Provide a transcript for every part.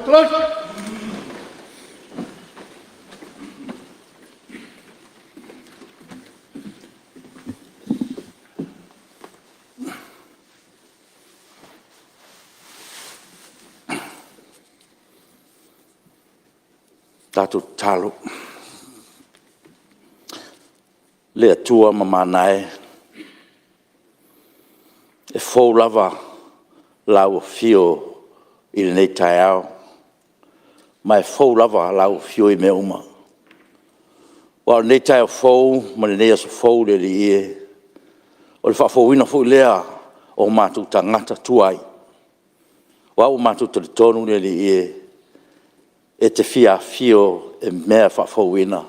Fetalai. Tatou tatalo. Le Atua mamana e, e fou lava lau afio i lenei taeao, ma e fou lava lau afio i mea uma. Aua o lenei taeao fou ma lenei aso fou le Alii e, o le faafouina foi lea o matou tagata tuai. Aua ua matou talitonu le Alii e, e te fia afio e mea faafouina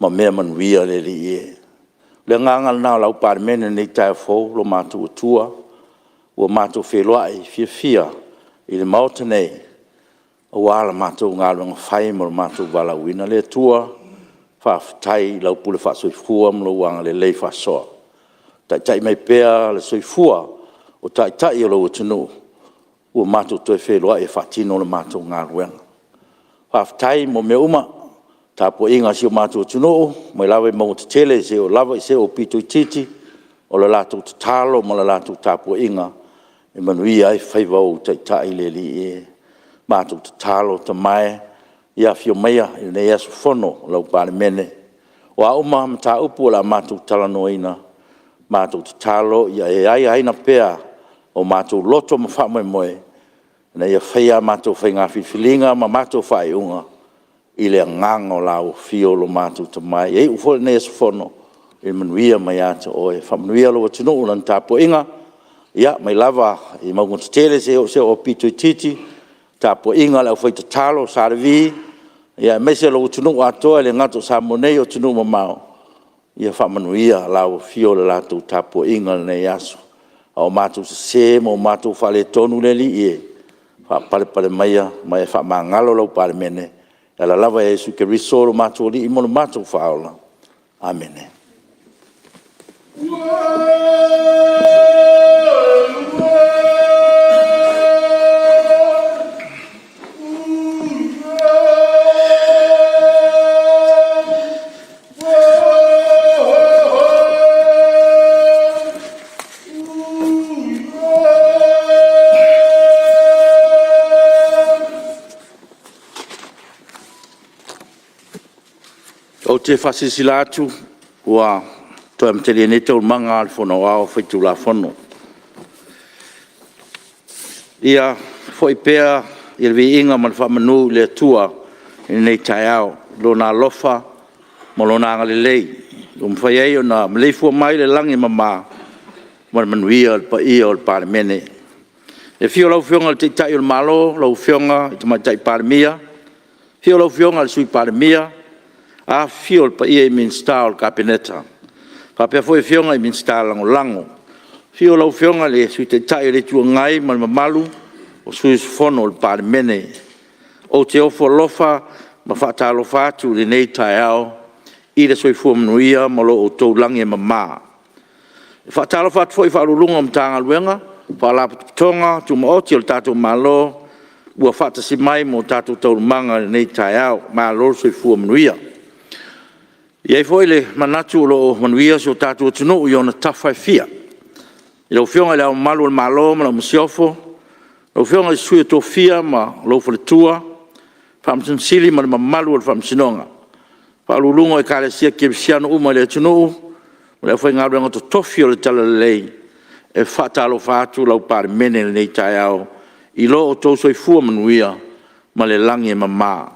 ma mea manuia le Alii e. O le agaga lena o lau Palemene i lenei taeao fou lo matou Atua, ua matou feiloai fiafia i le Maota nei, aua la matou galuega fai ma lo matou valaauina. Le Atua, faafetai i lau pule faasoifua ma lou agalelei faasoa. Taitai mai pea le soifua o Taitai o lou atunuu ua matou toe feiloai e faatino le matou galuega. Faafetai mo mea uma, tapuaiga a si o matou atunuu mai lava i mauga tetele seia oo lava i se aupito itiiti, o le latou tatalo ma le latou tapuaiga e manuia ai faiva o ou taitai le Alii e. Matou tatalo Tama e, ia afio maia i lenei aso Fono lau Palemene, o a uma mataupu o le a matou talanoaina, matou tatalo ia e aiaina pea o matou loto ma faamoemoe, ina ia faia a matou faiga filifiliga ma matou faaiuga i le agaga o lau afio lo matou Tama e. Ia iu foi lenei aso Fono i le manuia mai ia te Oe. Faamanuia lou atunuu i lana tapuaiga, mai lava i mauga tetele seia oo i se aupito itiiti, tapuaiga a le aufaitatalo a Sa Levi, aemaise lou atunuu atoa e le gata o Samoa nei a o atunuu mamao, ia faamanuia lau afio i le latou tapuaiga i lenei aso. A o matou sese ma o matou faaletonu le Alii e, faapalepale maia ma e faamagalo lau Palemene e ala lava ia Iesu Keriso o lo matou Alii ma lo matou Faaola. Amene. Ou te faasilasila atu ua toe amatalia nei Taualumaga a le Fono Aoao Faitulafono. Ia foi pea le viiga ma le faamanu i le Atua i lenei taeao i Lona alofa ma Lona agalelei ua mafai ai ona maleifua mai i le lagi e mama ma le manuia le paia o le Palemene. I le afio o lau Afioga i le Taitai o le Malo lau Afioga i le Tamaitai Palemia, afio lau Afioga i le Sui Palemia, afifio le paia i Minisita o le Kapeneta, faapea foi Afioga i Minisita Lagolago. Afio lau Afioga i le Sui Taitai o le Itu Agai ma le mamalu o sui usufono o le Palemene. Ou te ofo alofa ma faatalofa atu i lenei taeao i le soifua manuia ma lo outou lagi e mama. E faatalofa atu foi i Ofisa Sili o Pulega o Matagaluega, Faalapotopotoga Tumaoti a le tatou Malo ua faatasi mai mo tatou taualumaga i lenei taeao. Malo le soifua manuia. E i ai foi le manatu o lo o manuia si o tatou atunuu i ona tafa e fia. I lau Afioga i Le Ao Mamalu o le Malo ma lau Masiofo, lau Afioga i le Sui o Tofia ma lou faletua, Faamasino Sili ma le mamalu o le Faamasinoga, Faauluuluga o Ekalesia Kerisiano uma i le atunuu ma le aufaigaluega totofi o le talalelei, e faatalofa atu lau Palemene i lenei taeao i lo outou soifua manuia ma le lagi e mama.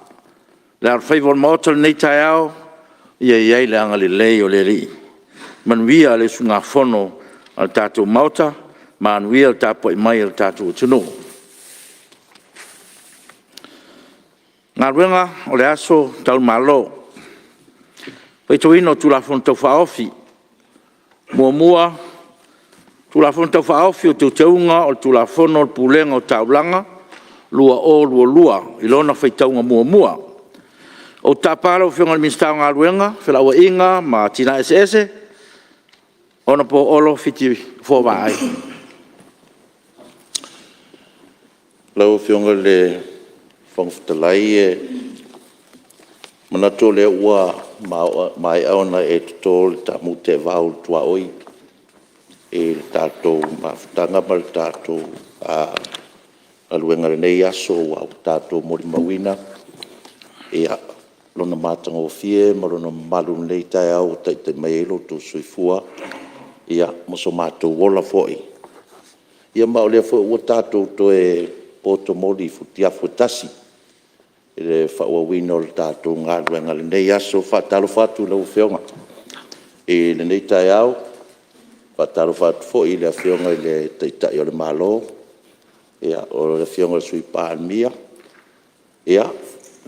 Le alofaiva o le Maota i lenei taeao, ia i ai le agalelei o le Alii. Manuia le usugafono a le tatou Maota, manuia le tapuai mai a lo tatou atunuu. Galuega o le Aso Tau i Malo. Le faitauina o Tulafono Tau Faaofi. 1. Tulafono Tau Faaofi o Teuteuga o le Tulafono o le Pulega o Taulaga 2022 i lona faitauga muamua. Ou te tapa lau Afioga i le Minisita o Galuega, Felauaiga ma Atinae Eseese, Hon Olo Fitipoa Vaai. Lau Afioga i le Fofoga Fetalai, e manatu o lea ua maea ona e toto le taamu teevao i le tuaoi i le tatou mafutaga ma le tatou galuega i lenei aso ua tatou molimauina Lona matagofie ma Lona mamalu i lenei taeao ua taitai mai ai lo outou soifua ma so matou ola foi. Ia ma o lea foi ua tatou toe poto moli i futiafu e tasi i le faaauauina o le tatou galuega i lenei aso. E faatalofa atu i lau Afioga i lenei taeao, e faatalofa atu foi i le Afioga i le Taitai o le Malo, o le Afioga i le Sui Palemia, le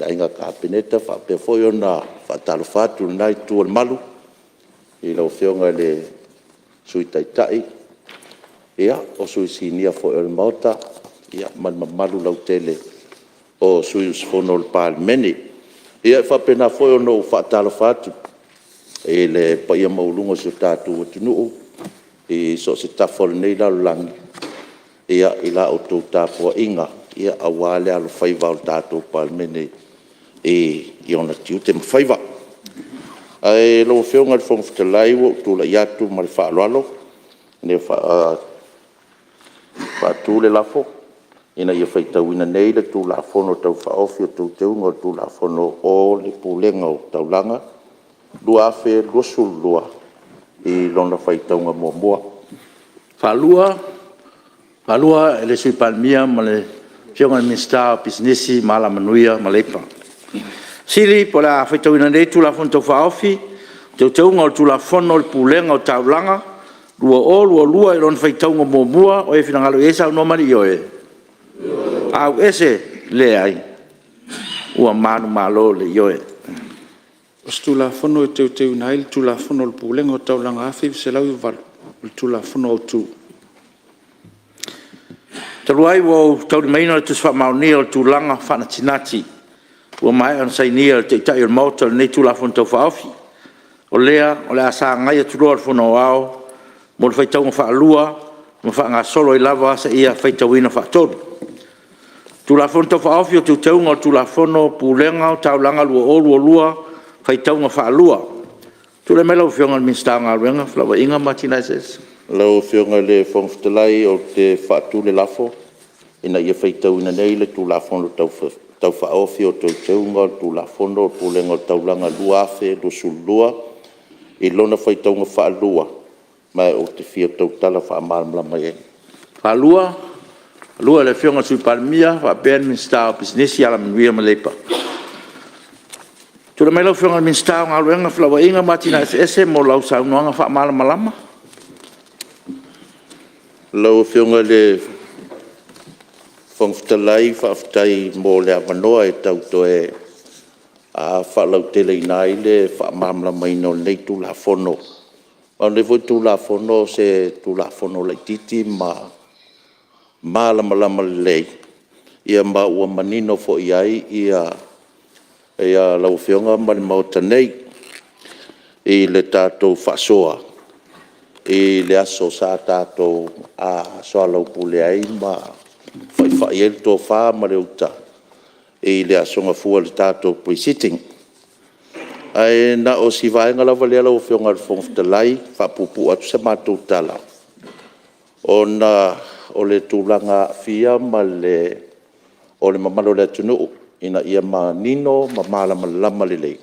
Aiga Kapeneta, e faapea foi ona faatalofa atu i lena Itu o le Malu i lau Afioga i le Sui Taitai, o sui usufono sinia foi o le Maota ma le mamalu lautele o sui usufono o le Palemene. Ia e faapena foi ona ou faatalofa atu i le paia maualuga o si o tatou atunuu i so o se tafa o lenei lalolagi i la outou tapuaiga aua le alofaiva o le tatou Palemene i ona tiute ma faiva. Ae lau Afioga i le Fofoga Fetalai, ua ou tulai atu ma le faaaloalo e faatu le lafo, Ina ia faitauina nei le Tulafono Tau Faaofi o Teuteuga o le Tulafono o le Pulega o Taulaga 2022 i lona faitauga muamua. E faatulima le Sui Palemia ma le Afioga i le Minisita o Pisinisi, Alamanuia ma Leipa. O le a faitauina nei le Tulafono Tau Faaofi o Teuteuga o le Tulafono o le Pulega o Taulaga 2022 i lona faitauga muamua. O e finagalo i ai saunoa mai i le ioe. Ua manumalo le ioe. O le Teuteuina ai le Tulafono o le Pulega o Taulaga 1998, o le Tulafono Autu. Talu ai ua ou taulimaina le Tusi Faamaonia o le Tulaga Faanatinati ua maea ona sainia e le Taitai o le Maota i lenei Tulafono Tau Faaofi, o lea o le a sagai atu loa le Fono Aoao mo le faitauga faalua ma faagasolo ai lava seia faitauina faatolu. Tulafono Tau Faaofi o Teuteuga o le Tulafono o Pulega o Taulaga 2022, Faitauga Faalua. Tulai mai lau Afioga i le Minisita o Galuega, Felauaiga ma Atinae Eseese. Lau Afioga i le Fofoga Fetalai ou te faatu le lafo, Ina ia faitauina nei le Tulafono Tau Faaofi o Teuteuga o le Tulafono o Pulega o Taulaga 2022 i lona faitauga faalua ma ou te fia tautala faamalamalama i ai. Ia, o le a faia le Sui Palemia faapea le Minisita o Pisinisi, Alamanuia ma Leipa. Tulai mai lau Afioga i le Minisita o Galuega, Felauaiga ma Atinae Eseese mo lau saunoaga faamalamalama. Lau Afioga i le Fofoga Fetalai, faafetai mo le avanoa e tau toe faalauteleina ai le faamalamalamaina o lenei Tulafono. O lenei foi Tulafono o se Tulafono laitiiti ma malamalama lelei, ma ua manino foi i ai lau Afioga ma le Maota nei i le tatou faasoa i le aso sa tatou soalaupule ai ma faifai ai le tofa ma le uta i le aso Gafua i le tatou Pre-Sitting. Ae na o si vaega lava lea lau Afioga i le Fofoga Fetalai e faapuupuu atu se matou tala, ona o le tulaga aafia o le mamalu o le atunuu ina ia manino ma malamalama lelei,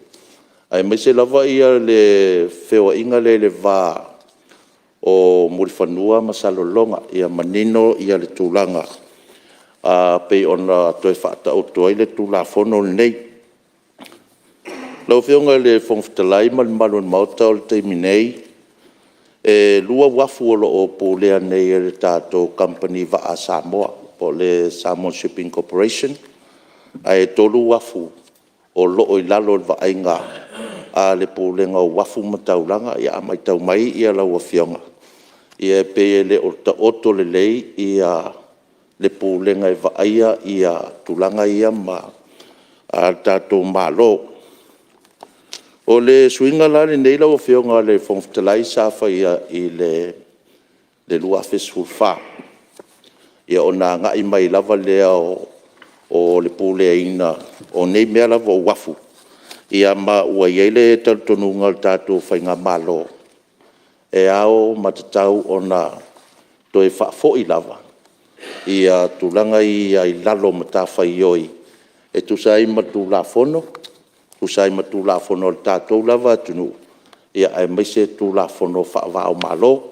aemaise lava le feoaiga lea i le va o Mulifanua ma Salelologa, ia manino le tulaga e pei ona toe faataoto ai le Tulafono lenei. Lau Afioga i le Fofoga Fetalai ma le mamalu o le Maota, o le taimi nei, e 2 uafu o lo o pulea nei e le tatou Kamupani Vaa a Samoa po o le Samoa Shipping Corporation, ae 3 uafu o lo o i lalo o le vaaiga a le Pulega o Uafu ma Taulaga. Ia a matau mai lau Afioga, e pei e le o taoto lelei le pulega e vaaia tulaga ia a le tatou Malo. O le suiga la lenei lau Afioga i le Fofoga Fetalai sa faia i le 2014, ona agai mai lava lea o le puleaina o nei mea lava o uafu. Ia ma ua i ai le talitonuga o le tatou faigamalo, e ao ma tatau ona toe faafoi lava ia tulaga ia i lalo o matafaioi e tusa ai ma Tulafono, tusa ai ma Tulafono a le tatou lava atunuu, aemaise Tulafono faava-o-Malo,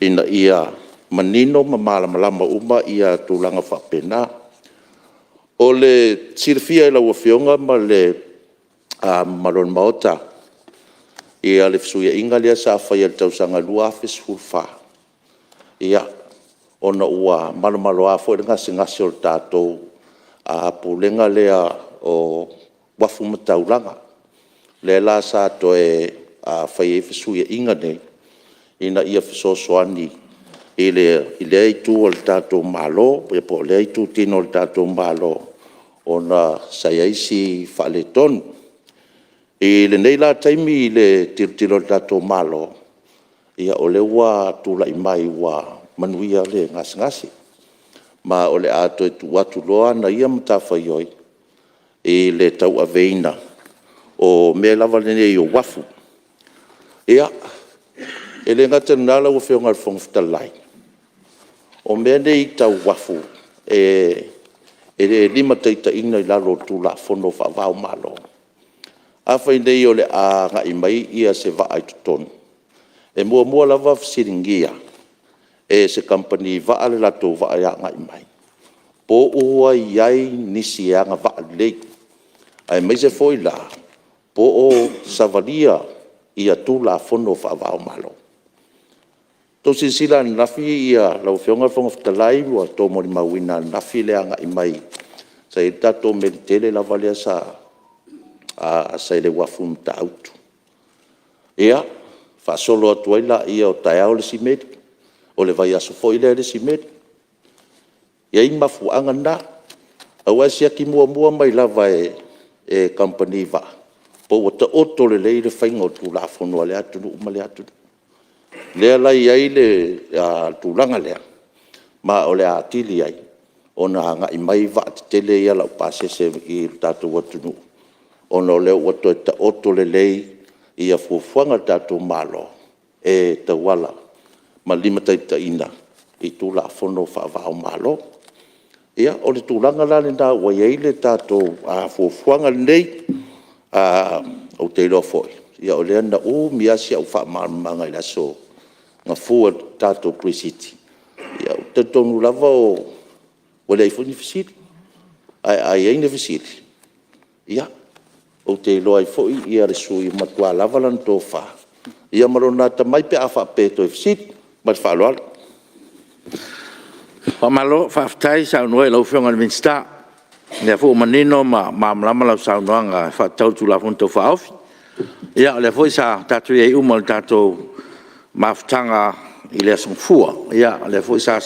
ina ia manino ma malamalama uma tulaga faapena. O le silafia e lau Afioga ma le mamalu o le Maota le fesuiaiga lea sa faia i le tausaga e 2014, ona ua malomaloa foi le gasegase o le tatou Pulega lea o Uafu ma Taulaga, lea la sa toe fai ai fesuiaiga nei ina ia fesoasoani i lea itu o le tatou Malo po o lea itutino o le tatou Malo ona sa i ai si faaletonu. I lenei la taimi i le tilotilo a le tatou Malo, o lea ua tulai mai ua manuia le gasegase, ma o le a toe tuu atu loa ana ia matafaioi i le tauaveina o mea lava nei o uafu. Ia, e le gata i lena lau Afioga i le Fofoga Fetalai, o mea nei tau uafu, e limataitaiina i lalo o Tulafono faava-o-Malo. Afai nei o le a agai mai se vaa i totonu, e muamua lava fesiligia e se kamupani vaa le latou vaa e agai mai, po ua i ai nisi e agavaa lelei, aemaise foi la po o savalia Tulafono faava-o-Malo. Na outou silasila ananafi lau Afioga i le Fofoga Fetalai ua outou molimauina ananafi le agai mai sa i ai le tatou meli tele lava lea sa i le uafu i Matautu. Ia, faasolo atu ai lea o taeao le isi meli, o le vaiaso foi lea le isi meli. E i ai mafuaaga na, aua e siaki muamua mai lava e kamupani vaa po ua taoto lelei le faiga o Tulafono a lea atunuu ma lea atunuu. O lea la e i ai le tulaga lea, ma o le a atili ai ona agai mai vaa tetele ia laupasese i le tatou atunuu, ona o lea ua toe taoto lelei fuafuaga a le tatou Malo e tauala ma limataitaiina i Tulafono faava-o-Malo. Ia, o le tulaga la lena ua i ai le tatou fuafuaga lenei. Ou te iloa foi o lea na umi lava si au faamalamalamaga i le aso Gafua i le tatou Pre-Sitting, ia ou te talitonu lava ua leai foi ni fesili. Ae a i ai ni fesili, ia, ou te iloa ai foi le sui usufono ua matua lava lana tofa ma lona atamai pe a faapea e toe fesili. Ma le faaaloalo. Faamalo faafetai saunoa i lau Afioga i le Minisita. O lea foi ua manino ma malamalama lau saunoaga e faatatau i le Tulafono Tau Faaofi. Ia o lea foi sa tatou i ai uma i le tatou mafutaga i le aso Gafua, o lea foi sa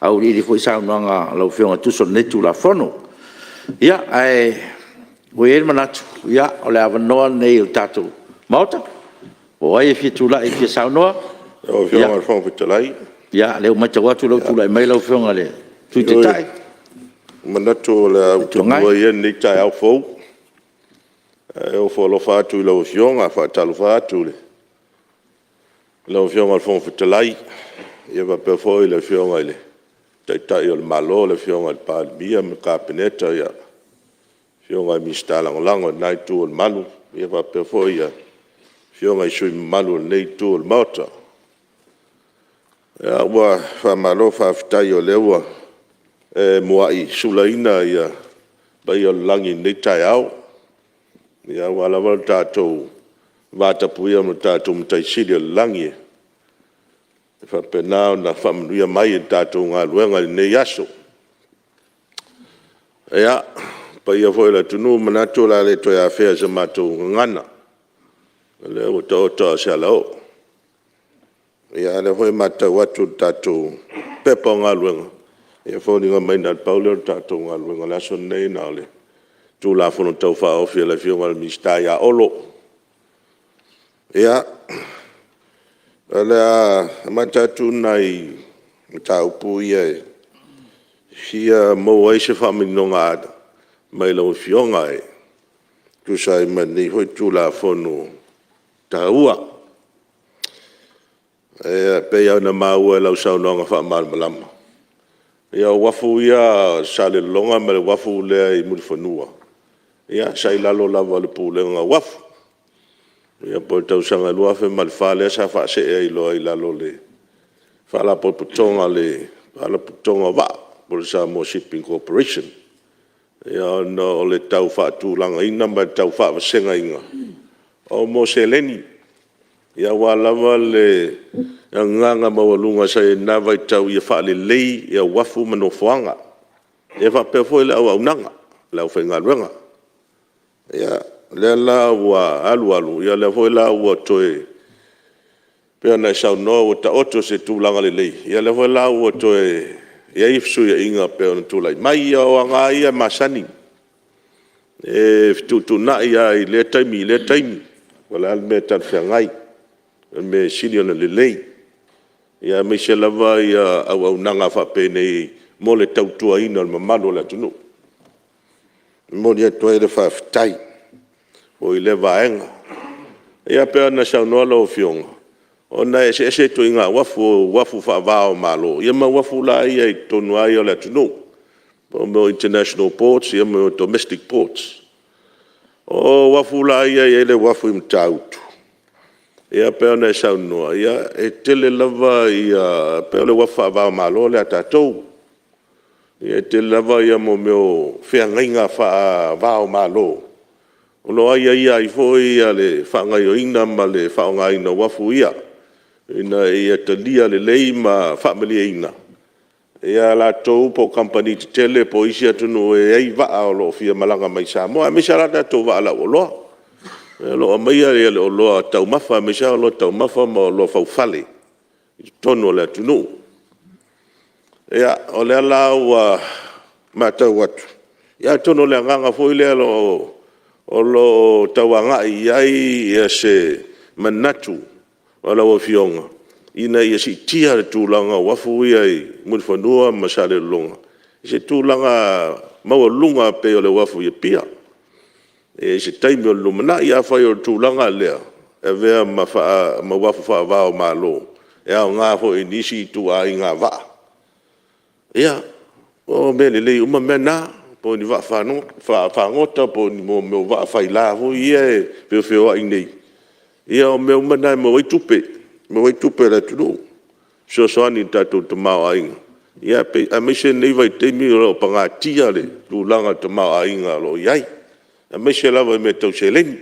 auiliili foi saunoaga a lau Afioga e tusa o lenei Tulafono. Ia, ae ua i ai le manatu, o le avanoa lenei o le tatou Maota, po o ai e fia tulai e fia saunoa. Lau Afioga i le Fofoga Fetalai. Ia, o lea ua matau atu o lea ua tulai mai lau Afioga i le Sui Taitai. Ioe, ou te manatu o le a ou tapuai ia i lenei taeao fou, ae ofo alofa atu i lau Afioga. E faatalofa atu i lau Afioga i le Fofoga Fetalai, faapea foi le Afioga i le Taitai o le Malo, le Afioga i le Palemia ma le Kapeneta, Afioga i Minisita Lagolago i lena Itu o le Malu, faapea foi Afioga i sui usufono mamalu o lenei Itu o le Maota. Ia, ua faamalo faafetai o lea ua e muai sulaina paia o le lagi i lenei taeao, aua lava le tatou vatapuia ma le tatou Matai Sili i le lagi e faapena ona faamanuia mai i le tatou galuega i lenei aso. Ia, o paia foi o le atunuu, e manatu o le a le toe afea i sa matou gagana, o lea ua taoto a o se alaoo. A o lea foi e matau atu i le tatou Pepa o Galuega, e foliga mai na o le pau lea o le tatou galuega o le aso lenei, na o le Tulafono Tau Faaofi a le Afioga i le Minisita ia Olo. Ia, o le a amata atu nai mataupu ia e fia maua ai se faamaninoga mai lau Afioga e tusa ai ma lenei foi Tulafono taua. E pei lava ona maua i lau saunoaga faamalamalama, ia o uafu ia o Salelologa ma le uafu lea i Mulifanua, ia sa i lalo lava o le Pulega o Uafu. Ia po o le tausaga e 2004 lea sa faasee ai loa i lalo o le Faalapotopotoga o Vaa po o le Samoa Shipping Corporation, ona o le tau faatulagaina ma le tau faavasegaina o mea o seleni, aua lava le agaga maualuga sa i ai i lena vaitau ia faalelei uafu ma nofoaga, ia faapea foi le auaunaga a le aufaigaluega. Ia, o lea la ua alu alu, o lea foi la ua toe pei ona e saunoa ua taoto i se tulaga lelei, ia o lea foi la ua toe i ai fesuiaiga e pei ona tulai mai. Ia o aga lava ia masani, e fetuutuunai lava i lea taimi i lea taimi, po o le a le mea e talafeagai ma le mea e sili ona lelei, aemaise lava auaunaga faapenei mo le tautuaina o le mamalu o le atunuu. E momoli atu ai le faafetai foi i lea vaega. Ia pei ona saunoa lau Afioga, ona e eseese ituaiga uafu, o uafu faava o Malo, ia ma uafu la ia i totonu lava ia o le atunuu, mo mea o international ports ma domestic ports. O uafu la ia e i ai le uafu i Matautu, ia pei ona e saunoa, e tele lava e pei o le uafu faava o Malo lea a tatou. E tele lava mea o feagaiga faava o Malo o lo o aiaia ai foi le faagaoioiga ma le faaaogaina o uafu ia, ina ia talia lelei ma faamalieina latou po o kamupani tetele po o isi atunuu e i ai vaa o lo o fia malaga mai i Samoa, aemaise lava la tatou vaa lau oloa, o lo o aumaia le oloa taumafa, aemaise lava oloa taumafa ma oloa faufale i totonu o le atunuu. Ia, o lea la ua matau atu, ia atonu o le agaga foi lea o lo o tau agai i ai se manatu o lau Afioga, ina ia siitia le tulaga o uafu ia i Mulifanua ma Salelologa i se tulaga maualuluga pei o le uafu i Apia i se taimi o le lumanai. Afai o le tulaga lea e avea ma uafu faava o Malo, e aoga foi i nisi ituaiga vaa, ia, o mea lelei uma mea na, po o ni vaa fagota po o ni mea o vaa faila foi ia e feofeoai nei, ia o mea uma na e maua ai tupe a le atunuu e fesoasoani i le tatou tamaoaiga, aemaise lenei vaitaimi o lo o pagatia le tulaga o le tamaoaiga o lo o i ai, aemaise lava i mea tau seleni.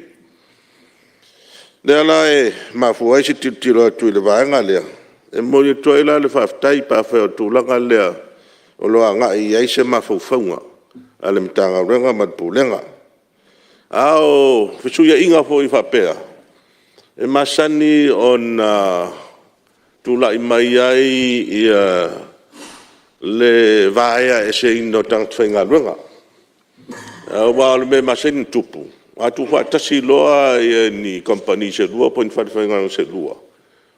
O lea la e mafua ai se tilotilo atu i le vaega lea, e momoli atu ai la le faafetai pe afai o le tulaga lea o lo o agai i ai se mafaufauga a le Matagaluega ma le Pulega. A o fesuiaiga foi faapea, e masani ona tulai mai ai le vaea eseina o tagata faigaluega. Aua o le mea e masani ona tupu, a tuufaatasi loa ni kamupani se lua po o ni falefaigaluega se lua,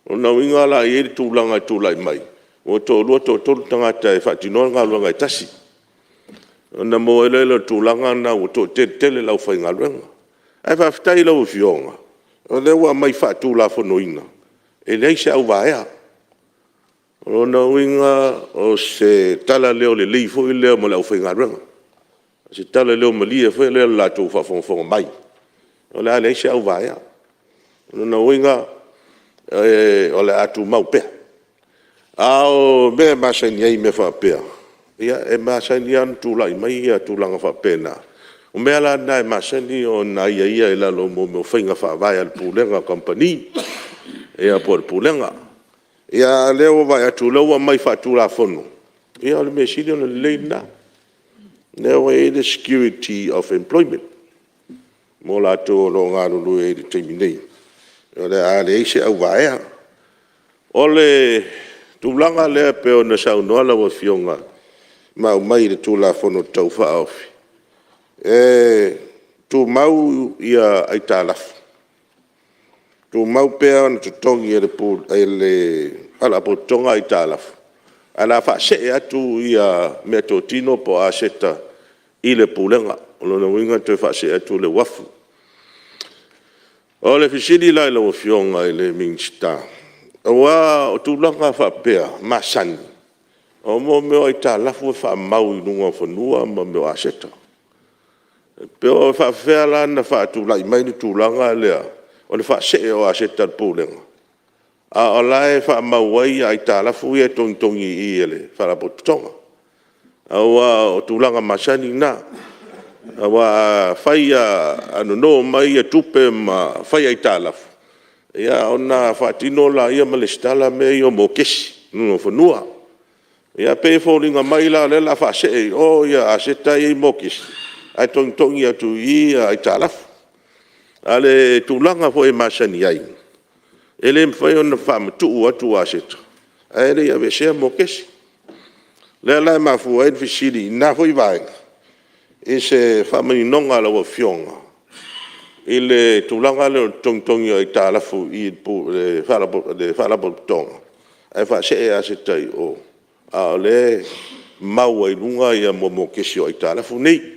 o lona uiga o le a i ai le tulaga e tulai mai, ua toalua toatolu tagata e faatinoa le galuega e tasi, ona maua ai loa lea o le tulaga lena ua toatele tele le aufaigaluega. Ae faafetai i lau Afioga, o lea ua aumai faatulafonoina, e leai se au vaea. O lona uiga o se tala leo lelei foi lea mo le aufaigaluega, o se tala leo malie foi lea i le latou faafogafoga mai, o le a leai se au vaea. O lona uiga o le a tumau pea. A o mea e masani ai i mea faapea, ia e masani lava ona tulai mai tulaga faapena. O mea la na e masani ona aiaia i lalo o mea o faiga faavae a le pulega o kamupani, ia po o le pulega. A o lea ua vaai atu o lea ua aumai faatulafono, ia o le mea sili ona lelei lena. O lea ua i ai le security of employment mo latou o lo o galulue ai i le taimi nei, o le a leai se au vaea. O le tulaga lea pei ona saunoa lau Afioga ma aumai i le Tulafono Tau Faaofi, e tumau aitalafu, tumau pea ona totogi e le Faalapotopotoga aitalafu, ae o le a faasee atu meatotino po o aseta i le Pulega. O lona uiga e toe faasee atu le uafu. O le fesili la i lau Afioga i le Minisita, aua o tulaga faapea masani, o mea o aitalafu e faamau i luga o fanua ma mea o aseta. Pe faapefea la ona faatulai mai le tulaga lea o le faasee o aseta a le Pulega, a o la e faamau ai aitalafu ia e togitogi i i e le Faalapotopotoga. Aua o tulaga masani na, aua afai lava a nono mai tupe ma fai aitalafu, ia ona faatino lea ma resitala mea ia o mokesi i luga o fanua. Ia pei e foliga mai la o lea o le a faasee i o aseta ia e i mokesi ae togitogi atu i i aitalafu. A o le tulaga foi e masani ai, e le mafai ona faamatuu atu aseta ae le i aveesea mokesi. O lea la e mafua ai le fesili i lena foi vaega i se faamaninoga a lau Afioga i le tulaga lea o le togitogi o aitalafu i i i le Faalapotopotoga ae faasee aseta i o, a o lea e mau ai i luga mokesi o aitalafu nei.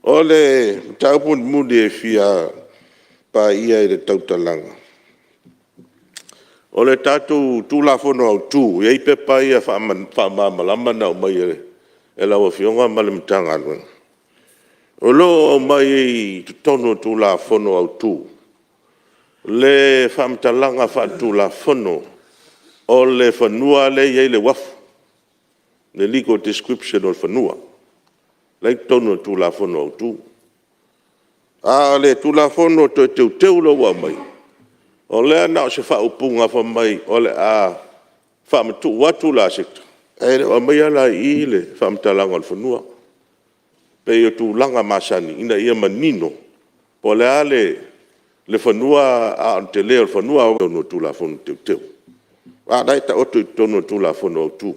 O le mataupu mulimuli e fia paia i le tautalaga, o le tatou Tulafono Autu, e i ai pepa ia faamalamalama na aumai e lau Afioga ma le Matagaluega, o lo o aumai ai i totonu o le Tulafono Autu le faamatalaga faale-Tulafono o le fanua lea e i ai le uafu, le legal description o le fanua la e i totonu o le Tulafono Autu. A o le Tulafono Toe Teuteu lea ua aumai, o lea na o se faaupuga fai mai o le a faamatuu atu le aseta, ae le o aumaia la i i le faamatalaga o le fanua. E pei o tulaga masani ina ia manino po o le a le fanua a o le tele o le fanua i totonu o le Tulafono Teuteu, a o la e taoto i totonu o le Tulafono Autu.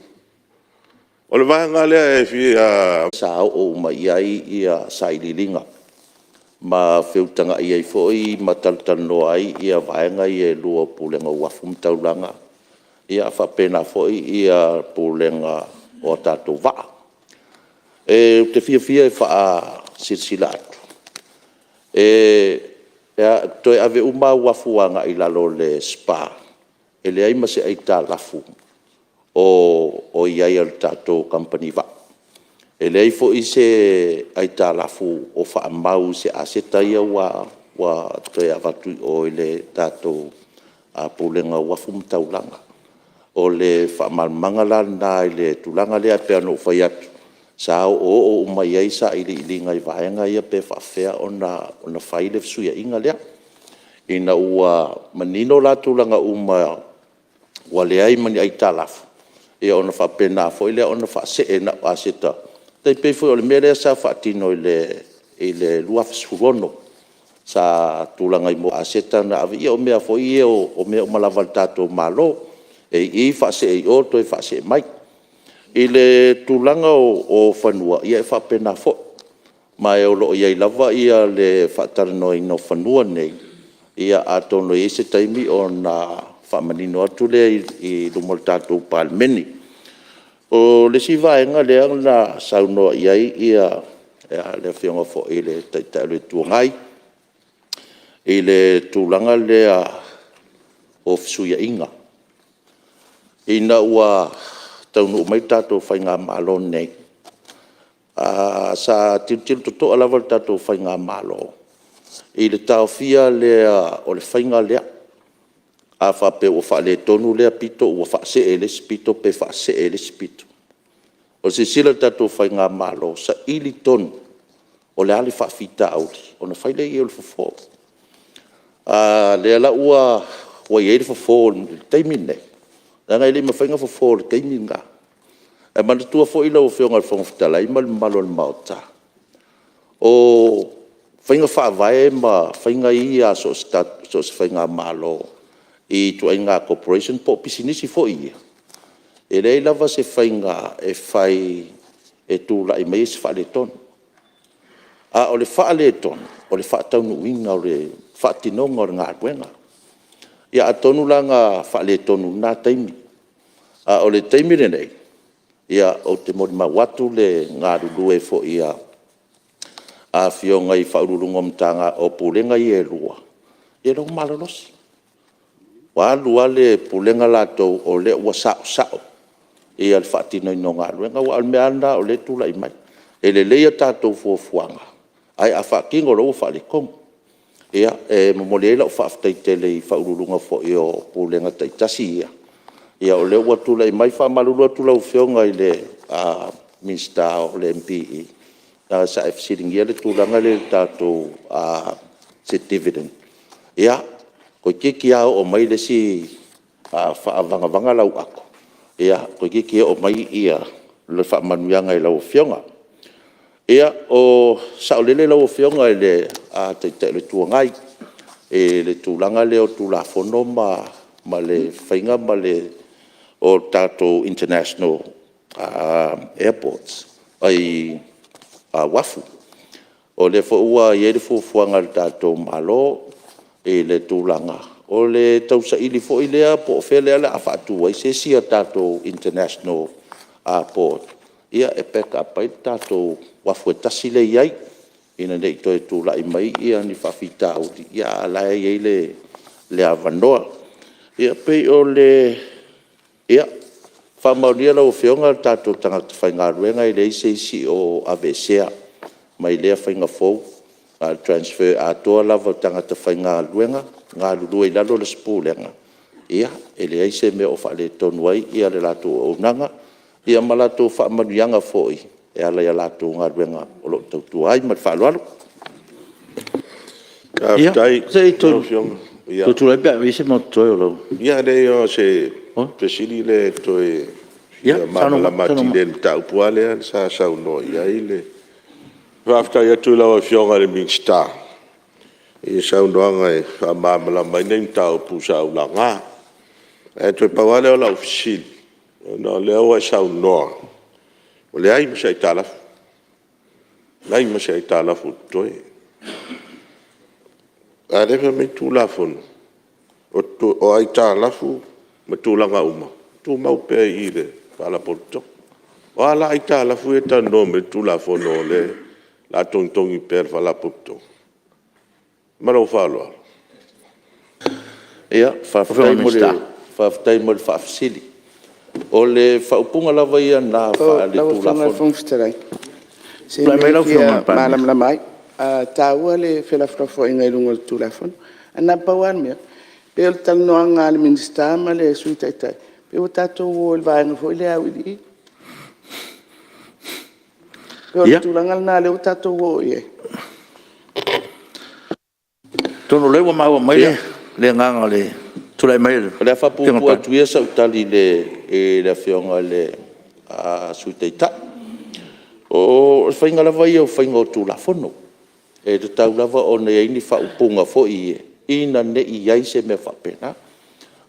O le vaega lea e fia Sa oo uma i ai sailiiliga ma feutagai ai foi ma talatalanoa ai vaega ia e 2 o Pulega o Uafu ma Taulaga, faapena foi Pulega o tatou Vaa. Ou te fiafia e faasilasila atu, e toe ave uma lava uafu agai i lalo o le SPA, e leai ma se aitalafu o i ai a le tatou kamupani vaa. E leai foi se aitalafu o faamau i se aseta ia ua toe avatu i o i le tatou Pulega o Uafu ma Taulaga. O le faamalamalamaga la lena i le tulaga lea. E pei ona ou fai atu, sa oooo uma i ai sailiiliga i vaega ia pe faapefea ona fai le fesuiaiga lea. Ina ua manino la tulaga uma ua leai ma ni aitalafu, ia ona faapena foi lea ona faasee na o aseta, e tai pei foi o le mea lea sa faatino i le 2016, sa tulaga i aseta na ave, ia o mea foi ia o mea uma lava a le tatou Malo, e i i faasee i o toe faasee mai. I le tulaga o fanua, ia e faapena foi. Ma o lo o i ai lava le faatalanoaina o fanua nei, atonu e i ai se taimi ona faamanino atu lea i luma o le tatou Palemene. O le isi vaega lea na saunoa i ai le Afioga foi i le Taitai o le Itu Agai i le tulaga lea o fesuiaiga. Ina ua taunuu mai le tatou faigamalo lenei, sa tilotilo totoa lava le tatou faigamalo i le taofia lea o le faiga lea. A faapea ua faaletonu lea pito ua faasee i le isi pito pe faasee i le isi pito. O le silasila a le tatou faigamalo, saili tonu o le a le faafitauli ona fai lea i ai o le fofo. O lea la ua i ai le fofo i le taimi lenei, leaga e le i mafai ona fofo i le taimi lena. Ae manatua foi lau Afioga i le Fofoga Fetalai ma le mamalu o le Maota, o faiga faavae ma faiga ia a so o se faigamalo i ituaiga corporation po o pisinisi foi ia, e leai lava se faiga e fai e tulai mai ai se faaletonu. A o le faaletonu, o le faataunuuina o le faatinoga o le galuega. Ia atonu la na faaletonu i lena taimi, a o le taimi lenei, ou te molimau atu le galulue foi a Afioga i Ofisa Sili o Pulega o Pulega ia e 2, ia o lea ua malolosi. Ua alu lava le Pulega latou o lea ua saosao le faatinoina o galuega. Aua o le mea lava lena o lea e tulai mai, e lelei a tatou fuafuaga, ae a faatino loa ua faaletonu. Ia, e momoli ai lau faafetai tele i Ofisa Sili o Pulega foi o Pulega taitasi ia, o lea ua tulai mai. E faamalulu atu i lau Afioga i le Minisita o le MPE, leaga sa e fesiligia le tulaga lea i le tatou dividend, ia, toeitiiti lava oo mai le isi faavagavaga lau ato, toeitiiti oo mai le faamanuiaga i lau Afioga. Ia, e saolele lau Afioga i le Taitai o le Itu Agai i le tulaga lea o Tulafono ma le faiga o tatou international airports, uafu. O lea foi ua i ai le fuafuaga a le tatou Malo i le tulaga o le tausaili foi lea po o fea lea o le a faatu ai se isi a tatou international port e backup ai le tatou uafu e tasi lea e i ai, ina ne i toe tulai mai ni faafitauli, a o la e i ai le avanoa. Ia, pei o le… Ia, faamaonia lau Afioga o tatou tagata faigaluega e leai se isi o aveesea mai lea faiga fou, na o le transfer atoa lava o tagata faigaluega e galulue i lalo o le isi Pulega, ia, e leai se mea o faaletonu ai le latou auaunaga, ia ma latou faamanuiaga foi e ala i a latou galuega o lo o tautua ai. Ma le faaaloalo. Ia, se i tulai mai pe a o i ai se mea o totoe o lau… Ia leai o se fesili lea e toe fia malamalama atili ai i le mataupu lava lea sa saunoa i ai le… Faafetai atu i lau Afioga i le Minisita i le saunoaga e faamalamalama ai nai mataupu sa ou laga. Ae toe pau lava lea o lau fesili, ona o lea ua e saunoa ua leai ma se aitalafu, leai ma se aitalafu o totoe. A o lea e fai mai le Tulafono, o aitalafu ma tulaga uma, e tumau pea i le Faalapotopotoga. O a la aitalafu ia e talanoa mai ai le Tulafono o lea o le a togitogi pea e le Faalapotopotoga? Ma lou faaaloalo. Ia, faafetai mo le faafesili. O le faaupuga lava ia lena faale-Tulafono… Lau Afioga i le Fofoga Fetalai, o se mea e fia malamalama ai. E taua le felafolafoaiga i luga o le Tulafono, ae na o le pau lava le mea, pei o le talanoaga a le Minisita ma le Sui Taitai, pei ua tatou o i le vaega foi lea auiliili. Pei o le tulaga lena o lea ua tatou o i ai. Atonu o lea ua maua mai le agaga o le tulai mai o le… O le a faapuupuu atu ia sau tali i le Afioga i le Sui Taitai. O le faiga lava ia o faiga o Tulafono, e tatau lava ona i ai ni faaupuga foi ia, ina ne i i ai se mea faapena.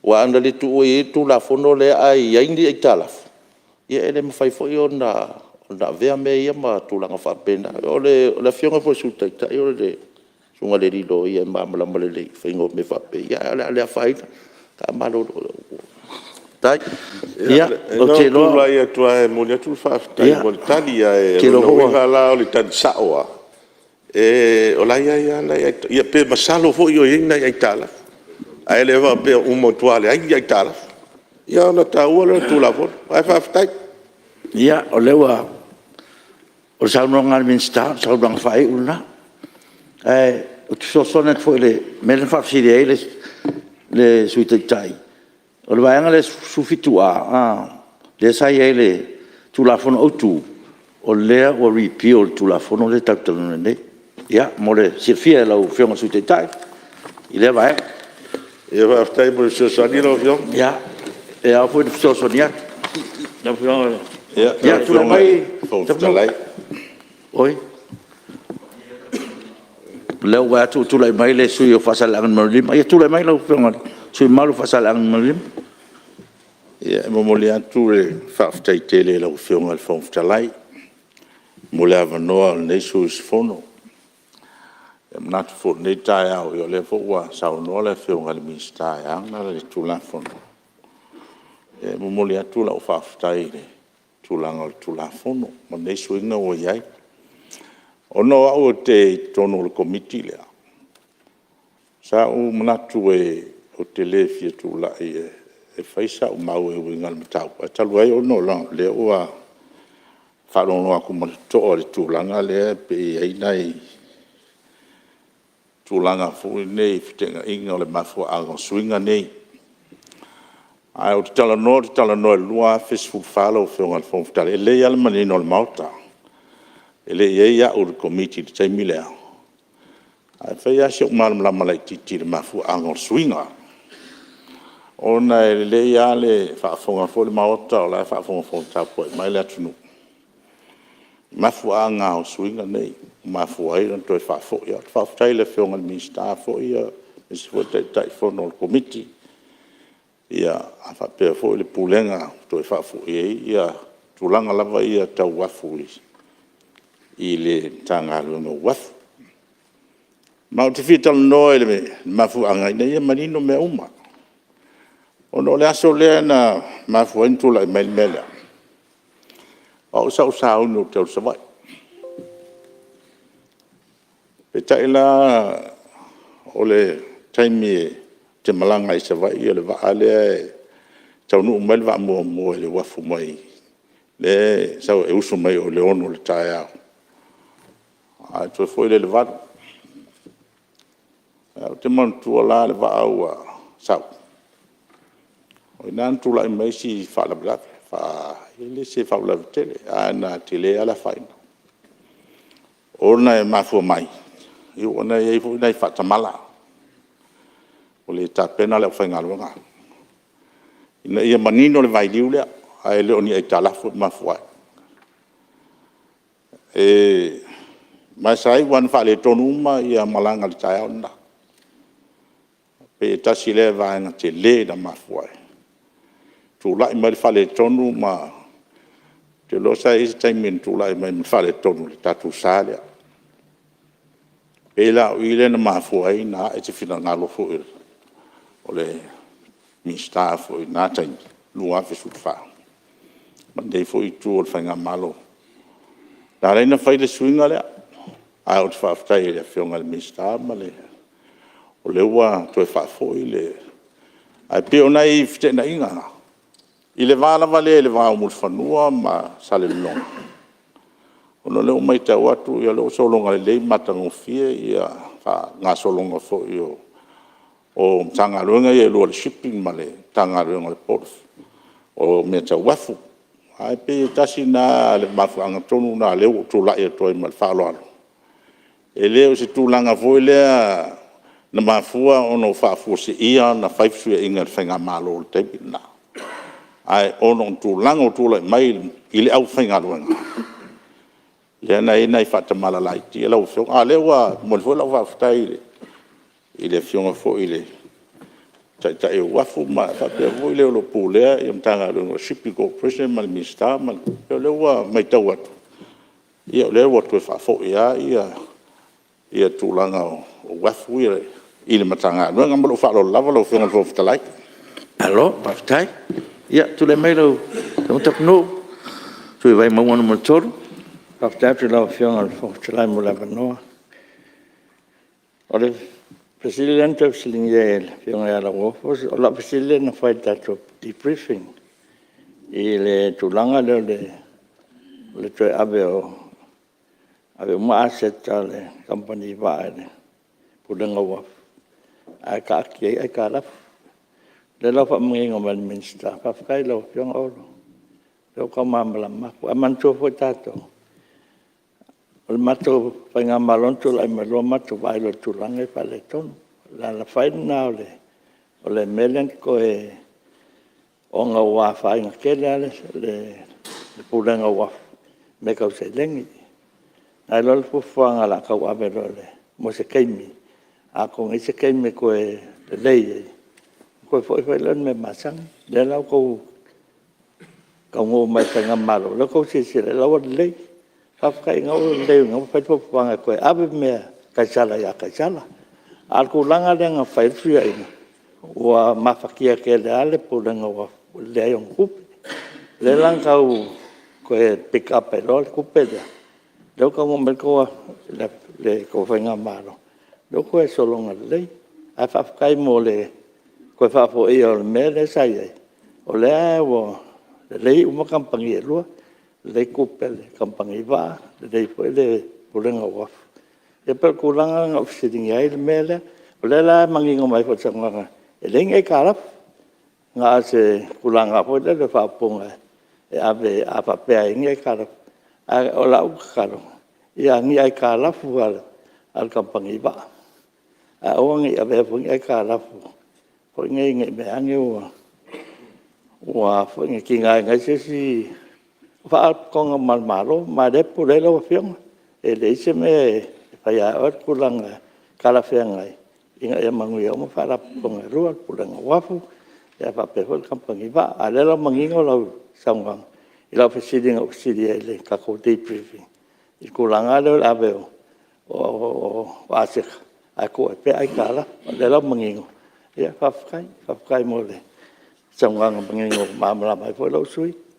Aua ana le tuua i ai le Tulafono lea ae i ai ni aitalafu, ia e le mafai foi ona avea mea ia ma tulaga faapena. O le Afioga foi i le Sui Taitai o le susuga i le alii loia e malamalama lelei i le faiga o mea faapea, ae o le a le afaina. Malolo. Faafetai. Ia, ou te tulai atu lava e momoli atu le faafetai mo le tali. Ae o lona uiga la o le tali sao lava, o la e i ai lava nai aitalafu, ia pe masalo foi o i ai ni nai aitalafu, ae le faapea ua matua leai ni aitalafu, ia ona taua lea o le Tulafono. Ae faafetai. Ia, o le saunoaga a le Minisita o le saunoaga faaiu lena. Ae ou te fesoasoani atu foi i le mea lea na faafesili ai le Sui Taitai, o le Vaega lea 17A lea sa i ai i le Tulafono Autu, o lea ua repeal e le Tulafono lea tatou te talanoaina nei. Ia, mo le silafia e lau Afioga i le Sui Taitai i lea vaega. Ia faafetai mo le fesoasoani lau Afioga. Ia, e ao foi ona fesoasoani atu. Ia, tulai mai Tapunuu. Oi, o lea ua ou vaai atu ua tulai mai le sui usufono mo Faasaleleaga 5. Ia tulai mai lau Afioga i le sui usufono mamalu mo Faasaleleaga 5. E momoli atu le faafetai tele i lau Afioga i le Fofoga Fetalai mo le avanoa o lenei sui usufono. E manatu foi i lenei taeao, o lea foi ua saunoa le Afioga i le Minisita e ana le Tulafono. E momoli atu lau faafetai i le tulaga o le Tulafono ma nei suiga ua i ai. Ona o au ou te i totonu o le Komiti lea, sa ou manatu ou te le fia tulai e fai sau mau e uiga i le mataupu, ae talu ai ona o lea ua faalogologo atu ma le totoa i le tulaga lea e pei e i ai nai tulaga foi nei i feteenaiga o le mafuaaga o suiga nei. Ae ou te talanoa ou te talanoa i le 2014 lau Afioga i le Fofoga Fetalai, e lelei lava le manino o le Maota, e le i i ai au i le Komiti i le taimi lea, ae fai lava si ou malamalama laitiiti i le mafuaaga o le suiga. Ona e lelei lava le faafofoga foi o le Maota o la e faafogafoga tapuai mai le atunuu i mafuaaga o suiga nei ua mafua ai ona toe faafoi. Faafetai i le Afioga i le Minisita foi ia aemaise foi o le Taitaifono o le Komiti, faapea foi le Pulega ua toe faafoi ai tulaga lava ia tau uafu i le Matagaluega o Uafu. Ma ou te fia talanoa i le mafuaaga ina ia manino mea uma. Ona o le aso lea na mafua ai ona tulai mai le mea lea, o au sa ou sauni ou te alu i Savaii. Peitai la o le taimi ou te malaga ai i Savaii, o le vaa lea e taunuu mai le vaa muamua i le uafu lea e usu mai i le 6:00 i le taeao, ae toe foi lea i le 8:00. Ae ou te manatua la le vaa ua sau, o i ina na tulai mai ai si faalavelave. E le o se faalavelave tele, ae na tele lava le afaina. Ona e mafua mai, ona e i ai foi nai faatamala, ua le tapena le aufaigaluega ina ia manino le vailiu lea, ae le o ni aitalafu na mafua ai. Ma sa iu lava ina faaletonu uma malaga i le taeao lena. Pe tasi lea vaega tele na mafua ai ona tulai mai le faaletonu ma ou te iloa sa i ai se taimi na tulai mai ai ma le faaletonu i le tatou sa lea. E pei la o i lea na mafua ai ona ae se finagalo foi o le Minisita foi i lena taimi 2014 ma lenei foi itu o le faigamalo, na ala ai ona fai le suiga lea. Ae ou te faafetai i le Afioga i le Minisita o lea ua toe faafoi le… Ae pei o nai feteenaiga na, i le va lava lea o Mulifanua ma Salelologa, ona o lea ua matau atu o lea ua sologa lelei ma matagofie le faagasologa foi o Matagaluega ia e 2 o le Shipping ma le Matagaluega o Mea Tau Uafu. Ae pei e tasi lena, le mafuaaga tonu lena o lea ua ou tulai atu ai ma le faaaloalo, e le o se tulaga foi lea na mafua ona faafuaseia ona fai fesuiaiga e le faigamalo i le taimi lena, ae ona o tulaga ua tulai mai i le aufaigaluega, lea na i ai nai faatamala laiti ia lau Afioga. A o lea ua momoli foi lau faafetai i le Afioga foi i le Taitai o Uafu faapea foi le o lo o pulea le Matagaluega o le Shipping Corporation ma le Minisita. O lea ua matau atu, o lea ua toe faafoi lava tulaga o uafu ia i le Matagaluega. Ma lou faaaloalo lava lau Afioga i le Fofoga Fetalai. Malo faafetai. Ia, tulai mai lau Afioga Tapunuu, le sui usufono mo Vaimauga 3. Faafetai atu i lau Afioga i le Fofoga Fetalai mo le avanoa. O le fesili lea na toe fesiligia e le Afioga ia Lauofo, o lau fesili lea na fai i le tatou debriefing i le tulaga lea o le toe ave uma aseta a le kamupani vaa i le Pulega o Uafu ae taatia ai aitalafu. O lea la ua faamanino mai e le Minisita, faafetai i lau Afioga Olo, o lea ua tau malamalama atu. Ae manatua foi tatou, o le matou faigamalo na tulai mai loa matou vaai loa i tulaga ia e faaletonu. O le ala fai lena o le mea lea na totoe ona ua afaina tele lava le Pulega o Uafu i mea tau seleni. Ae i ai le fuafuaga o le a tauave loa mo se taimi, atonu e i ai se taimi e toe lelei ai, ona toe foi foi lea i le mea masani. O lea la ua outou taunuu mai i le faigamalo, o lea ua outou silasila o la e ua lelei. Faafetai o lena ua lelei o lena ua fai le fuafuaga e toe ave mea a Kaisara ia Kaisara. A o le tulaga lea na fai ai le fesuiaiga, ua mafatia tele lava le Pulega o Uafu i le leai o ni tupe. O lea la na tau toe pick up ai loa le tupe lea, lea ua taunuu mai le tou faigamalo, lea ua toe sologa lelei. Ae faafetai mo le toe faafoia o le mea lea sa i ai, o lea ua lelei uma kamupani e lua, lelei tupe a le kamupani vaa, lelei foi le Pulega o Uafu. Ia pei o le tulaga lena na ou fesiligia ai le mea lea. O lea la e manino mai foi i le saunoaga, e leai ni aitalafu, na o se tulaga foi lele o faaupuga e ave a faapea e i ai ni aitalafu. Ae o lau tatalo, ia ni aitalafu a le kamupani vaa, ae aua ne i avea foi ni aitalafu foi nei ne i meaane ua tigaina ai se isi Faalapotopotoga ma le Malo, ma o lea e pule ai lau Afioga. E leai se mea e faia lava e oe le tulaga e talafeagai ina ia manuia uma Faalapotopotoga e lua, o le Pulega o Uafu faapea foi le kamupani vaa. A o lea la ua manino lau saunoaga i lau fesili na ou fesili ai i le tatou debriefing i le tulaga lea o le ave o aseta ae tuu ai pea aitalafu. O lea la ua manino, ia faafetai. Faafetai mo le saunoaga manino ua malamalama ai foi lou sui usufono.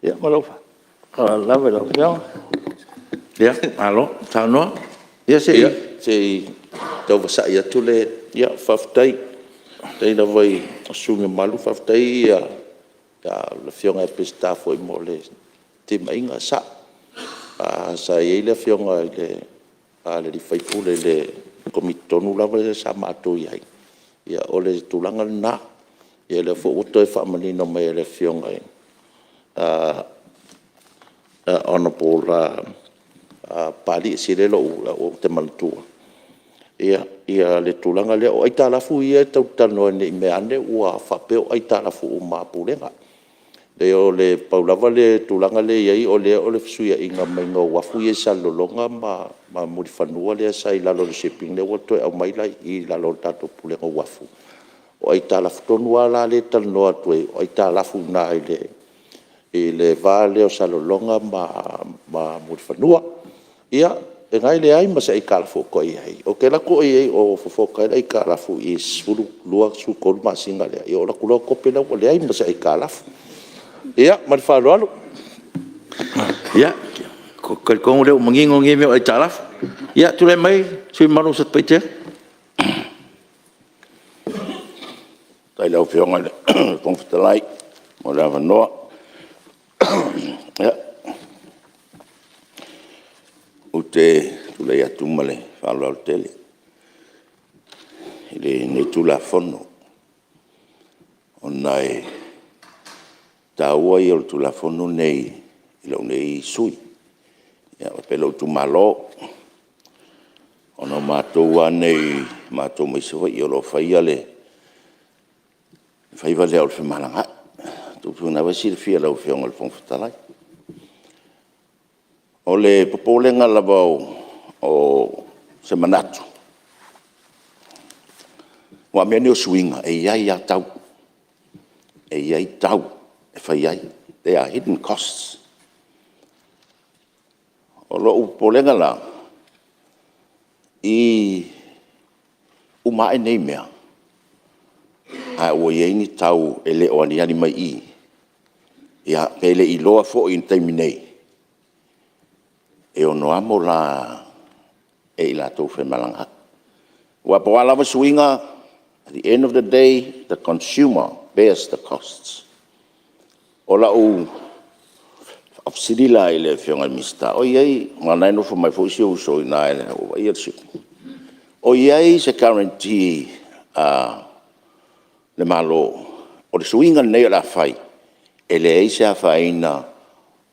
Ia ma lou faaaloalo lava i lau Afioga. Malo saunoa. Ia se i… Se i tau vasai atu le… Ia, faafetai. Faafetai lava i sui usufono mamalu, faafetai i le Afioga ia Peseta foi mo le timaiga. E sao, sa i ai le Afioga i le sui usufono i le Komiti tonu lava lea sa matou i ai, o le tulaga lena. Ia o lea foi ua toe faamanino mai e le Afioga ia Hon Papalii, e sili ai lou… ou te manatua le tulaga lea. O aitalafu ia tatou te talanoa ai ne i meaane ua faapea o aitalafu uma a Pulega. E leai na pau lava le tulaga lea e i ai o le fesuiaiga mai o uafu ia i Salelologa ma Mulifanua lea sa i lalo o le Shipping, lea ua toe aumai la i i i lalo o le tatou Pulega o Uafu. O aitalafu tonu lava la lea e talanoa atu ai, o aitalafu i ina i le va lea o Salelologa ma Mulifanua. Ia, o lena e leai ma se aitalafu o toe i ai. Ou te alu atu o fofoto ai le aitalafu i i le 12, 13 masina lea, ia ou alu atu loa tope la ua leai ma se aitalafu. Ia, ma le faaaloalo. Ia, ou te talitonu o lea ua manino lea mea o aitalafu. Ia, tulai mai le sui usufono mamalu mo Satupaitea. Faafetai i lau Afioga i le Fofoga Fetalai mo le avanoa. Ou te tulai atu ma le faaaloalo tele i lenei Tulafono, ona e taua ia o le Tulafono lenei i lou nei sui usufono faapea lou itumalo, ona o matou lava nei o matou mai Savaii o lo o faia le faiva lea o le femalagaai. Atonu foi o lena e silafia e lau Afioga i le Fofoga Fetalai. O le popolega lava o se manatu, aua o mea nei o suiga, e i ai lava tau, e i ai tau e fai ai, there are hidden costs. O lou popolega la, i uma ae nei mea, ae ua i ai ni tau e le o aliali mai i i, pe le i iloa foi i le taimi nei, e ono amo la e i latou femalagaai. Aua po o a lava suiga, at the end of the day, the consumer bears the cost. O lau faafesili la i le Afioga i le Minisita, o i ai, aua o lena e nofo mai foi si ou uso i ina o lo o vaaia le Shipping, o i ai se guarantee a le Malo o le suiga lenei o le a fai, e leai se afaina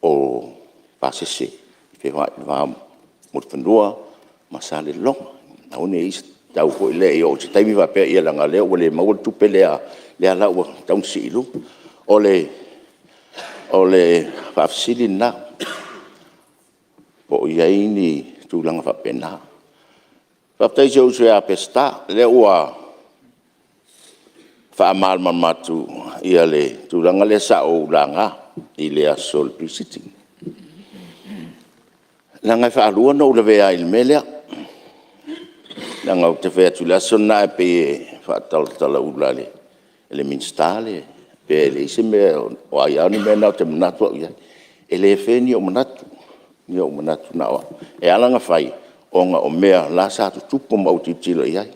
o pasese e feoai i le va o Mulifanua ma Salelologa. Aua ne i i ai se tau foi lea i oo i se taimi faapea leaga o lea ua le maua le tupe lea, lea la ua tatau ona sii i luga. O le faafesili lena, po o i ai ni tulaga faapena. Faafetai i si ou uso ia Peseta, o lea ua faamalamalama atu le tulaga lea sa ou laga i le aso o le Pre-Sitting. Leaga e faalua ona ou lavea ai i le mea lea. Leaga ou te fai atu i le aso lena ae pei e faatalatala ula e le Minisita pe leai se mea, o ai lava o ni mea na ou te manatu au i ai. E le fair ni ou manatu. Ni ou manatu na o au. E ala ona fai, ona o mea la sa tutupu ma ou tilotilo i ai,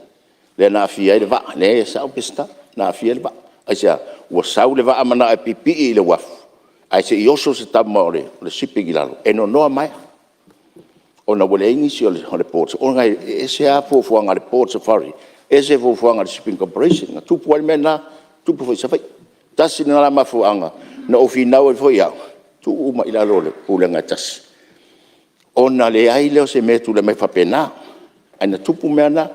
lea na aafia ai le vaa. E sao Peseta, na aafia ai le vaa. Aisea? Ua sau le vaa manao e pipii i le uafu, ae se i oso se tama o le Shipping i lalo e nonoa maea, ona ua leai nisi o le Port ona e ese lava fuafuaga a le Port Authority, ese fuafuaga a le Shipping Corporation. Na tupu ai le mea lena, tupu foi i Savaii. Tasi lena mafuaaga na ou finau ai foi au, tuu uma i lalo o le Pulega e tasi, ona leai lea o se mea e tulai mai faapena. Ae na tupu mea na,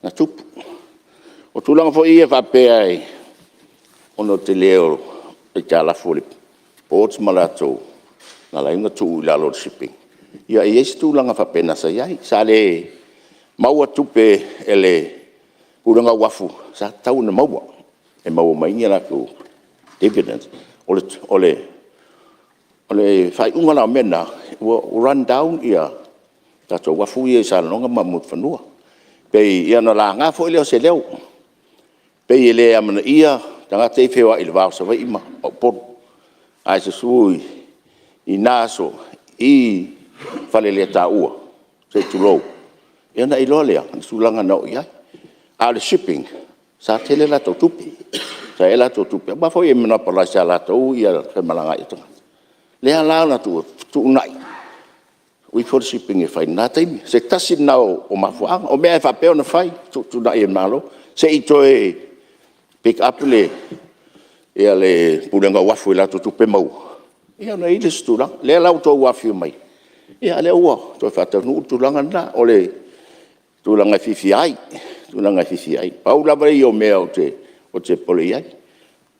na tupu. O tulaga foi ia faapea ona o le tele o aitalafu a le Port ma latou na ala ai ona tuu i lalo o le Shipping, ia e i ai si tulaga faapena sa i ai. Sa le maua tupe e le Pulega o Uafu sa tatau ona maua, e maua mai ai ni latou dividends. O le faaiuga la o mea na, ua run down tatou uafu ia i Salelologa ma Mulifanua. Ia ona laga foi lea o se leo, pei e le amanaia tagata ia e feoai i le va o Savaii ma Upolu. Ae susu i na aso i faleletaua se i tulou, ia ona e iloa lea o le tulaga na oo i ai. A o le Shipping, sa tele a latou tupe, sa i ai a latou tupe, aua foi e monopolize e latou le femalagaai o tagata. Lea la na fetuunai, tuu ifo le Shipping e fai i lena taimi. O se tasi lena o mafuaaga. O mea lava e faapea ona fai, fetuutuunai e le Malo, se i toe pick up le Pulega o Uafu i latou tupe maua, ia ona i ai lea o se tulaga. O lea la ua outou afifio mai, ia o lea ua toe faataunuu le tulaga lena. O le tulaga e fiafia ai, tulaga e fiafia ai. Pau lava ia o mea ou te popole i ai,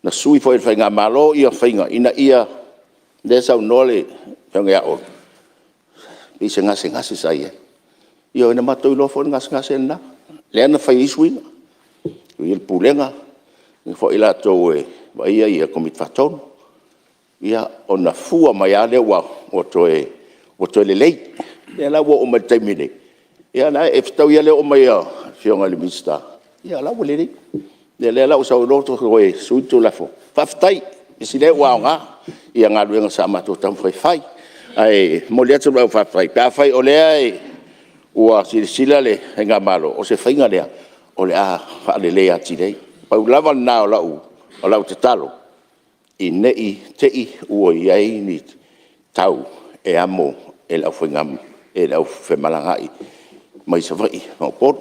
na sui foi e le faigamalo faiga ina ia… lea e saunoa le Afioga ia Olo, pei se gasegase sa i ai. Ioe, na matou iloa foi le gasegase lena, lea na fai ai suiga, suia le Pulega, suia foi i latou e vaaia Komiti Faatonu, ia ona fua mai lava lea ua toe lelei. O lea la ua oo mai i le taimi nei, ia e fetaui lava le oo mai o le Afioga i le Minisita, ia o la ua lelei. Ia lea la ua sau loa toe sui le Tulafono, faafetai, mea sili ua aoga galuega sa matou taumafai e fai. Ae momoli atu lau faafetai pe afai o lea ua silasila le faigamalo, o se faiga lea o le a faaleleia atili ai. Pau lava lena o lau tatalo, ina ne i te i ua i ai ni tau e amo e le au femalagaai mai Savaii ma Upolu.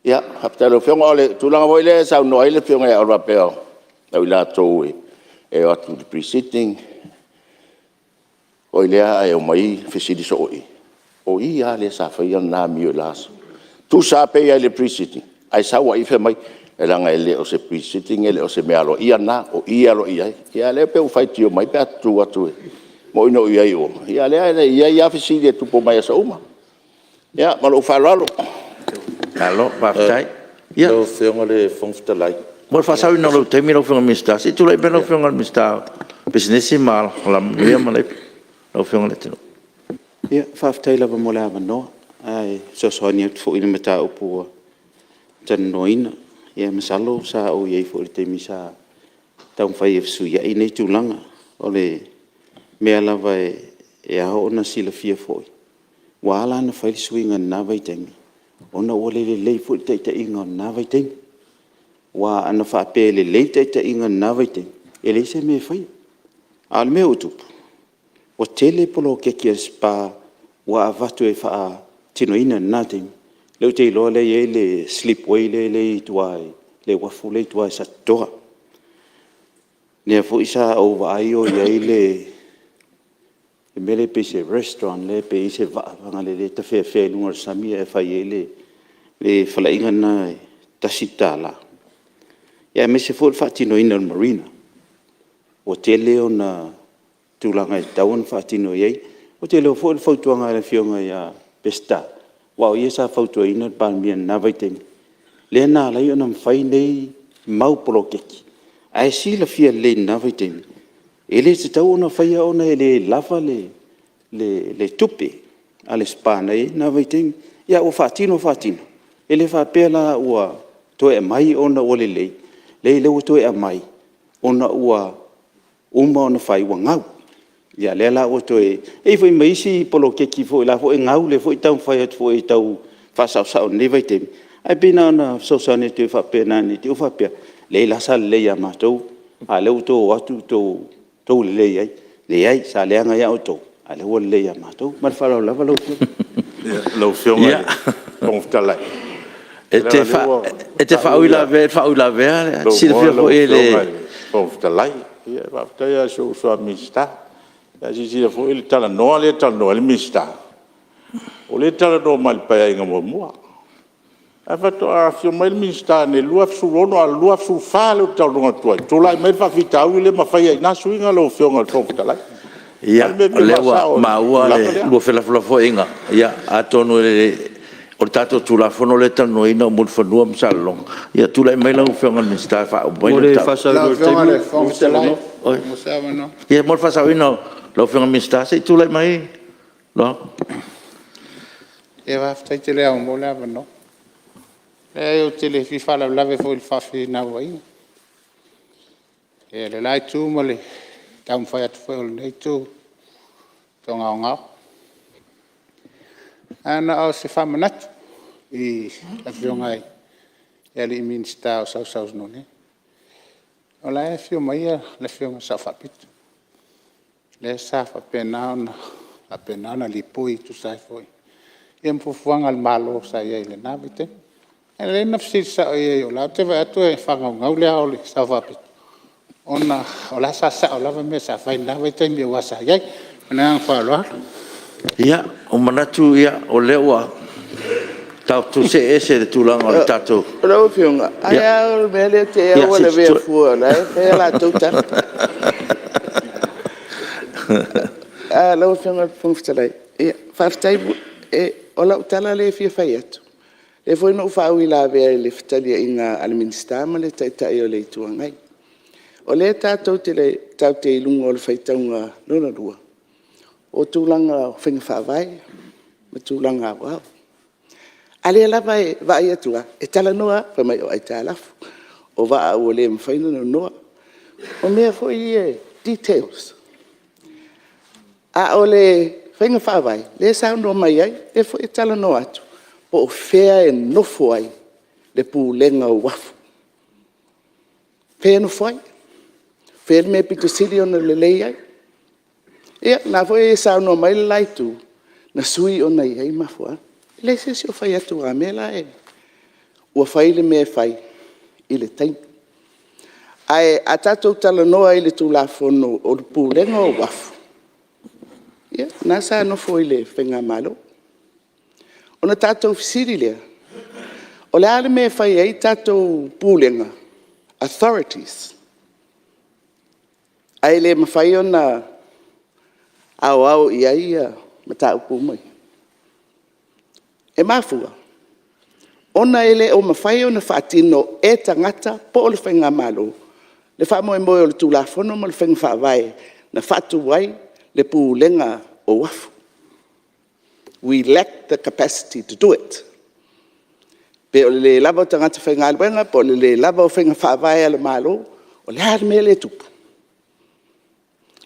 Ia, faafetai i lau Afioga. O le tulaga foi lea e saunoa ai le Afioga ia Olo e faapea o i latou e o atu i le Pre-Sitting foi lea ae omai fesili soo i i, o ia lava lea sa faia lena amio i la aso. Tusa lava pe i ai i le Pre-Sitting, ae sau lava i i fai mai, leaga e le o se Pre-Sitting e le o se mea aloaia lena, o i e aloaia ai. Ia a o lea e pei ua faitio mai pe a tu atu. E moni na ou i ai i o, a o lea e i ai lava fesili e tupu mai aso uma. Ia ma lou faaaloalo. Malo faafetai. Lau Afioga i le Fofoga Fetalai… Mo le faasaoina o lou taimi lau Afioga i le Minisita, se i tulai mai lau Afioga i le Minisita o Pisinisi ma Alamanuia ma Leipa, lau Afioga Leatinuu. Faafetai lava mo le avanoa. Ae fesoasoani atu foi i le mataupu ua talanoaina. Ia masalo sa ou i ai foi i le taimi sa taumafai e fesuiai nei tulaga. O le mea lava e ao ona silafia foi, ua ala ona fai le suiga i lena vaitaimi, ona ua le lelei foi le taitaiga o lena vaitaimi. Aua ana faapea e lelei le taitaiga i lena vaitaimi, e leai se mea e faia. A o le mea ua tupu, ua tele poloketi a le SPA ua avatu e faatinoina i lena taimi, lea ou te iloa lea e i ai le slipway lea e i tua i le uafu lea e i tua i Satitoa. Lea foi sa ou vaai o i ai le mea lea pei se restaurant lea pei e i ai se vaa lea e tafeafea i luga o le sami ae fai ai le faleaiga lena e $1. Aemaise foi o le faatinoina o le marina. Ua tele ona tulaga e tatau ona faatino i ai. Ou te iloa foi o le fautuaga a le Afioga ia Peseta, aua o ia sa fautuaina le Palemia i lena vaitaimi, lea na ala ai ona fai nei mau poloketi, ae silafia lelei i lena vaitaimi, e le tatau ona faia ona e le lava le tupe a le SPA na i ai i lena vaitaimi. Ae ua faatino faatino, e le faapea la ua toe aumai ona ua lelei, leai o lea ua toe aumai ona ua uma ona fai ua gau. Ia lea la ua toe... E i ai foi ma isi poloketi o la e gau, o lea foi e taumafai atu foi e tau faasaosao i lenei vaitaimi, ae pei na ona fesoasoani atu faapena ne i te i ua faapea, leai o la e sa lelei ia matou, a o lea ua outou o atu ua outou lelei ai. Leai, sa leaga ia outou, a o lea ua lelei ia matou. Ma le faaaloalo lava lau Afioga. Lau Afioga i le Fofoga Fetalai... E te faauilavea i le faauilavea a e silafia foi e le... Lau Afioga i le Fofoga Fetalai, ia faafetai lava i si ou uso a Minisita. Ae silasila foi i le talanoa lea e talanoa ai le Minisita, o lea e talanoa mai i le Paeaiga muamua. Ae faatoa afio mai le Minisita i le 2016, a o le 2014 lea ou te talanoa atu ai, tulai mai le faafitauli lea ma fai ai i ina suiga lau Afioga i le Fofoga Fetalai. Ia, o lea ua maua le lua felafolafoaiga, atonu o le tatou Tulafono lea e talanoaina o Mulifanua ma Salelologa. Ia tulai mai lau Afioga i le Minisita e faauma mai le mataupu. Ia mo le faasaoina o lau Afioga i le Minisita, se i tulai mai Loau. Faafetai tele lava ua maua le avanoa. Leai ou te le fia faalavelave foi i le faafinauaiga i le la itu ma le taumafai atu foi o lenei itu toagaogao. Ae na o se faamanatu i le Afioga i le Minisita o sausaunoa nei. O la e afio mai le Afioga i le Sao Faapito, lea sa faapena ona lipoi e tusa ai foi ma fuafuaga a le Malo sa i ai i lena vaitaimi. E lelei ona fesili sao i ai o la e ou te vaai atu e faagaugau le ao o le Sao Faapito, ona o la e sa sao lava mea sa fai i lena vaitaimi aua sa i ai. Ma le agaga faaaloalo. Ia, ua manatu o lea ua tatou see ese i le tulaga o le tatou... Lau Afioga, ai lava o le mea lea e te i ua lavea fua o la e fai a latou tala. Lau Afioga i le Fofoga Fetalai, faafetai, o lau tala lea e fia fai atu, lea foi na ou faauilavea i le fetaliaiga a le Minisita ma le Taitai o le Itu Agai. O lea tatou te i luga o le faitauga lona lua o tulaga o faiga faavae ma tulaga aoao, a o lea lava e vaai atu lava, e talanoa lava, fai mai o aitalafu, o vaa ua le mafai ona nonoa. O mea foi ia details. A o le faiga faavae, lea e saunoa mai ai, lea foi e talanoa atu, po o fea e nofo ai le Pulega o Uafu. O fea e nofo ai? O fea le mea e aupito sili ona lelei ai? Ia, o lena foi e saunoa mai le la Itu, na sui ona e i ai mafuaaga. E leai se isi o fai atu a mea la e... ua fai le mea e fai i le taimi. Ae a tatou talanoa i le Tulafono o le Pulega o Uafu, ia, o lena sa nofo i le faigamalo. Ona tatou fesili lea, o le a le mea e fai ai tatou Pulega? Authorities, ae le mafai ona aoao i ai mataupu uma ia? E mafua ona e le o mafai ona faatino e tagata po o le faigamalo le faamoemoe o le Tulafono ma le faiga faavae na faatu ai le Pulega o Uafu. We lack the capacity to do it. Pe o le le lava o tagata faigaluega, pe o le le lava o faiga faavae a le Malo, o le a le mea lea e tupu?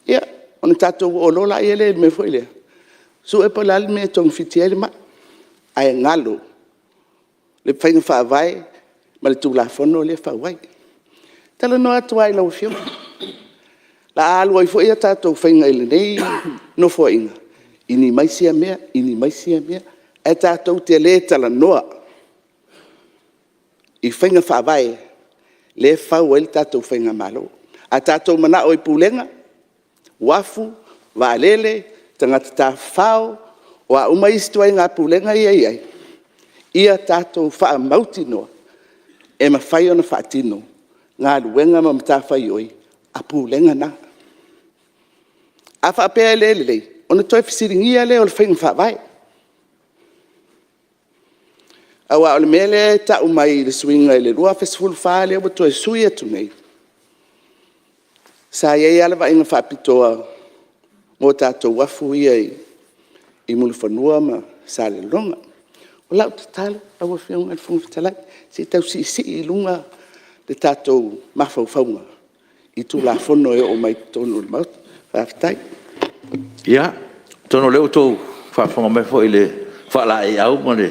Ia, ona tatou oo loa lea i le mea foi lea, sue po o le a le mea e togafiti ai le mai, ae galo le faiga faavae ma le Tulafono lea e fau ai. E talanoa atu lava i lau Afioga, o le a alu ai foi a tatou faiga i lenei Nofoaiga i ni mai sia mea, ini mai sia mea, ae tatou te le talanoa i faiga faavae lea e fau ai le tatou faigamalo. A tatou mananao i Pulega, uafu, vaalele, tagata tafafao, o a uma isi ituaiga Pulega ia e i ai, ia tatou faamautinoa e mafai ona faatino galuega ma matafaioi a Pulega na. A faapea e le lelei, ona toe fesiligia lea o le faiga faavae. Aua o le mea lea e tau mai i le suiga i le 2014 lea ua toe sui atu nei, sa i ai lava le vaaiga faapitoa mo tatou uafu ia i Mulifanua ma Salelologa. O lau tatalo lau Afioga i le Fofoga Fetalai, se i tau siisii i luga le tatou mafaufauga i Tulafono e oo mai totonu o le Maota. Faafetai. Ia, atonu o lea ua outou faafofoga mai foi i le faalaeiau ma le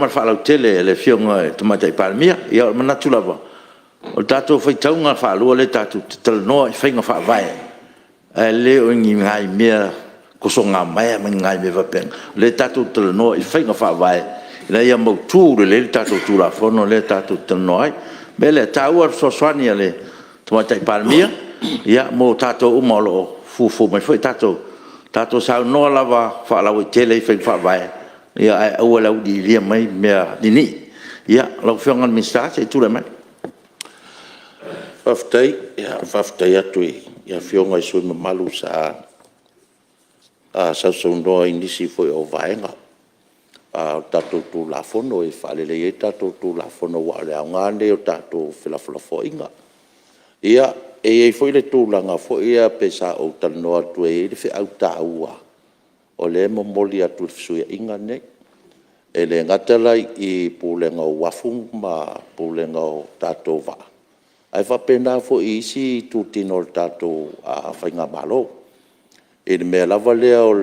faalautele a le Afioga i le Tamaitai Palemia. Ia o le manatu lava, o le tatou faitauga faalua lea tatou te talanoa i faiga faavae, ae le o ni nai mea tosogamaea ma ni nai mea faapena. O lea tatou te talanoa i faiga faavae ina ia mautu lelei le tatou Tulafono lea tatou te talanoa ai. O le mea lea, e taua le fesoasoani a le Tamaitai Palemia mo tatou uma o lo o fuafua mai foi tatou. Tatou saunoa lava faalauaitele i faiga faavae, ae aua le auiliilia mai mea ninii. Ia, lau Afioga i le Minisita, se i tulai mai. Faafetai. Faafetai atu i Afioga i sui usufono mamalu sa sausaunoa i nisi foi o vaega o le tatou Tulafono e faaleleia ai tatou Tulafono, aua o le aoga lenei o tatou felafolafoaiga. Ia, e i ai foi le tulaga foi lea pei sa ou talanoa atu e i ai le feau taua o lea e momoli atu i le fesuiaiga lenei. E le gata la i Pulega o Uafu ma Pulega o tatou vaa, ae faapena foi i isi itutino o le tatou faigamalo, i le mea lava lea o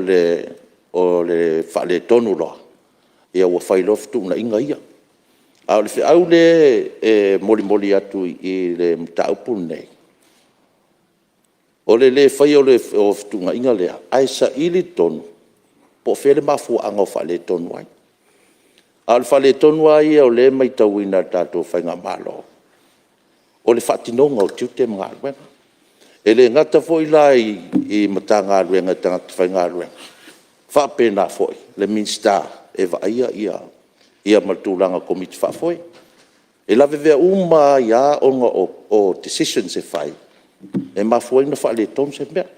le faaletonu loa, ua fai loa fetuunaiga ia. A o le feau lea e molimoli atu i le mataupu lenei, o le le faia o fetuunaiga lea, ae saili tonu po o fea le mafuaaga o faaletonu ai. A o le faaletonu lava ia o lea e matauina e le tatou faigamalo, o le faatinoga o tiute ma galuega. E le gata foi la i Matagaluega i tagata faigaluega, faapena foi le Minisita e vaaia ma le tulaga o Komiti Faafoe. E lavevea uma ai lava ona o decisions e fai e mafua ai ona faaletonu se mea. E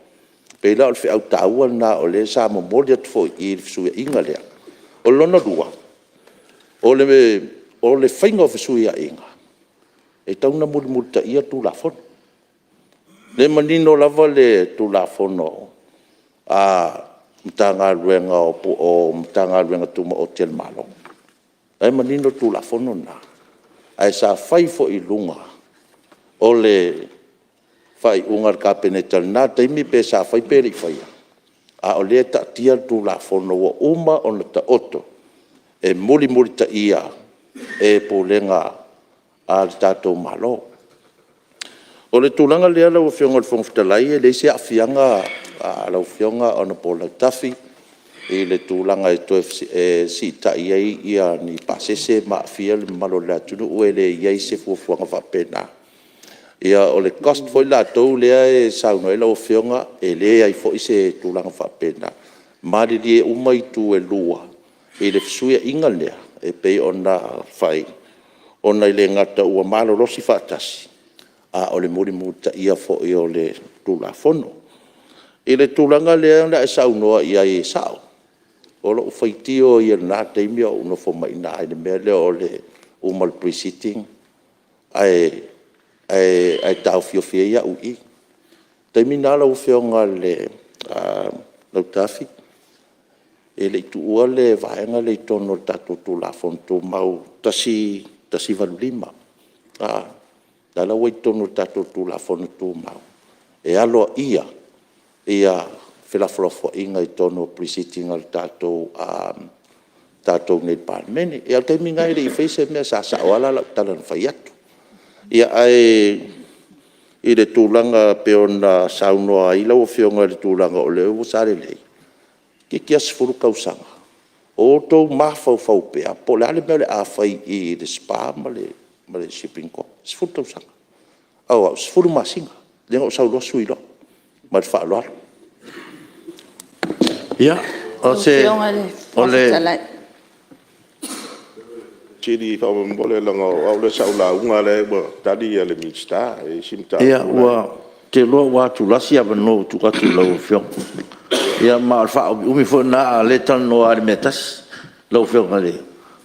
pei la o le feau taua lena o lea sa momoli atu foi i i i le fesuiaiga lea. O lona lua, o le faiga o fesuiaiga, e tatau ona mulimulitaia Tulafono. O lea e manino lava le Tulafono a Matagaluega o Matagaluega Tumaoti a le Malo, o la e manino le Tulafono lena, ae sa fai foi i luga o le faaiuga a le Kapeneta i lena taimi pe sa faia pe le i faia, a o lea e taatia le Tulafono ua uma ona taoto e mulimulitaia e Pulega a le tatou Malo. O le tulaga lea lau Afioga i le Fofoga Fetalai, e leai se aafiaga lau Afioga Hon Lautafi i le tulaga e toe siitai ai ni pasese ma aafia le mamalu o le atunuu, e leai se fuafuaga faapena. Ia o le cost foi latou lea e saunoa i ai lau Afioga, e leai foi se tulaga faapena. Malilie uma itu e lua i le fesuiaiga lea e pei ona fai, ona e le gata ua malolosi faatasi, a o le mulimulitaia foi o le Tulafono. I le tulaga lea na e saunoa i ai e sao, o lou faitio ia i lena taimi a o ou nofo mai i ina i le mea lea o le uma o le Pre-Sitting ae taofiofi ai au i i. O le taimi lena lau Afioga Lautafi, e le i tuua le vaega lea i totonu o le tatou Tulafono Tumau 185. O la e la ua i totonu o le tatou Tulafono Tumau e aloaia felafolafoaiga i totonu o Pre-Sitting a le tatou nei Palemene. Ia o le taimi lena e le i faia se mea, sa sao lava la lau tala na fai atu. Ae i le tulaga pei ona saunoa ai lau Afioga i le tulaga o lea sa lelei, toeitiiti lava 10 tausaga o outou mafaufau pea po o le a le mea o le a fai i le SPA ma le Shipping Corp. 10 tausaga. A o au, e 10 masina, lea na ou sau loa sui loa. Ma le faaaloalo. Ia, o le Fesili faamolemole leaga o au lea sa ou lauga a o lea ua tali le Minisita i isi mataupu la e… Ou te iloa ua atulasi avanoa ua tuu atu i lau Afioga. Ia ma o le faaumiumi foi lena, a o lea e talanoa lava i le mea e tasi lau Afioga i le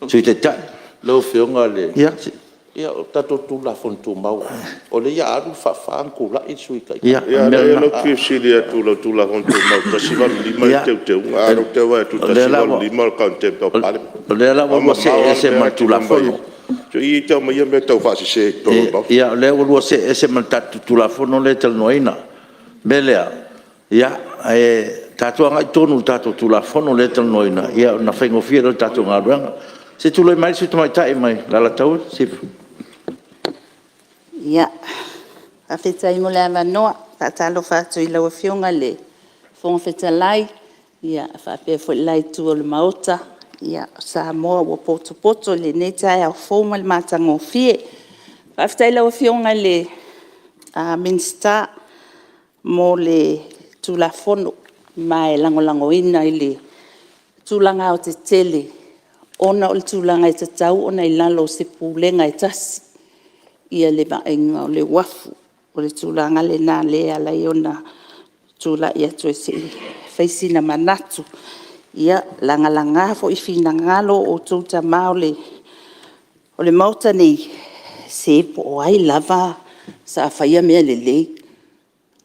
Sui Taitai. Lau Afioga ia o tatou Tulafono Tumau lava, o lea o le a alu le faafa ona tulai le Sui Taitai. Ia leai o lea ou te fia fesili atu i lau Tulafono Tumau 185 le teuteuga, a o lea ou te vaai atu i le 185 o le Contempt of Parliament. O lea la ua lua see ese ma le Tulafono. Tei e te aumaia mea taufaasese i totonu o le Maota. Ia, o lea ua lua see ese ma le tatou Tulafono lea e talanoaina. O le mea lea, e Tatou agai tonu i le tatou Tulafono lea e talanoaina ona faigofie lea o le tatou galuega. Se i tulai mai le sui usufono tamaitai mai Alataua Sisifo. Ia, faafetai mo le avanoa. E faatalofa atu i lau Afioga i le Fofoga Fetalai faapea foi le la Itu o le Maota, o Samoa ua potopoto i lenei taeao fou ma le matagofie. Faafetai i lau Afioga i le Minisita mo le Tulafono, ma e lagolagoina i le tulaga aoaotetele ona o le tulaga e tatau ona i lalo o se Pulega e tasi le vaaiga o le uafu. O le tulaga lena lea e ala ai ona tulai atu se i fai sina manatu. Ia, lagalaga foi finagalo o outou tama o le Maota nei, se po o ai lava sa faia mea lelei,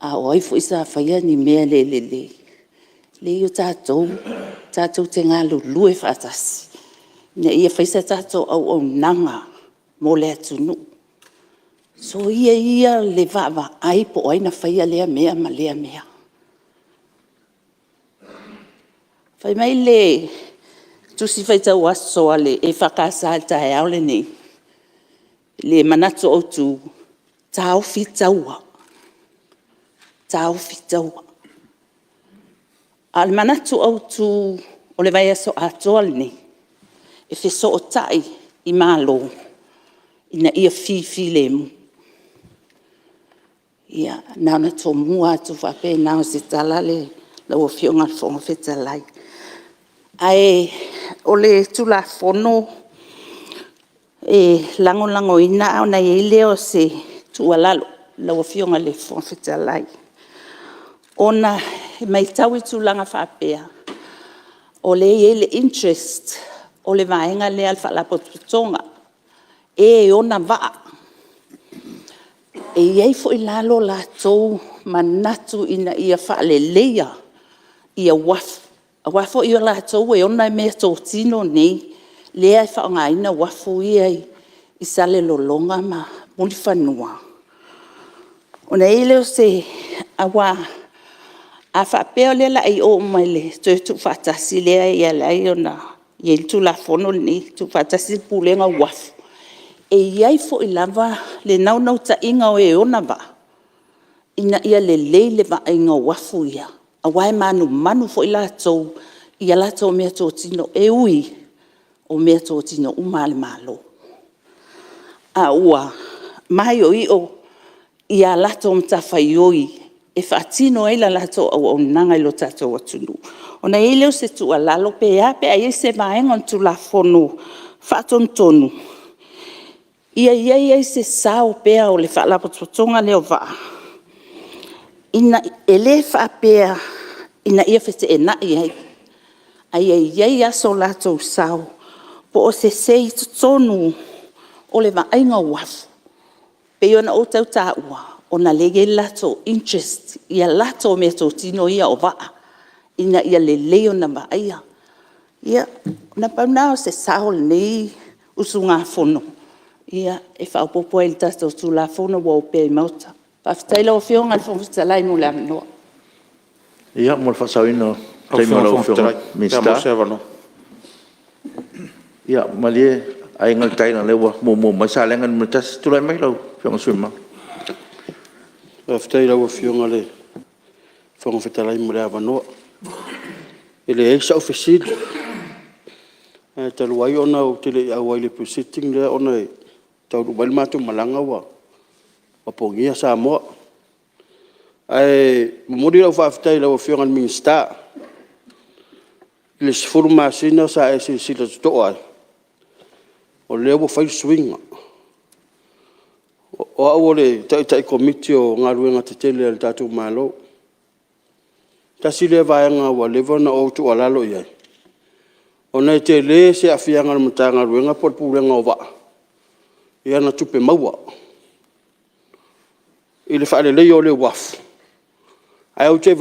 a o ai foi sa faia ni mea le lelei, leai o tatou tatou te galulue faatasi ina ia fai se tatou auaunaga mo le atunuu. Soia ia le vaavaai po o ai na faia lea mea ma lea mea. Fai mai le Tusi Faitau Aso a le EFKS i le taeao lenei i le manatu autu, “Taofi Taua, Taofi Taua.” A o le manatu autu o le vaiaso atoa lenei, e fesootai i Malo ina ia fifilemu. Ia, na ona tomua atu faapena o se tala lau Afioga i le Fofoga Fetalai. Ae o le Tulafono e lagolagoina, ona i ai lea o se tuualalo lau Afioga i le Fofoga Fetalai, ona e matau i tulaga faapea, o lea e i ai le interest o le vaega lea a le Faalapotopotoga, e ona vaa. E i ai foi la lo latou manatu ina ia faaleleia uafu, aua foi o latou e ona meatotino nei lea e faaaogaina uafu ia i Salelologa ma Mulifanua. Ona i ai lea o se... aua a faapea o lea o le a i o uma i le toe tuufaatasi lea e ala ai ona i ai le Tulafono lenei, tuufaatasi le Pulega o Uafu, e i ai foi lava le naunautaiga o e ona vaa, ina ia lelei le vaaiga o uafu ia, aua e manumanu foi latou i a latou meatotino, e ui o meatotino uma lava a le Malo, a ua maioio a latou matafaioi e faatino ai le latou auaunaga i lo tatou atunuu. Ona i ai lea o se tuualalo, pe a pe a i ai se vaega o le Tulafono Faatonutonu, ia i ai se sao pea o le Faalapotopotoga lea o Vaa, e le faapea ina ia feteenai ai, a ia i ai lava so latou sao po o se say i totonu o le vaaiga o uafu. E pei ona ou tau taua, ona o lea e i ai le latou interest i a latou meatotino ia o vaa, ina ia lelei ona vaaia. Ia, na pau lena o se sao o lenei usugafono e faaopoopo ai i le tatou Tulafono ua opea i Maota. Faafetai lau Afioga i le Fofoga Fetalai mo le avanoa. Ia, mo le faasaoina o le taimi o lau Afioga i le Minisita. Ia malie Aiga i le Tai leaga o lea ua muamua mai Salega 1. Tulai mai lau Afioga i le sui usufono mamalu. Faafetai i lau Afioga i le Fofoga Fetalai mo le avanoa. E leai sau fesili, ae talu ai ona ou te le i auai i le Pre-Sitting lea ona e taunuu mai le matou malaga ua pogia Samoa. Ae momoli lau faafetai i lau Afioga i le Minisita i le 10 masina sa e silasila totoa ai, o lea ua fai le suiga. O au o le Taitai Komiti o Galuega Tetele a le tatou Malo. Tasi lea vaega ua leva ona ou tuualalo i ai, ona e tele se aafiaga o le Matagaluega po o le Pulega o Vaa i ana tupe maua i le faaleleia o le uafu, ae ou te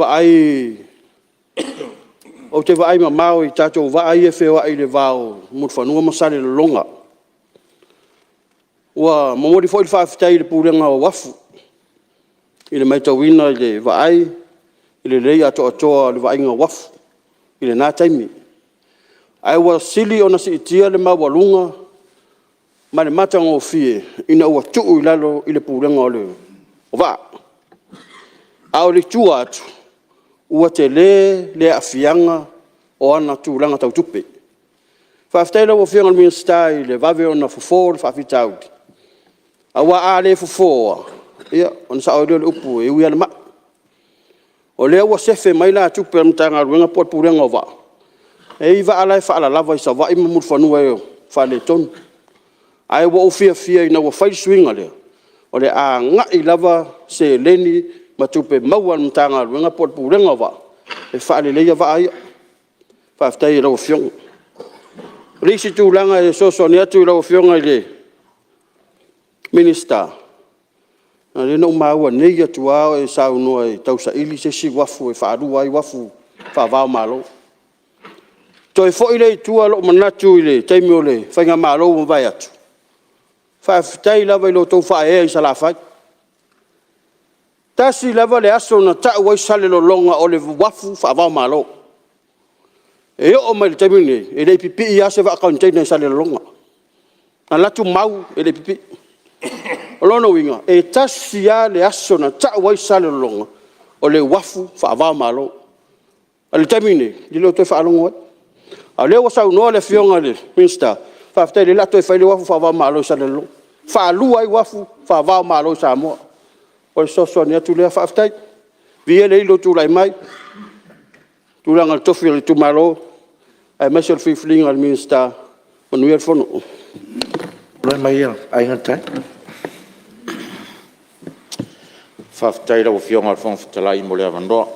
vaai mamao i tatou vaa ia e feoai i le va o Mulifanua ma Salelologa. Ua momoli foi le faafetai i le Pulega o Uafu i le matauina i le vaai i le lelei atoatoa o le vaaiga o uafu i lena taimi. Ae ua sili ona siitia le maualuga ma le matagofie ina ua tuu i lalo i le Pulega o Vaa. A o tua atu, ua tele le aafiaga o ona tulaga tau tupe. Faafetai i lau Afioga i le Minisita i le vave ona fofo o le faafitauli, aua a le fofoa, ia ona sao ai lea o le upu, e ui lava le mai. O lea ua sefe mai la tupe a le Matagaluega po o le Pulega o Vaa, e i ai vaa la e faalalava i Savaii ma Mulifanua e faaletonu. Ae ua ou fiafia ina ua fai le suiga lea, o le a agai lava seleni ma tupe maua a le Matagaluega po o le Pulega o Vaa e faaleleia vaa ia. Faafetai i lau Afioga. O le isi tulaga e fesoasoani atu i lau Afioga i le Minisita, leaga o lea na ou maua nei atu lava o e saunoa e tausaili se isi uafu e faalua ai uafu faava-o-Malo. Toe foi lea i tua lou manatu i le taimi o le faigamalo ua mavae atu, faafetai lava i lo outou faaeaea i Salafai. E tasi lava le aso na tau ai Salelologa o le uafu faava-o-Malo. E oo mai i le taimi lenei, e le i pipii lava se vaa container i Salelologa. Na alu atu mau e le i pipii. O lona uiga, e tasi lava le aso na tau ai Salelologa o le uafu faava-o-Malo. O le taimi lenei, e le o toe faalogo ai. A o lea ua saunoa le Afioga i le Minisita, faafetai o lea o le a toe fai le uafu faava-o-Malo i Salelologa. E faalua ai uafu faava-o-Malo i Samoa. O le fesoasoani atu lea. Faafetai. Viia le Alii i lou tulai mai i le tulaga o le tofi o le itumalo, aemaise o le filifiliga o le Minisita. Manuia le Fono. Tulai mai Aiga i le Tai. Faafetai i lau Afioga i le Fofoga Fetalai mo le avanoa.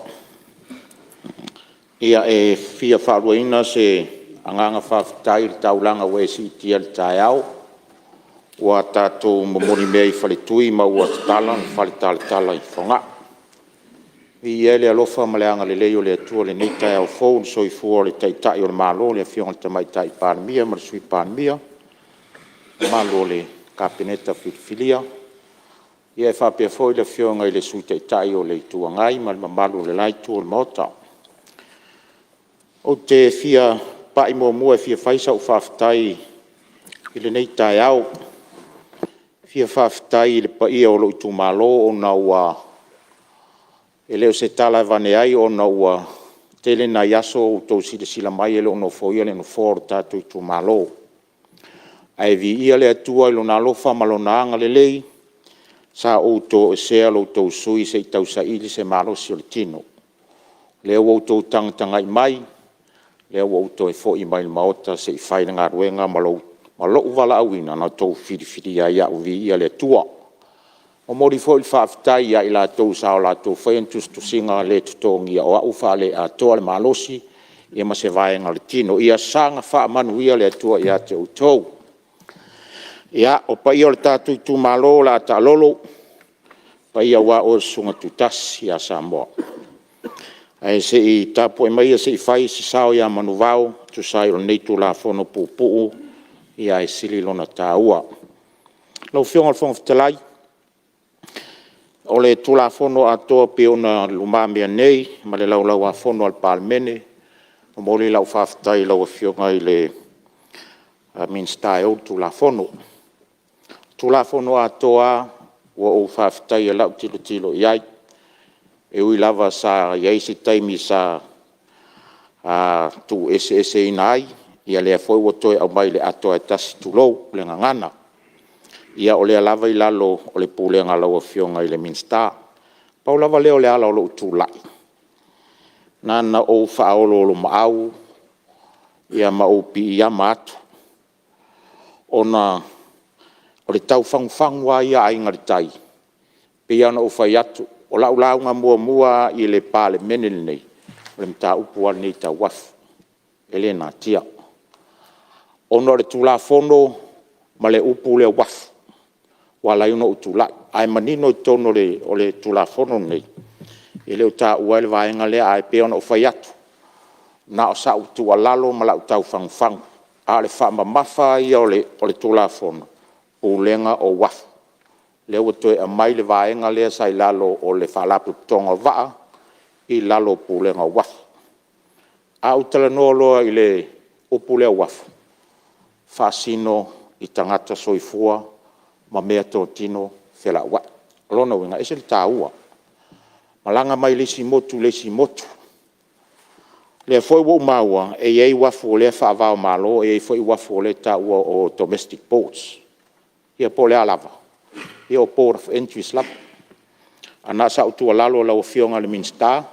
Ia, e fia faaluaina se agaga faafetai i le taulaga ua e siitia i le taeao, ua tatou momoli mea i faletui ma ua tatala faletalatala i Fogaa. Viia le alofa ma le agalelei o le Atua i lenei taeao fou i le soifua o le Taitai o le Malo le Afioga i le Tamaitai Palemia ma le Sui Palemia, le mamalu o le Kapeneta filifilia, e faapea foi le Afioga i le Sui Taitai o le Itu Agai ma le mamalu o le la Itu o le Maota. Ou te fia pai muamua e fia fai sau faafetai i lenei taeao. E fia faafetai i le paia o lou itumalo ona ua… E le o se tala e aveane ai ona ua tele nai aso ua outou silasila mai e le o nofoia le nofoa o le tatou itumalo. Ae viia le Atua i Lona alofa ma Lona agalelei sa ou toesea lo outou sui usufono se i tausaili se malosi o le tino. O lea ua outou tagatagai mai, o lea ua ou toe foi mai i le Maota se i fai le galuega ma lou valaauina na outou filifilia ai au. Viia le Atua. E momoli foi le faafetai ia i latou sa latou faia ni tusitusiga le totogia o au e faale-atoa le malosi ma se vaega o le tino. Ia saga faamanuia le Atua ia te outou. Ia, o paia o le tatou itumalo o le a taalolo, o paia aua oe le Susuga Tutasi ia Samoa. Ae se i tapuai maia se i fai se sao ia Manuvao e tusa ai o lenei Tulafono puupuu ae sili lona taua. Lau Afioga i le Fofoga Fetalai, o le Tulafono atoa pei ona i lumamea nei ma le Laulau a Fono a le Palemene, e momoli lau faafetai i lau Afioga i le Minisita e ou le Tulafono. O le Tulafono atoa lava ua ou faafetaia i lau tilotilo i ai, e ui lava sa i ai se taimi sa tuueseeseina ai, ia lea foi ua toe aumai i le ato lava e tasi, tulou le gagana. Ia o lea lava e i lalo o le Pulega a lau Afioga i le Minisita. Pau lava lea o le ala o lou tulai, na ona ou faaoloolomaau ma ou piiama atu, ona o le tau fagufagu lava ia a Aiga i le Tai, e pei lava ona ou fai atu, o lau lauga muamua lava i le Palemene lenei, o le mataupu lava lenei tau uafu, e le natia. Ona o le Tulafono ma le upu lea uafu ua ala ai ona ou tulai. Ae manino i totonu o le Tulafono lenei, e le o taua ai le vaega lea. Ae pei ona ou fai atu, na o sau tuualalo ma lau tau fagufagu, a o le faamamafa ia o le Tulafono, Pulega o Uafu. O lea ua toe aumai le vaega lea sa i lalo o le Faalapotopotoga o Vaa i lalo o Pulega o Uafu. A ou talanoa loa i le upu lea uafu, faasino i tagata soifua ma meatotino felauai. O lona uiga, e ese le taua, malaga mai le isi motu i le isi motu. O lea foi ua ou maua, e i ai uafu o lea e faava o Malo e i ai foi uafu o lea e taua o domestic ports. Ia po o le a lava, ia o port of entries lava. Ae na o sau tuualalo i lau Afioga i le Minisita,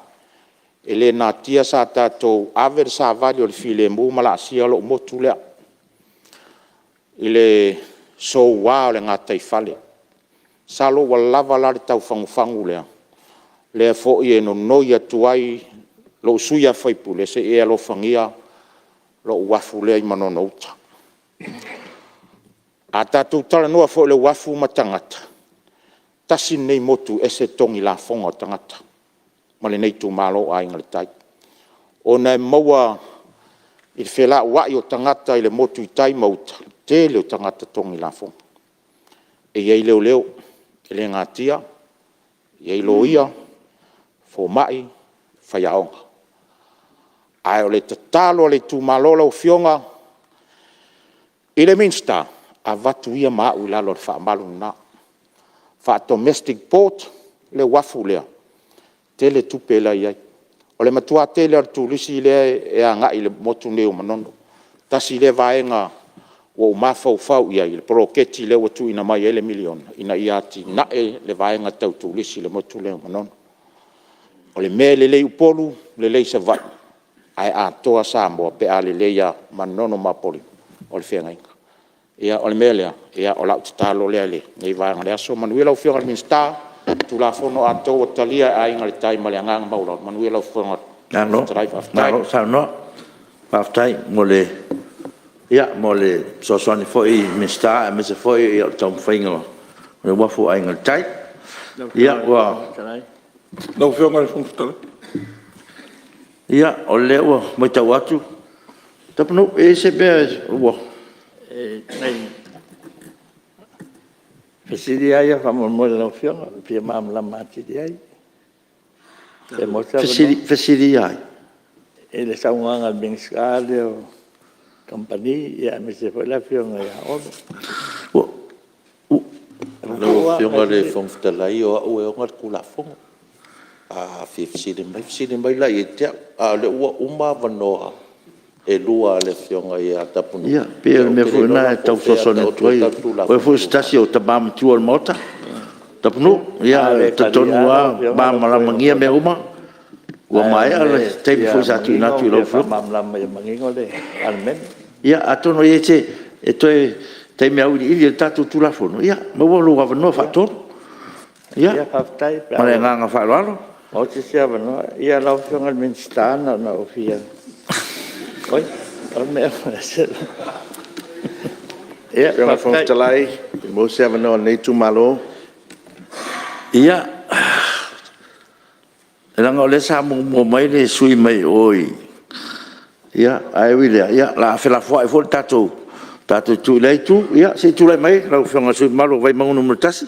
e le natia sa tatou ave le savali o le filemu ma laasia lou motu lea i le soua o le gataifale. Masalo ua lava la le tau fagufagu lea, lea foi e nonoi atu ai lou sui usufono, se i e alofagia lou uafu lea i Manono Uta. A tatou talanoa foi i le uafu ma tagata, tasi lenei motu e ese totogi lafoga o tagata ma lenei itumalo o Aiga i le Tai, ona e maua i le felauai o tagata i le motu i tai ma uta, tele o tagata totogi lafoga. E i ai leoleo, e le natia, e i ai loia, fomai, faiaoga. Ae o le tatalo a le itumalo lau Afioga i le Minisita, avatu ia ma au i lalo o le faamalu lena, faa-domestic port le uafu lea, tele tupe la e i ai. O le matua tele lava o le turisi lea e agai i le motu lenei o Manono. Tasi lea vaega ua ou mafaufau i ai i le poloketi lea ua tuuina mai ai le $1 miliona, ina ia atinae le vaega tau turisi i le motu lea o Manono. O le mea e lelei i Upolu, lelei i Savaii, ae atoa Samoa pe a lelei ia Manono ma Apolima, o le Feagaiga. Ia o le mea lea, o lau tatalo lea i lenei vaega o le aso. Manuia lau Afioga i le Minisita, Tulafono atoa ua talia e Aiga i le Tai ma le agaga maualalo. Manuia lau Afioga i le Fofoga Fetalai, faafetai. Malo saunoa, faafetai mo le fesoasoani foi i le Minisita aemaise foi o le taumafaiga o le uafu o Aiga i le Tai. Ia ua... Lau Afioga i le Fofoga Fetalai... Ia, o lea ua matau atu Tapunuu, e i ai se mea ua... Fesili lava ia faamolemole lau Afioga e fia malamalama atili ai. Pe maua se avanoa. Fesili ia ai? I le saunoaga a le Minisita lea o Kamupani aemaise foi le Afioga ia Olo. Lau Afioga i le Fofoga Fetalai o au e ona le Tulafono. A fia fesili mai, fesili mai la ia te au, a o lea ua uma avanoa e lua a le Afioga ia Tapunuu. Ia, pei o le mea foi lena e tau fesoasoani atu ai, o oe foi o se tasi o tama matua o le Maota Tapunuu. Ia e talitonu lava ua malamalama mea uma, ua maea le taimi foi sa tuuina atu i lau Afioga. Ia, atonu e toe taimi auiliili ai le tatou Tulafono, ia maua lou avanoa faatolu. Ia, ma le agaga faaaloalo. Ia, lau Afioga i le Minisita na ona ou fia... Oi, o le mea... Lau Afioga i le Fofoga Fetalai, pe maua se avanoa o lenei itumalo. Ia, leaga o lea sa muamua mai le sui usufono mai o i... Ae ui i lea, o le a felafoai foi le tatou itu i lea itu. Ia se i tulai mai lau Afioga i le sui usufono mamalu mo Vaimauga 1.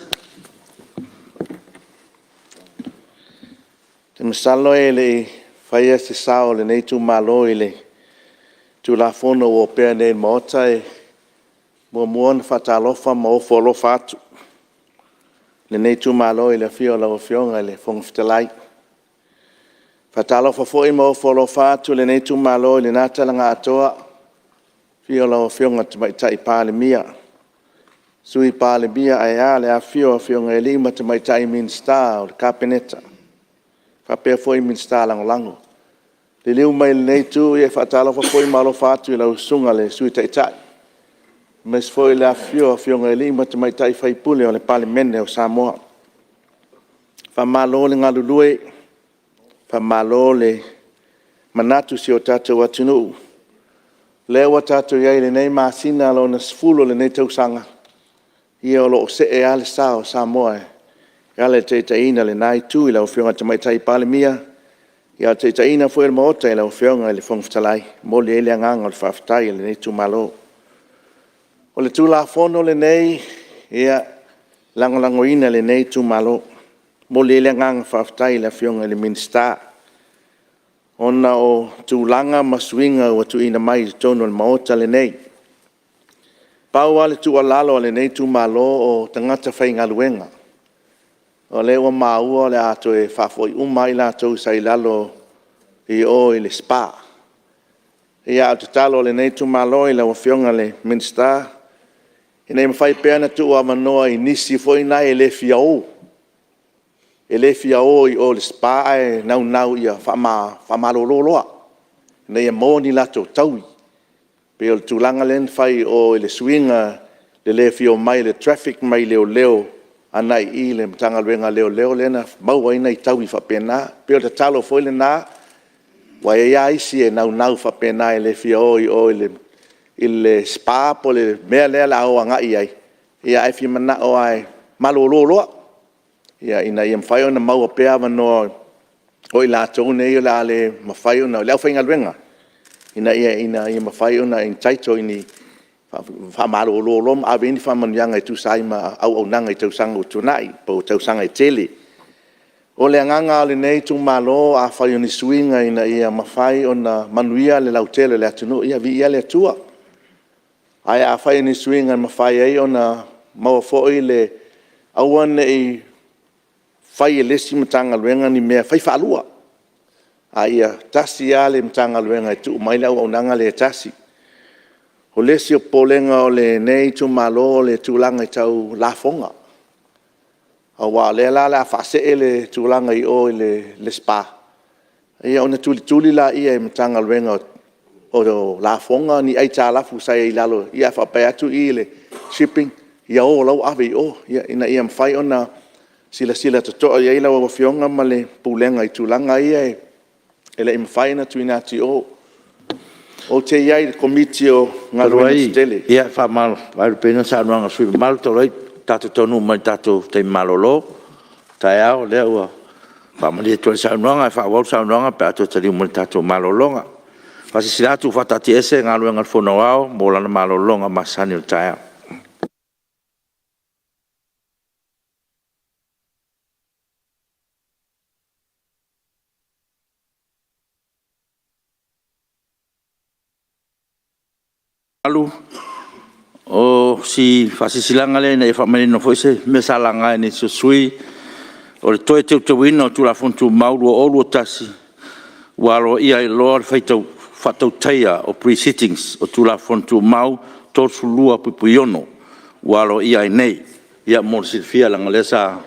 Masalo ae le i faia se sao o lenei itumalo i le Tulafono ua opea nei i le Maota, e muamua ona faatalofa ma ofo alofa atu lenei itumalo i le afio o lau Afioga i le Fofoga Fetalai. E faatalofa foi ma ofo alofa atu lenei itumalo i lena tala na atoa, i le afio o lau Afioga i le Tamaitai Palemia, Sui Palemia, ae a le afifio o Afioga i alii ma tamaitai Minisita o le Kapeneta, faapea foi Minisita Lagolago. Liliu mai i lenei Itu, e faatalofa foi ma ofo alofa atu i lau Susuga i le Sui Taitai, aemaise foi le afifio o Afioga i alii ma tamaitai sui usufono o le Palemene o Samoa. Faamalo le galulue, faamalo le manatu i si o tatou atunuu. O lea ua tatou i ai i lenei masina lona 10 o lenei tausaga, ia o lo o see lava le sa o Samoa e ala i le taitaiga a lena Itu i lau Afioga i le Tamaitai Palemia, a o le taitaiga foi o le Maota e lau Afioga i le Fofoga Fetalai. E momoli ai le agaga o le faafetai a lenei itumalo. O le Tulafono lenei, e lagolagoina e lenei itumalo. E momoli ai le agaga faafetai i le Afioga i le Minisita. ona o tulaga ma suiga ua tuuina mai i totonu o le Maota lenei. Pau lava le tuualalo a lenei itumalo o tagata faigaluega. O lea ua maua o le a toe faafoi uma lava i latou sa i lalo i o i le SPA. Ia a o le tatalo a lenei itumalo i lau Afioga i le Minisita, ina ia mafai pea ona tuuavanoa i nisi foi nei e le fia o, e le fia o i o i le SPA ae naunau ia faamalolo loa ina ia maua ni latou taui. E pei o le tulaga lea na fai i o i le suiga i le le fia omai o le traffic mai leoleo agai i le Matagaluega a Leoleo lea na maua ai nai taui faapena. E pei o le tatalo foi lena, aua e i ai lava isi e naunau faapena e le fia o i o i le SPA po o le mea lea o le a o agai i ai, ae fia manao lava e malolo loa, ina ia mafai ona maua pea avanoa o i latou nei o le a le mafai ona… le aufaigaluega, ina ia mafai ona entitle i ni faamalolo loa ma ave i ai ni faamanuiaga e tusa ai ma auaunaga i tausaga ua tuanai po o tausaga e tele. O le agaga lava o lenei itumalo, afai o ni suiga ina ia mafai ona manuia le lautele o le atunuu, ia viia le Atua. Ae afai o ni suiga e mafai ai ona maua foi le aua ne i fai e le isi Matagaluega ni mea, fai faalua, a ia tasi lava le Matagaluega e tuu uma i ai le auaunaga lea e tasi. O le isi o popolega o lenei itumalo o le tulaga tau lafoga, aua o lea la o le a faasee le tulaga i o i le SPA, ia ona tulituli lea e le Matagaluega o Lafoga ni aitalafu sa i ai i lalo, ae faapea atu i i le Shipping, ia o la ua ave i o, ina ia mafai ona silasila totoa i ai lau Afioga ma le Pulega i tulaga ia e le i mafai ona tuuina atu i o. Ou te i ai i le Komiti o Galuega Tetele. Ia, e faamalupeina le saunoaga a le sui usufono mamalu, talu ai ua tatou taunuu mai i le tatou taimi malolo o le taeao, o lea ua faamalie atu ai i le saunoaga, ae faaauau le saunoaga pe a toe taliu mai i le tatou malologa. E faasilasila atu ua faataatiaese Galuega a le Fono Aoao mo lana malologa masani o le taeao. O si faasilasilaga lea ina ia faamanino foi se mea sa laga e nisi o sui usufono, o le toe teuteuina o le Tulafono Tumau 2021, ua aloaia ai loa le faatautaia o Pre-sittings o Tulafono Tumau 32(6) ua aloaia ai nei. Ia mo le silafia leaga o lea sa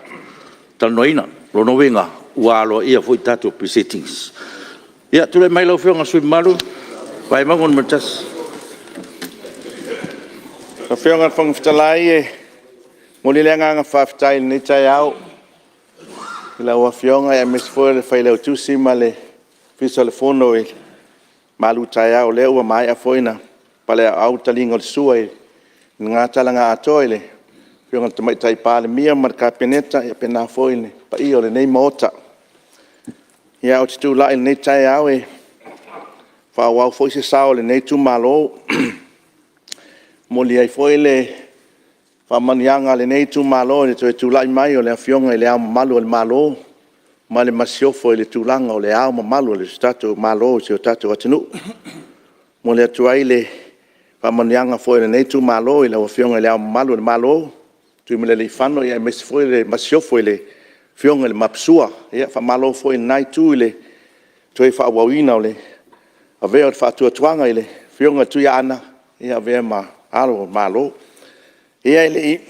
talanoaina. O lona uiga, ua aloaia foi tatou Pre-sittings. Ia, tulai mai lau Afioga i le sui usufono mamalu mo Vaimauga 1. Lau Afioga i le Fofoga Fetalai, e momoli le agaga faafetai i lenei taeao i lau Afioga aemaise foi o le Failautusi ma le Ofisa o le Fono i le malutaeao o lea ua maea foi ona palegaauau le taliga o le sua i lena tala na atoa i le Afioga i le Tamaitai Palemia ma le Kapeneta, faapena foi le paia o lenei Maota. Ia, ae ou te tulai i lenei taeao e faaauau foi se sao o lenei itumalo e momoli ai foi le faamanuiaga a lenei itumalo i le toe tulai mai o le Afioga i Le Ao Mamalu o le Malo ma le Masiofo i le tulaga o Le Ao Mamalu o le tatou Malo o si o tatou atunuu. E momoli atu ai le faamanuiaga foi a lenei itumalo i lau Afioga i Le Ao Mamalu o le Malo, Tuimalealiifano aemaise foi le Masiofo i le Afioga i le Maposua. Faamalo foi i lena Itu i le toe faaauauina o le avea o le faatuatuaga i le Afioga i le Tuiaana e avea ma Ao o le Malo. Ia ae le i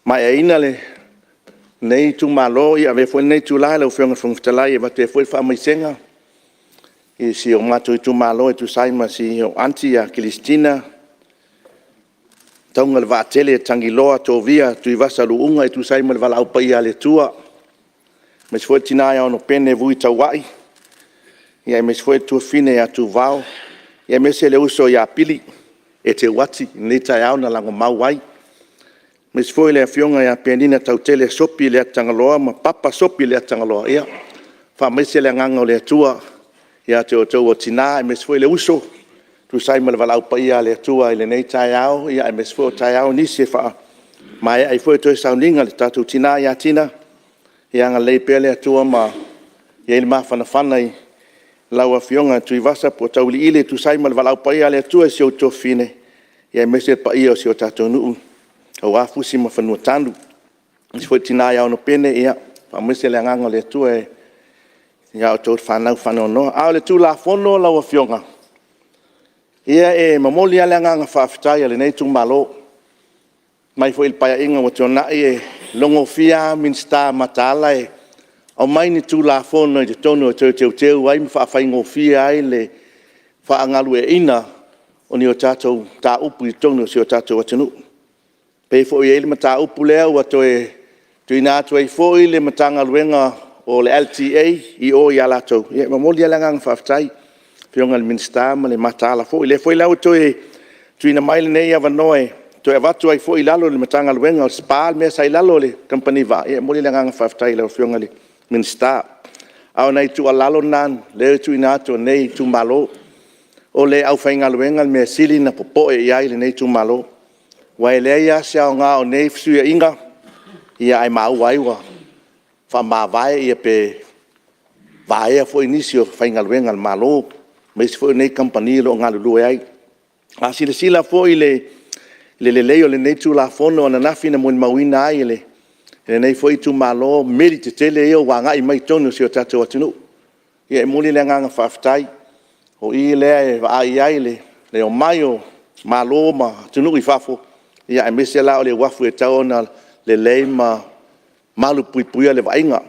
faamaeaina lenei itumalo, e avea foi lenei itula lau Afioga i le Fofoga Fetalai e avatu ai foi le faamaisega i si o matou itumalo e tusa ai ma si ou aunty ia Kilisitina Taugalevaatele Tagiloa Tovia Tuivasa Luuga e tusa ai ma le valaau paia a le Atua, aemaise foi le tina ia Onopene Vui Tauai, aemaise foi le tuafafine ia Tuvao, aemaise le uso ia Pili Eteuati i lenei taeao na lagomau ai. Aemaise foi le afioga ia Penina Tautele Sopi Leatitagaloa ma Papa Sopi Leatitagaloa. Ia faamaise le agaga o le Atua ia te outou o tina aemaise foi le uso e tusa ai ma le valaau paia a le Atua i lenei taeao, aemaise foi o taeao nisi e faamaea ai foi toe sauniga a le tatou tina ia Tina. Ia agalelei pea le Atua ma i ai le mafanafana i lau Afioga Tuivasa po o Tauiliili e tusa ai ma le valaau paia a le Atua i si ou tuafafine, aemaise le paia o si o tatou nuu aua Fusi ma Fanuatanu, aemaise foi le tina ia Onopene, ia faamaise le agaga o le Atua ia outou le fanau faanoanoa. A o le Tulafono lau Afioga, ia e momoli lava le agaga faafetai o lenei itumalo. Mai foi le Paeaiga ua tuanai, e logofia lava Minisita mataala e aumai ni Tulafono i totonu e toe teuteu ai ma faafaigofie ai le faagalueaiina o ni a tatou mataupu i totonu o si o tatou atunuu. E pei foi e i ai le mataupu lea ua toe tuuina atu ai foi le Matagaluega o le LTA i o ia latou, ia e momoli lava le agaga faafetai i le Afioga i le Minisita ma le mataala foi. O lea foi la ua toe tuuina mai lenei avanoa e toe avatu ai foi i lalo o le Matagaluega o le SPA le mea sa i lalo o le Kamupani Vaa, ia e momoli le agaga faafetai i lau Afioga i le Minisita. A o nai tuualalo na lea e tuuina atu e lenei itumalo. O le aufaigaluega le mea e sili ona popoe i ai lenei itumalo, aua e leai lava se aoga o nei fesuiaiga, ae maua ai ua faamavae pe vaea foi nisi o aufaigaluega a le Malo, aemaise foi o nei kamupani o lo o galulue ai. A silasila foi i le lelei o lenei Tulafono ananafi na molimauina ai e lenei foi itumalo meli tetele ia ua agai mai totonu o si o tatou atunuu. Ia e momoli le agaga faafetai, o i lea e vaai ai le omai o malo ma atunuu i fafo, aemaise la o le uafu e tatau ona lelei ma malupuipuia le vaaiga.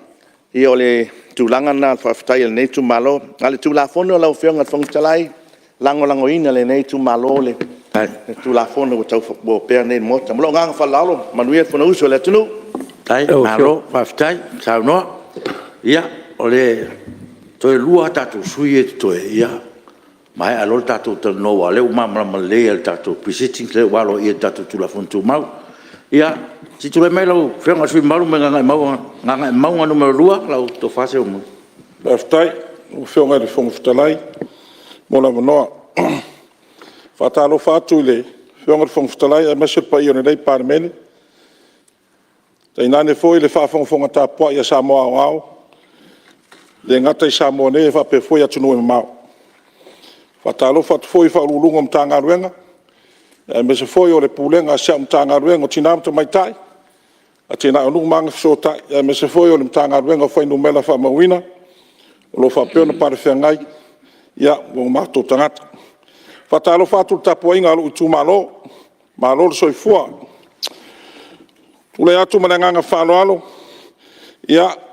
Ia o le tulaga lena o le faafetai a lenei itumalo. A o le Tulafono lau Afioga i le Fofoga Fetalai, e lagolagoina e lenei itumalo le Tulafono ua opea nei i le Maota. Ma lou agaga faaaloalo, manuia le Fonousu a le atunuu. Malo faafetai saunoa. Ia, toe lua a tatou sui usufono ia e totoe, ia maea loa le tatou talanoa aua o lea ua malamalama lelei lava i le tatou Pre-Sitting lea ua aloaia i le tatou Tulafono Tumau. Ia, se i tulai mai lau Afioga i le sui usufono mamalu mai Gagaemauga 2, lau Tofa Seuamuli. Faafetai i lau Afioga i le Fofoga Fetalai mo le avanoa. E faatalofa atu i le Afioga i le Fofoga Fetalai aemaise le paia o lenei Palemene, tainane foi le faafogafoga tapuai a Samoa aoao, e le gata i Samoa nei ae faapea foi atunuu e mamao. E faatalofa atu foi i Ofisa Sili o Pulega o Matagaluega, aemaise foi o le Pulega a si au Matagaluega o Tina ma Tamaitai, Atinae o Nuu ma Agafesootai, aemaise foi o le Matagaluega o Fuainumera Faamauina o lo o faapea ona pale feagai ma o matou tagata. E faatalofa atu i le tapuaiga a lou itumalo, malo le soifua. E tulai atu ma le agaga faaaloalo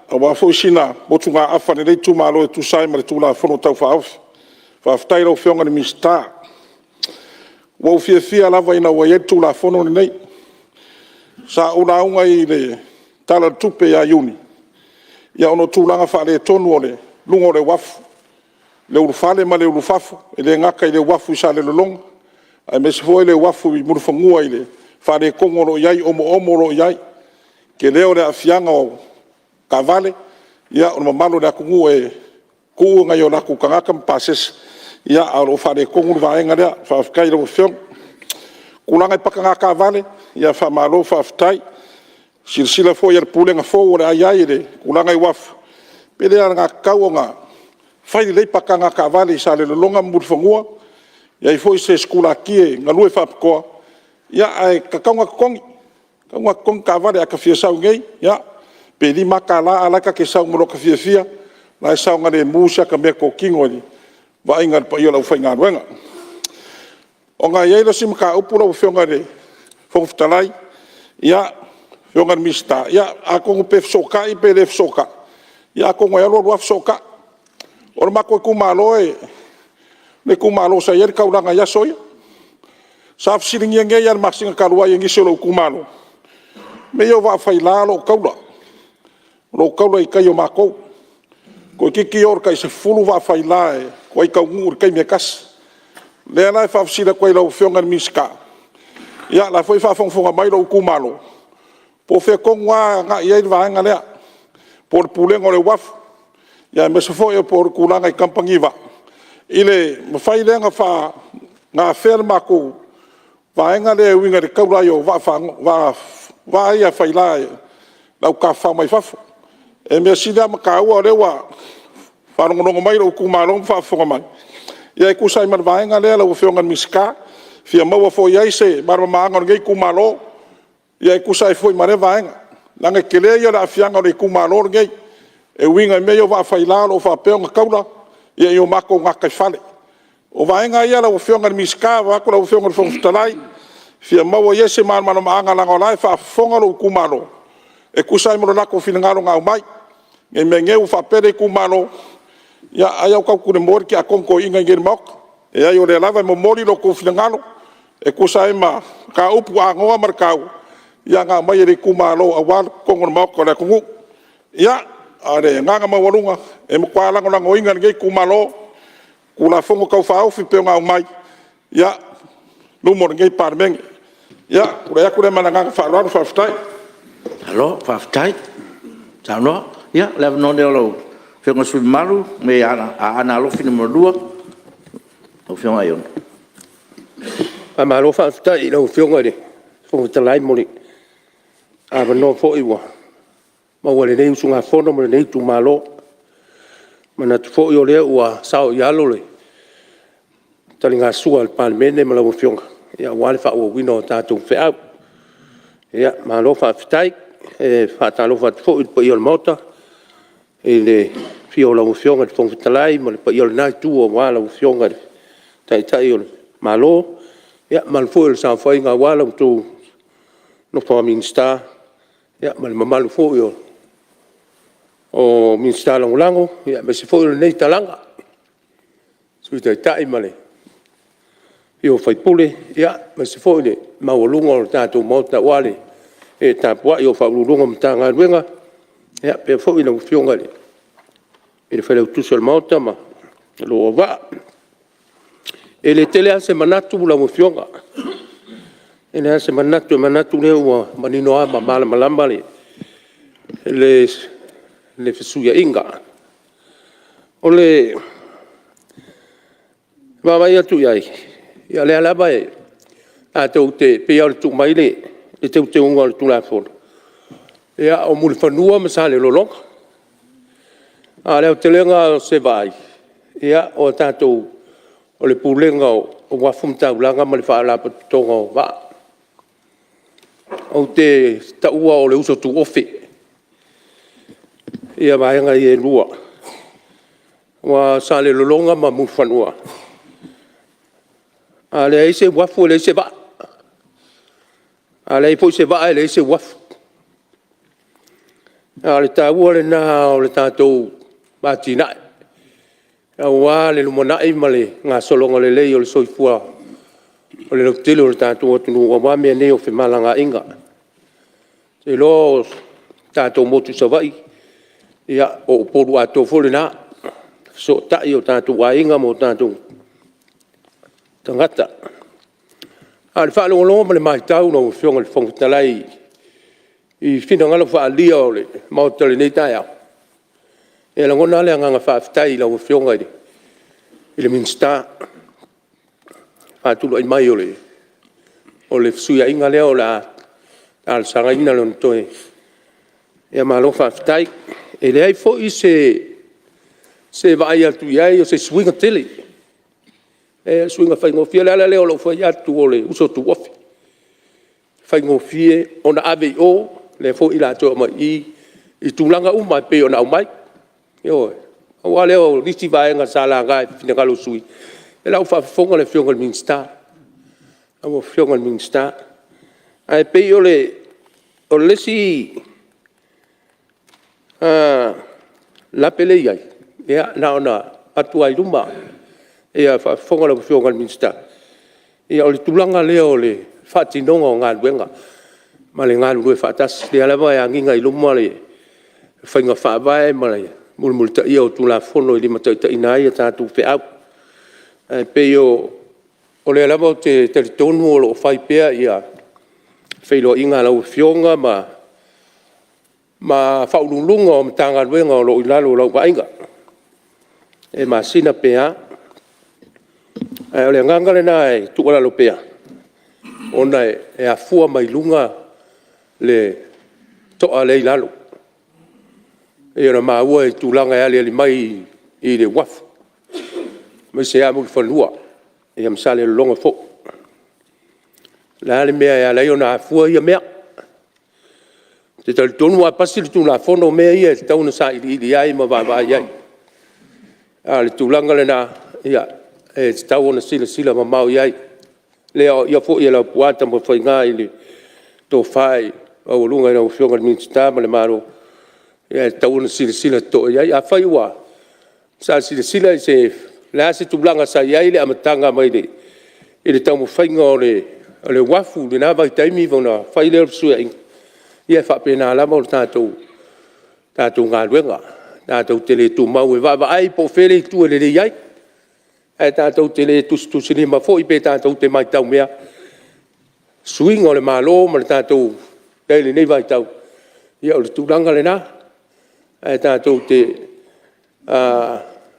aua foi sina motugaafa a lenei itumalo e tusa ai ma le Tulafono Tau Faaofi. Faafetai i lau Afioga i le Minisita. Ua ou fiafia lava ina ua i ai le Tulafono lenei. Sa ou lauga i le Tala o le Tupe ia Iuni ona o tulaga faaletonu o luga o le uafu, le ulufale ma le ulufafo, e le gata i le uafu i Salelologa, aemaise foi le uafu i Mulifanua i le faaletonu o lo o i ai omoomo o lo o i ai, tele o le aafiaga o taavale, o le mamalu o le atunuu e tuu nai o latou tagata ma pasese, ae o lo o faaletonu le vaega lea. Faafetai i lau Afioga. O le tulaga i paka taavale, ia faamalo faafetai. I le silasila foi a le Pulega fou o le a i ai i le tulaga i uafu, pe le alagatatau ona fai lelei paka taavale i Salelologa ma Mulifanua, i ai foi se sikulati e galue faapitoa, ae tatau ona totogi, tatau ona totogi taavale. A ta fia sau nei, ia, pe $5 a o la e ta te sau ma lota fiafia, o la e saogalemu si ata meatotino i le vaaiga a le paia o le aufaigaluega. Ona e i ai le isi mataupu lau Afioga i le Fofoga Fetalai, lau Afioga i le Minisita, ia atonu pe fesootai pe le fesootai, ia atonu e alu alu lava fesootai. O le matou itumalo o le itumalo sa i ai le taulaga i aso ia. Sa fesiligia nei lava i le masina talu ai e nisi o lou itumalo mea ia o vaa faila o lo o taula i tai o matou. Toeitiiti oo i le tai 10 vaa faila e toai taunuu i le taimi e tasi. O lea la e faafesili atu ai i lau Afioga i le Minisita, ia o la e foi e faafogafoga mai lou itumalo, po o fea tonu lava e agai i ai le vaega lea, po o le Pulega o le Uafu, aemaise foi po o le tulaga i kamupani vaa, i le mafai lea ona afea le matou vaega lea e uiga i le taula ai o vaa ia faila a le au tafafao mai fafo. O le mea sili lava ma taua o lea ua faalogologo mai lou itumalo ma faafofoga mai, ia e tusa ai ma le vaega lea lau Afioga i le Minisita, e fia maua foi i ai se malamalamaaga o lenei itumalo e tusa ai foi ma lea vaega, leaga e tele ia o le aafiaga o le itumalo lenei e uiga i mea ia o vaa faila o lo o faapea ona taula i o matou gataifale. O vaega ia lau Afioga i le Minisita vaeatu lau Afioga i le Fofoga Fetalai, e fia maua i ai se malamalamaaga leaga o la e faafofoga lou itumalo e tusa ai ma lo latou finagalo na aumai, ne i meaane ua faapea le itumalo, ia ai lava ua tautulemoe le tiakono toeaina i inei i le Maota. Leai o lea lava e momoli lo outou finagalo e tusa ai ma mataupu anoa ma le taua na aumai e le itumalo aua totonu o le Maota o le atunuu. Ia, a o le agaga maualuga, e matua lagolagoina e lenei itumalo Tulafono Tau Faaofi e pei ona aumai i luma o lenei Palemene. Ia, ona tulai atu lea ma le agaga faaaloalo. Faafetai. Malo faafetai saunoa. Ia, o le avanoa lenei o lau Afioga i le sui usufono mamalu mai Aana Alofi 2, lau Afioga Aiono. Faamalo faafetai i lau Afioga i le Fofoga Fetalai mo le avanoa foi ua maua e lenei usugafono ma lenei itumalo. E manatu foi o lea ua saoialo le taligasua a le Palemene ma lau Afioga aua le faaauauina o tatou feau. Malo faafetai. E faatalofa atu foi i le paia o le Maota i le afio o lau Afioga i le Fofoga Fetalai ma le paia o lena Itu aua lau Afioga i le Taitai o le Malo, le mamalu foi o le saofaiga aua la outou nofo a Minisita ma le mamalu foi o Minisita Lagolago, aemaise foi o lenei Talaga, Sui Taitai ma le afifio o sui usufono, aemaise foi le maualuga o le tatou Maota aua le ee tapuai o Ofisa Sili o Pulega o Matagaluega, faapea foi lau Afioga i le Failautusi o le Maota ma lou auvaa. E le tele lava se manatu lau Afioga, e leai lava se manatu, e manatu o lea ua manino lava ma malamalama le fesuiaiga. O le vaavaai atu i ai, ia o lea lava tatou te, e pei lava ona tuu mai le teuteuga o le Tulafono, ia o Mulifanua ma Salelologa. A o le aotelega o se vaai, ia o le Pulega o Uafu ma Taulaga ma le Faalapotopotoga o Vaa. Ou te taua o le uso tuofe vaega ia e lua, aua o Salelologa ma Mulifanua, a leai se uafu e leai se vaa, a leai foi se vaa e leai se uafu. A o le taua lena o le tatou atinae, aua le lumanai ma le gasologa lelei o le soifua o le lautele o le tatou atunuu aua mea nei o femalagaaiga. Ou te iloa o le tatou motu i Savaii, ia o Upolu atoa foi lena, fesootai o tatou aiga ma o tatou tagata. A o le faalogologo ma le matau lau Afioga i le Fofoga Fetalai i finagalo faaalia o le Maota i lenei taeao, e lagona lava le agaga faafetai i lau Afioga i le Minisita i le faatulai mai o le fesuiaiga lea o le a talosagaina lona toe… Ia malo faafetai. E leai foi se vaai atu i ai o se suiga tele, e leai o le suiga faigofie. O le ala lea o lou fai atu o le uso tuofe, e faigofie ona ave i o, o lea foi o le a toe aumai i i i tulaga uma e pei ona aumai. Ioe. Pau lava lea o nisi vaega sa laga i finagalo o sui usufono, o la e ua faafofoga le Afioga i le Minisita, lau Afioga i le Minisita. Ae pei o le isi lape lea e i ai, ia na ona avatu lava i luma, a o faafofoga lau Afioga i le Minisita, ia o le tulaga lea o le faatinoga o galuega ma le galulue faatasi. O lea lava e agiga i luma faiga faavae ma le mulimulitaia o Tulafono e limataitaiina ai a tatou feau. Ae pei o lea lava ou te talitonu o lo o fai pea feiloaiga a lau Afioga ma Ofisa Sili o Pulega o Matagaluega o lo o i lalo o lau vaaiga, pe masina pe a. Ae o le agaga lena e tuualalo pea, ona e afua mai luga le toa lea e i lalo. E pei ona maua i tulaga e aliali mai i le uafu, aemaise lava Mulifanua ma Salelologa foi. O le a le mea e ala ai ona afua ia mea? Ou te talitonu a pasi le Tulafono o mea ia e tatau ona sailiili i ai ma vaavaai i ai. A o le tulaga lena, ia, e tatau ona silasila mamao i ai. E le aoaia foi e Laupua Tamafaiga i le tofa maualuga i lau Afioga i le Minisita ma le Malo, e tatau ona silasila totoa i ai. Afai sa silasila i se… o le a se tulaga sa i ai le amataga mai i le taumafaiga o le uafu i lena vaitaimi ona fai lea o le fesuiaiga, ia e faapena lava le tatou galuega, tatou te le tumau, e vaavaai po o fea le itu e lelei ai, ae tatou te le tusitusilima foi pe tatou te matau mea i suiga o le Malo ma le tatou i ai i lenei vaitau, ia o le tulaga lena. Ae tatou te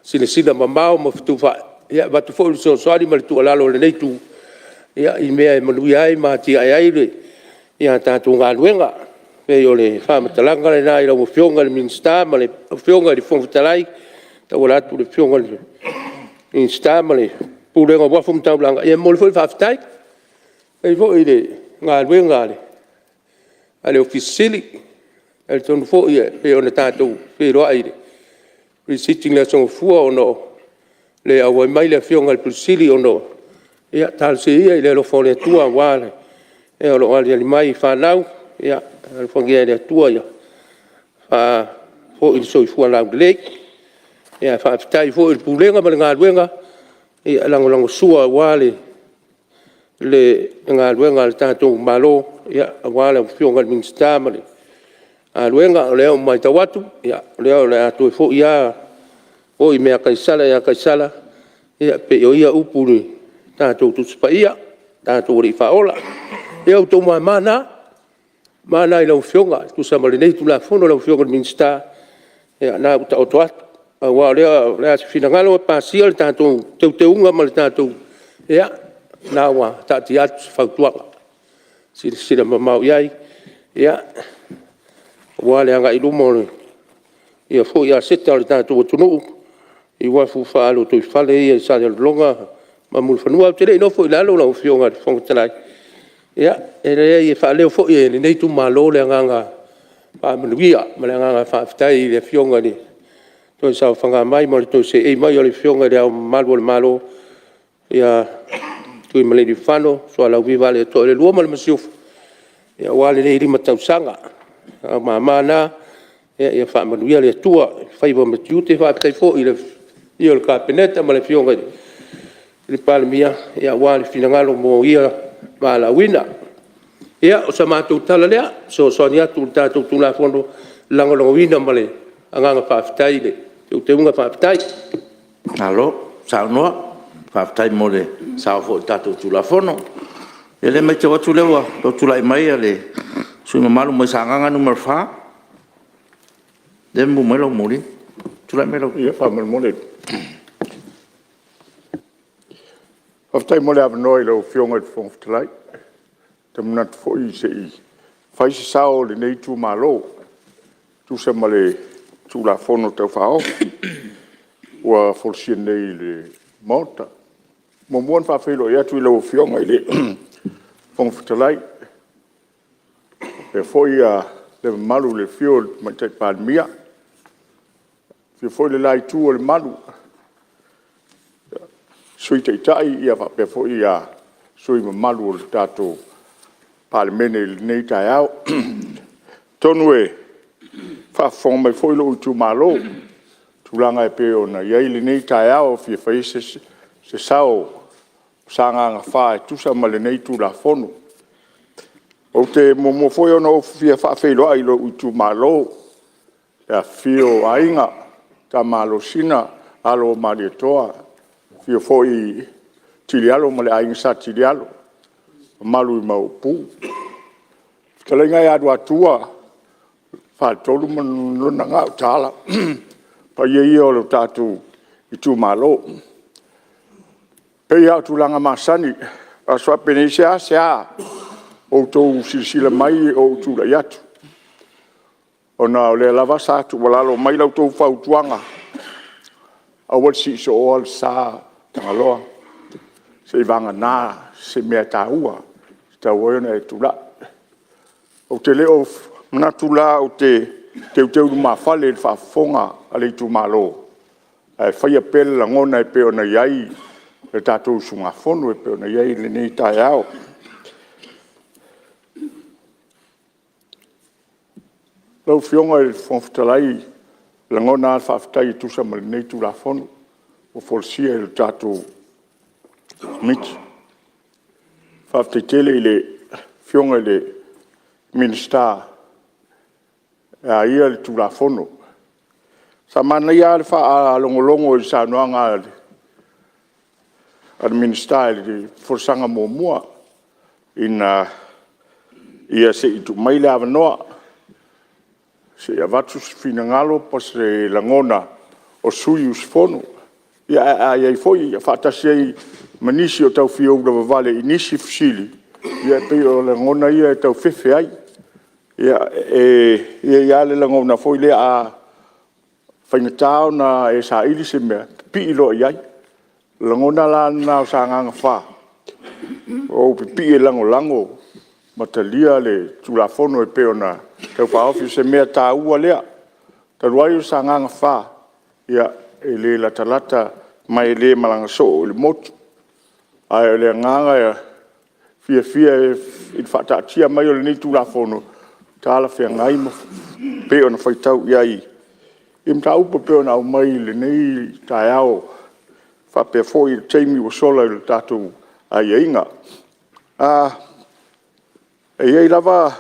silasila mamao ma fetufaai, e avatu foi le fesoasoani ma le tuualalo a lenei Itu i mea e manuia ai ma atiae ai a tatou galuega. E pei o le faamatalaga lena i lau Afioga i le Minisita ma lau Afioga i le Fofoga Fetalai e tauala atu i le Afioga i le Minisita ma le Pulega o Uafu ma Taulaga, ia e momoli foi le faafetai. Faafetai foi i le galuega a le Ofisa Sili o Pulega. E talitonu foi e pei ona tatou feiloai i le Pre-Sitting i le aso Gafua ona e le auai mai le Afioga i le Ofisa Sili o Pulega, ia talosia ia i le alofa o le Atua aua e o lo o aliali mai i fanau, ia alofagia e le Atua ia faafoi le soifua laulelei. Ae faafetai foi i le Pulega ma le galuega e lagolagosua aua le galuega a le tatou Malo, aua lau Afioga i le Minisita ma le galuega. O lea ua matau atu, o lea o le a toe foi lava mea a Kaisara ia Kaisara, e pei o ia upu i le tatou Tusi Paia, lo tatou Alii Faaola. Ia o outou mama na, mama na i lau Afioga e tusa ma lenei Tulafono lau Afioga i le Minisita, ia o lena ua taoto atu. Pau lava o lea o le a se finagalo pasia le tatou teuteuga ma le tatou… ia o lena ua taatia atu se fautuaga, silasila mamao i ai aua le agai i luma o ia foi aseta a le tatou atunuu i uafu faalotoifale ia i Salelologa ma Mulifanua. Ae ou te le i nofo i lalo lau Afioga i le Fofoga Fetalai, ia, e leai e faaleo foi e lenei itumalo le agaga faamanuia ma le agaga faafetai i le Afioga i le toe saofaga mai ma le toe seei mai o le Afioga i Le Ao Mamalu o le Malo, ia Tuimalealiifano Sualauvi Vaaletoa II ma le Masiofo, aua lenei 5 tausaga. O ou mama na, ia faamanuia le Atua i faiva ma tiute. Faafetai foi i le afio o le Kapeneta ma le Afioga i le Palemia aua le finagalo mo ia valaauina. Ia, o se matou tala lea e fesoasoani atu i le tatou Tulafono, e lagolagoina ma le agaga faafetai le teuteuga faafetai. Malo saunoa, faafetai mo le sao foi i le tatou Tulafono. Ia o lea e matau atu o lea ua toe tulai mai le sui usufono mamalu mai Sagaga 4, lea e mumu mai lau moli. Tulai mai lau… Ia faamolemole. Faafetai mo le avanoa i lau Afioga i le Fofoga Fetalai. Ou te manatu foi se i fai se sao o lenei itumalo e tusa ma le Tulafono Tau Faaofi ua folasia nei i le Maota. E muamua ona faafeiloai atu i lau Afioga i le Fofoga Fetalai, faapea foi le mamalu i le afio o le Tamaitai Palemia, afio foi le la Itu o le Malu, le Sui Taitai faapea foi sui usufono mamalu o le tatou Palemene i lenei taeao. Atonu o faafofoga mai foi lou itumalo i tulaga e pei ona i ai lenei taeao e fia fai ai se sao o Sagaga 4 e tusa ma lenei Tulafono. Ou te muamua foi ona ou fia faafeiloai i lou itumalo i le afifio o Aiga, Tama a Alosina, Alo o Malietoa, afifio foi Tilialo ma le Aiga Sa Tilialo, mamalu i Maopu. Le fetalaiga ia Luatua, Faletolu ma lona Gautaala. O paia ia o le tatou itumalo. E pei lava o tulaga masani, o aso faapenei e seasea outou silasila mai o ou tulai atu, ona o lea lava sa tuualalo mai la outou fautuaga Aua le sii sooa le sa Tagaloa, seiavagana se mea taua e tatau ai ona e tulai. Ou te le o manatu la ou te teuteu lumafale i le faafofoga a le itumalo, ae faia pea le lagona e pei ona i ai le tatou usugafono e pei ona i ai lenei taeao. Lau Afioga i le Fofoga Fetalai, e lagona lava le faafetai e tusa ma lenei Tulafono ua folasia e le tatou Komiti. Faafetai tele i le Afioga i le Minisita e a ia le Tulafono. Sa manaia lava le faalogologo i le saunoaga a le Minisita i le folasaga muamua ina ia se i tuu mai le avanoa se i avatu se finagalo po o se lagona o sui usufono, ae a i ai foi faatasi ai ma nisi o tau fia ulavavale i nisi fesili, ia e pei o lagona ia e tau fefe ai. E i ai lava le lagona foi lea a faigata ona e saili se mea, pipii loa i ai. O le lagona la lena o Sagaga 4, ua ou pipii e lagolago ma talia le Tulafono e pei ona Tau Faaofi, o se mea taua lea. Talu ai o Sagaga 4, ia e le latalata ma e le malaga soo i le motu. Ae o le agaga fiafia i le faataatia mai o lenei Tulafono, e talafeagai ma pei ona faitau i ai i mataupu e pei ona aumai i lenei taeao faapea foi le taimi ua sola i le tatou aiaiga. E i ai lava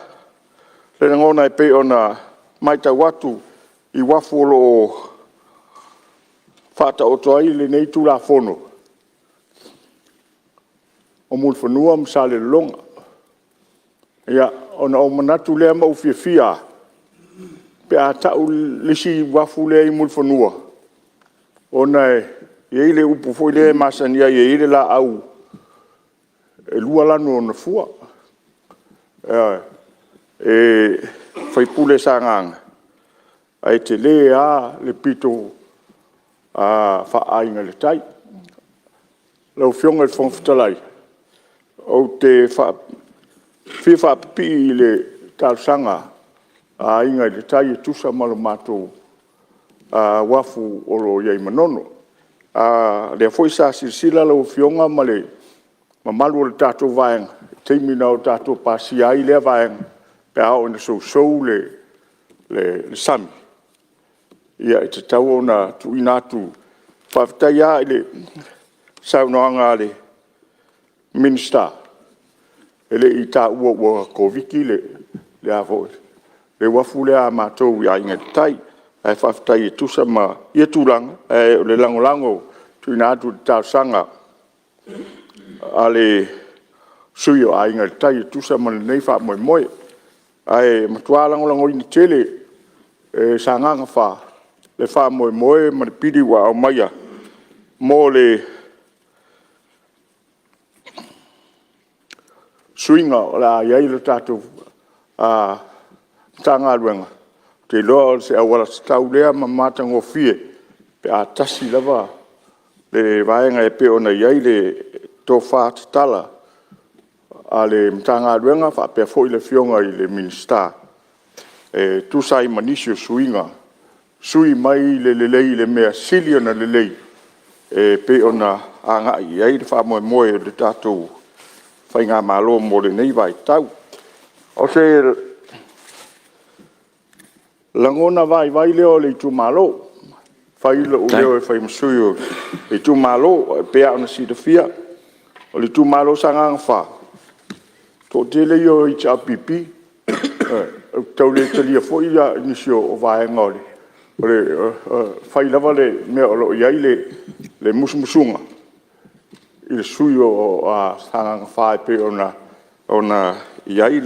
le lagona e pei ona matau atu i uafu o lo o faataoto ai lenei Tulafono, o Mulifanua ma Salelologa. Ia, ona ou manatu lea ma ou fiafia lava pe a tau le isi uafu lea i Mulifanua, ona e i ai le upu foi lea e masani ai e i ai le laau e 2 lanu o lona fua. Ioe. E faipule i Sagaga, ae tele lava le pito faa-Aiga i le Tai. Lau Afioga i le Fofoga Fetalai, ou te fia faapipii i le talosaga a Aiga i le Tai e tusa ma le matou uafu o lo o i ai i Manono. O lea foi sa silasila lau Afioga ma le mamalu o le tatou Vaega i le taimi na tatou pasia ai lea vaega, pe a oo ina sousou le sami, ia e tatau ona tuuina atu. Faafetai lava i le saunoaga a le Minisita, e le i taua ua Koviti le uafu lea a matou i Aiga i le Tai. Ae faafetai e tusa ma ia tulaga, ae o le lagolago e tuuina atu i le talosaga a le sui usufono o Aiga i le Tai e tusa ma lenei faamoemoe. Ae matua lagolagoina tele e Sagaga 4 le faamoemoe ma le pili ua aumaia mo le suiga o le a i ai le tatou Matagaluega. Ou te iloa o se auala tatau lea ma matagofie pe a tasi lava le vaega e pei ona i ai le tofa tatala a le Matagaluega faapea foi le Afioga i le Minisita e tusa ai ma nisi o suiga, sui mai le lelei i le mea e sili ona lelei e pei ona agai i ai le faamoemoe o le tatou faigamalo mo lenei vaitau. O se lagona vaivai lea o le itumalo, e fai lou leo e fai ma sui o le itumalo. E pei lava ona silafia, o le itumalo o Sagaga 4, o le toatele ia o HRPP, ou te tau le talia foi nisi o vaega, e fai lava le mea o lo o i ai le musumusuga i le sui usufono o Sagaga 4 e pei ona i ai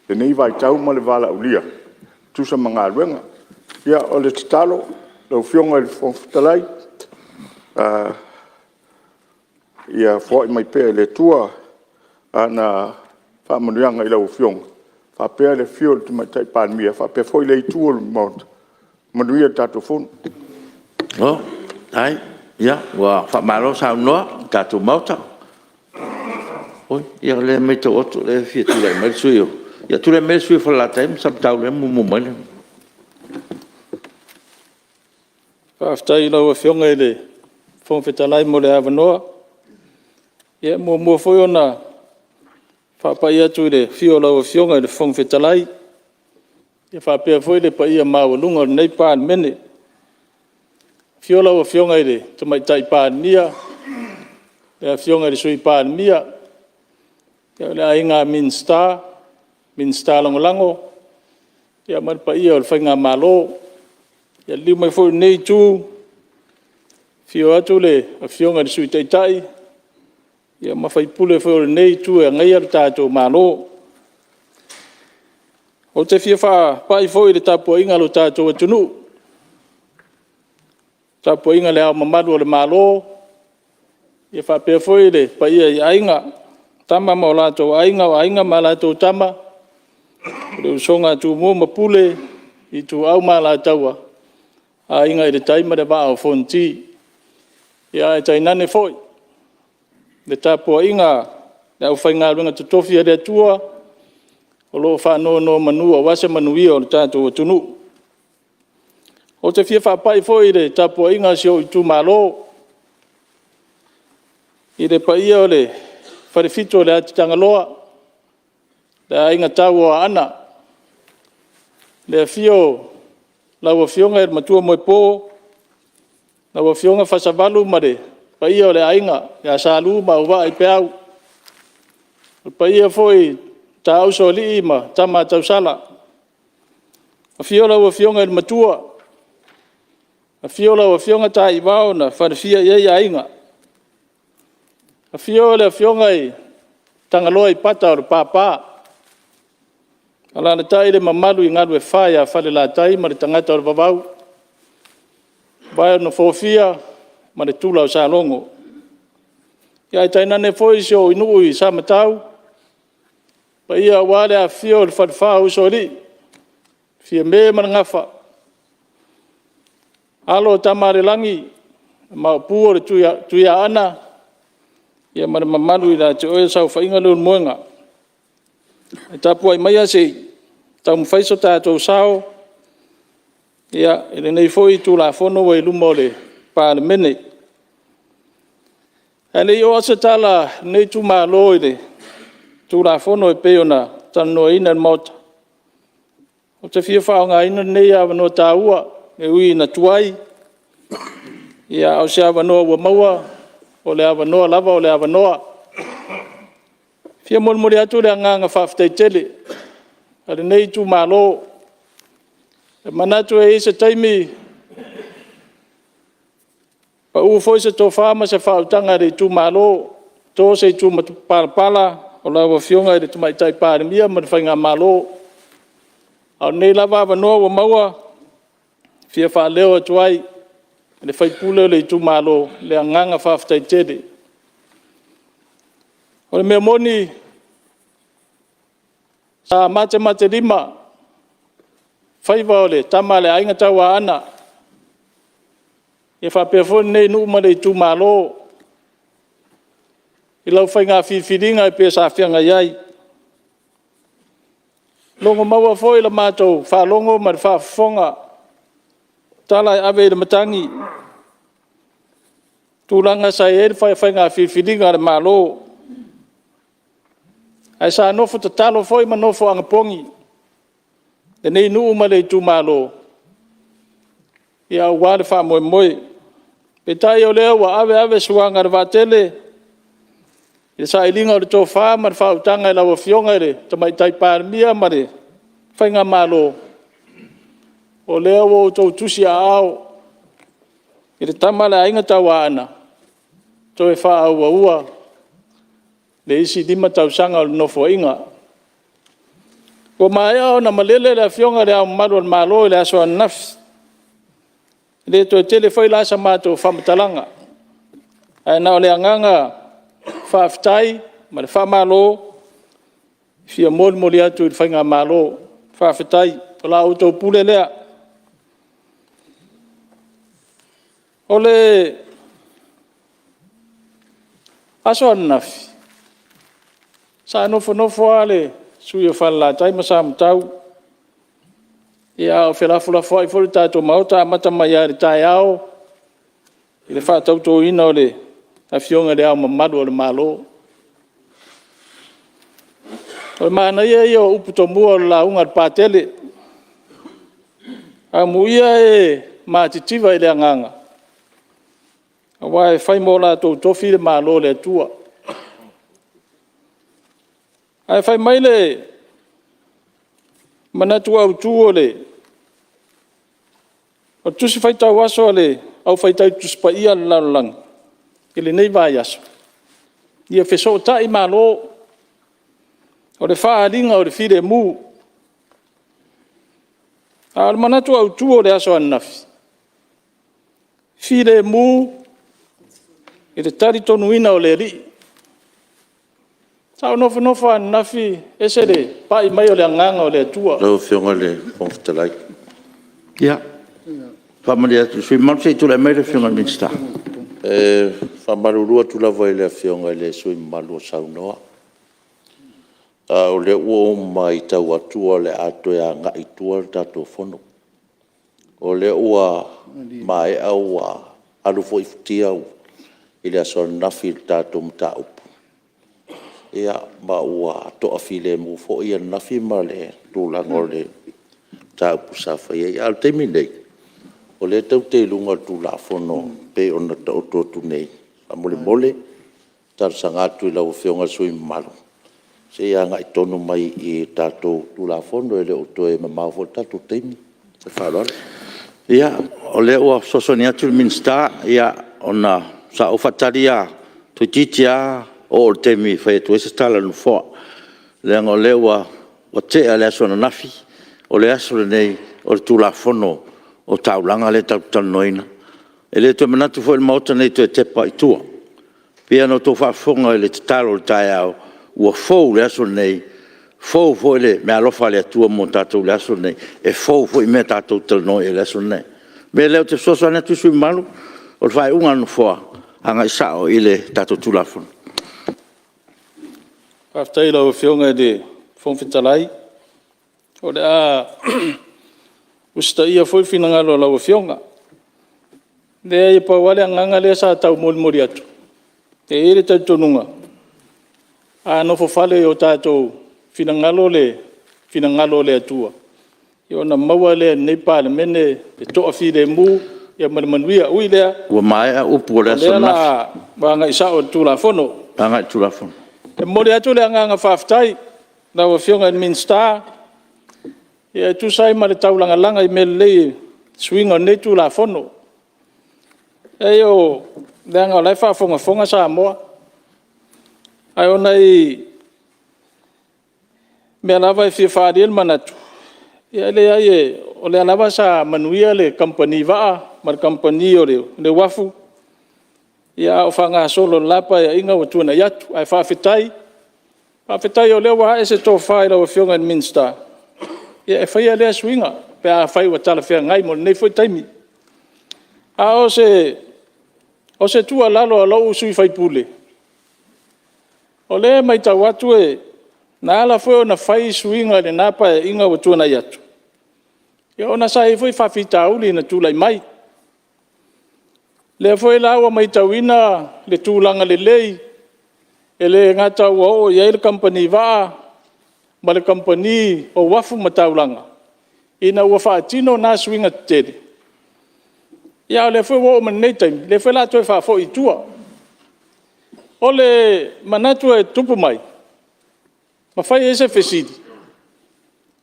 lenei vaitau ma le valaaulia e tusa ma galuega. Ia, o le tatalo lau Afioga i le Fofoga Fetalai, ia foai mai pea e le Atua ana faamanuiaga i lau Afioga faapea le afio o le Tamaitai Palemia, faapea foi lea Itu o le Maota. Manuia le tatou Fono. Faafetai, ua faamalo saunoa i le tatou Maota. Oi, ia o lea e matau atu o lea e fia tulai mai le sui usufono mo… Ia tulai mai le sui usufono mo Falelatai ma Samatau lea e mumu mai le… Faafetai i lau Afioga i le Fofoga Fetalai mo le avanoa. E muamua foi ona faapai atu i le afio o lau Afioga i le Fofoga Fetalai, faapea foi le paia maualuga o lenei Palemene. Afio lau Afioga i le Tamaitai Palemia, le Afioga i le Sui Palemia, le Aiga Minisita, Minisita Lagolago ma le paia o le faigamalo. Ia liliu mai foi i lenei itu, afio atu le Afioga i le Sui Taitai ma sui usufono foi o lenei itu e agaia le tatou Malo. Ou te fia faapai foi i le tapuaiga a lo tatou atunuu, le tapuaiga i Le Ao Mamalu o le Malo, faapea foi le paia i Aiga, Tama ma o latou Aiga, o Aiga ma latou Tama, le usoga a Tumua ma Pule, Ituau ma Alataua, Aiga i le Tai ma le Vaa o Fonoti. Ae tainane foi le tapuaiga a le aufaigaluega totofi a le Atua o lo o faanonomanu aua se manuia o le tatou atunuu. Ou te fia faapai foi i le tapuaiga a si ou itumalo, i le paia o le Falefitu o le Atitagaloa, le Aiga Tau o Aana, le afio o lau Afioga i le Matua Moepo, lau Afioga Fasavalu ma le paia o le aiga ia Salu ma Auvaaipeau. Le paia foi i Taausoalii ma Tama a Tausala. Afio lau Afioga i le Matua, afio lau Afioga Taiivao na falefia i ai aiga. Afio le Afioga i Tagaloaipata o le Papa, alaalatai le mamalu i Galuefa ia Falelatai ma le tagata o le Vavau, le Vae o le Nofolafia ma le Tula o Salogo. Ia ae tainane foi si ou nuu i Samatau, paia aua le afifio o le Falefa o Usoalii, Fiame ma le Gafa, alo o Tamaalelagi, le Maopu o le Tuiaana ma le mamalu ia te oe le saofaiga Leulumoega. Ae tapuai maia se i taumafai so tatou sao i lenei foi Tulafono ua i luma o le Palemene. Ae le i oo atu se tala a lenei itumalo i le Tulafono e pei ona talanoaina e le Maota, ou te fia faaaogaina lenei avanoa taua, e ui ina tuai, a o se avanoa ua maua, o le avanoa lava o le avanoa. E fia molimoli atu le agaga faafetai tele a lenei itumalo. E manatu e i ai se taimi pau foi se tofa ma se faautaga a le itumalo, to se itu matupalapala o lau Afioga i le Tamaitai Palemia ma le faigamalo. A o lenei lava avanoa ua maua, e fia faaleo atu ai e le sui usufono o le itumalo le agaga faafetai tele. O le mea moni, sa matematelima faiva o le tama a le Aiga Tauaana, e faapea foi lenei nuu ma le itumalo i lau faiga filifiliga e pei sa feagai ai. E logomaua foi i le matou faalogo ma le faafofoga tala e ave i le matagi, tulaga sa i ai le faiga filifiliga a le Malo. Ae sa nofo tatalo foi ma nofo anapogi lenei nuu ma le itumalo aua le faamoemoe. Peitai o lea ua ave ave suaga a le vaatele i le sailiga o le tofa ma le faautaga i lau Afioga i le Tamaitai Palemia ma le faigamalo, o lea ua outou tusiaao i le tama a le Aiga Tauaana e toe faaauaua le isi 5 tausaga o le Nofoaiga. Ua maea ona malele le Afioga i Le Ao Mamalu o le Malo i le aso ananafi, e le toe tele foi la sa matou faamatalaga, ae na o le agaga faafetai ma le faamalo e fia molimoli atu i le faigamalo. Faafetai. O la outou pule lea. O le aso ananafi, sa nofonofo lava le sui usufono o Falelatai ma Samatau, a o felafolafoai foi le tatou Maota, amata mai lava i le taeao i le faatautoina o le Afioga i Le Ao Mamalu o le Malo. O le manaia ia o upu tomua o le lauga a le Patele, “Amuia e matitiva i le agaga, aua e fai mo latou tofi le Malo o le Atua.” Ae fai mai le manatu autu o le Tusi Faitau Aso a le Au Faitau Tusi Paia a le Lalolagi i lenei vaiaso, “Ia fesootai Malo, o le faaaliga o le filemu.” A o le manatu autu o le aso ananafi, filemu i le talitonuina o le Alii. Sa ou nofonofo lava ananafi e ese le pai mai o le Agaga o le Atua. Lau Afioga i le Fofoga Fetalai... Ia, faamalie atu i le sui usufono mamalu, se i tulai mai le Afioga i le Minisita. E faamalulu atu lava i le Afioga i le sui usufono mamalu o saunoa, a o lea ua ou matau atu o le a toe agai i tua le tatou Fono. O lea ua maea ua alu foi futia i le aso ananafi i le tatou mataupu, ia ma ua toafilemu foi ananafi ma le tulaga o le mataupu sa fai ai. A o le taimi lenei, o lea tatou te i luga o le Tulafono e pei ona taoto atu nei. Faamolemole, e talosaga atu i lau Afioga i le sui usufono mamalu, se i agai tonu mai i le tatou Tulafono, e le o toe mamao foi le tatou taimi. Ma le faaaloalo. Ia, o lea ua fesoasoani atu le Minisita, ona sa ou faatali lava toeitiiti lava oo i le taimi e fai atu ai se tala a le Nofoa, leaga o lea ua tea le aso ananafi, o le aso lenei o le Tulafono o Taulaga lea tatou te talanoaina. E le toe manatu foi le Maota lenei e toe tepa i tua. E pei ona outou faafofoga i le tatalo i le taeao, ua fou le aso lenei, fou foi le meaalofa a le Atua mo tatou i le aso lenei, e fou foi mea tatou te talanoa ai i le aso lenei. O le mea lea ou te fesoasoani atu ai le sui usufono mamalu, o le faaiuga a le Nofoa, agai sao i le tatou Tulafono. Faafetai i lau Afioga i le Fofoga Fetalai. O le a usitaia foi le finagalo o lau Afioga. E leai e pau lava le agaga lea sa taumolimoli atu, e i ai le talitonuga, a nofofale i o tatou finagalo le finagalo o le Atua, ona maua lea e lenei Palemene le toafilemu ma le manuia. Ui i lea, Ua maea upu o le o aso lea o le ananafi. a agai sao i le Tulafono. Agai i le Tulafono. E momoli atu le agaga faafetai i lau Afioga i le Minisita e tusa ai ma le taulagalaga i mea lelei i suiga o lenei Tulafono. Leai leaga o la e faafogafoga Samoa, ae o nai mea lava e fia faaalia ni manatu, ia e leai o lea lava sa manuia le Kamupani Vaa ma le Kamupani o le Uafu, a o faagasolo i le la Paeaiga ua tuanai atu. Ae faafetai, faafetai o lea ua ae se tofa i lau Afioga i le Minisita e faia lea suiga pe afai ua talafeagai mo lenei foi taimi. A o se tuualalo a lou sui usufono, o lea e matau atu na ala foi ona fai suiga i lena Paeaiga ua tuanai atu, ona sa i ai foi faafitauli na tulai mai. O lea foi la ua matauina le tulaga lelei, e le gata ua oo i ai le Kamupani Vaa ma le Kamupani o Uafu ma Taulaga, ina ua faatino na suiga tetele, a o lea foi ua oo mai lenei taimi, o lea foi o le a toe faafoi i tua. O le manatu e tutupu mai ma fai i ai se fesili,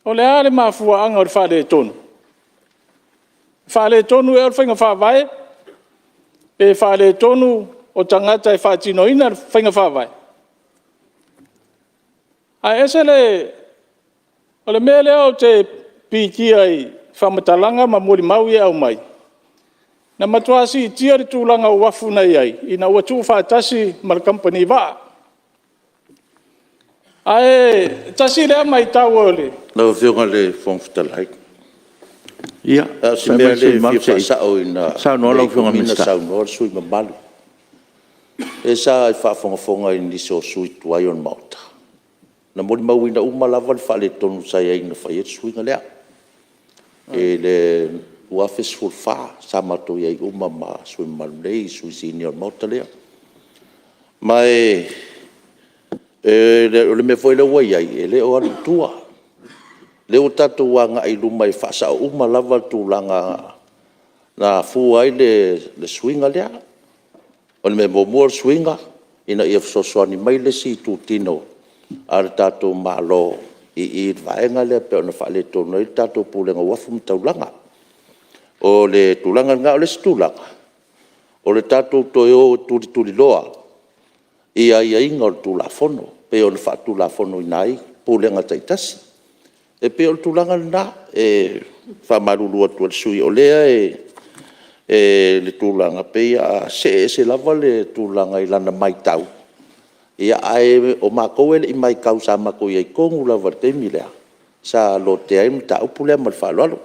o le a le mafuaaga o le faaletonu? E faaletonu ea o le faiga faavae? Pe faaletonu o tagata e faatinoina le faiga faavae? Ae ese le... O le mea lea ou te pikia i faamatalaga ma molimau ia e aumai, na matua siitia le tulaga o uafu na i ai ina ua tuufaatasi ma le Kamupani Vaa. Ae tasi lea matau a le... Lau Afioga i le Fofoga Fetalai... O si mea lea e fia faasaoina ne i saunoa le sui usufono mamalu. O lea sa e faafogafoga i nisi o sui usufono tuai o le Maota, na molimauina uma lava le faaletonu sa i ai na fai ai le suiga lea i le 2014. Sa matou i ai uma ma sui usufono mamalu nei, sui sinia o le Maota lea. Ma o le mea foi lea ua i ai, e le o alu i tua. O lea ua tatou agai i luma e faasao uma lava tulaga na afua ai le suiga lea. O le mea muamua o le suiga, ina ia fesoasoani mai le isi itutino a le tatou Malo i i i le vaega lea pei ona faaletonu ai le tatou Pulega o Uafu ma Taulaga. O le tulaga lena. O le isi tulaga, o le tatou toe o e tulituliloa aiaiga o le Tulafono e pei ona faatulafonoina ai Pulega taitasi. E pei o le tulaga lena e faamalulu atu ai i le sui usufono, o lea e i le tulaga, e pei o le a see ese lava le tulaga i lana matau, ae o matou e le i matau sa matou i ai tonu lava i le taimi lea sa lotea ai le mataupu lea. Ma le faaaloalo.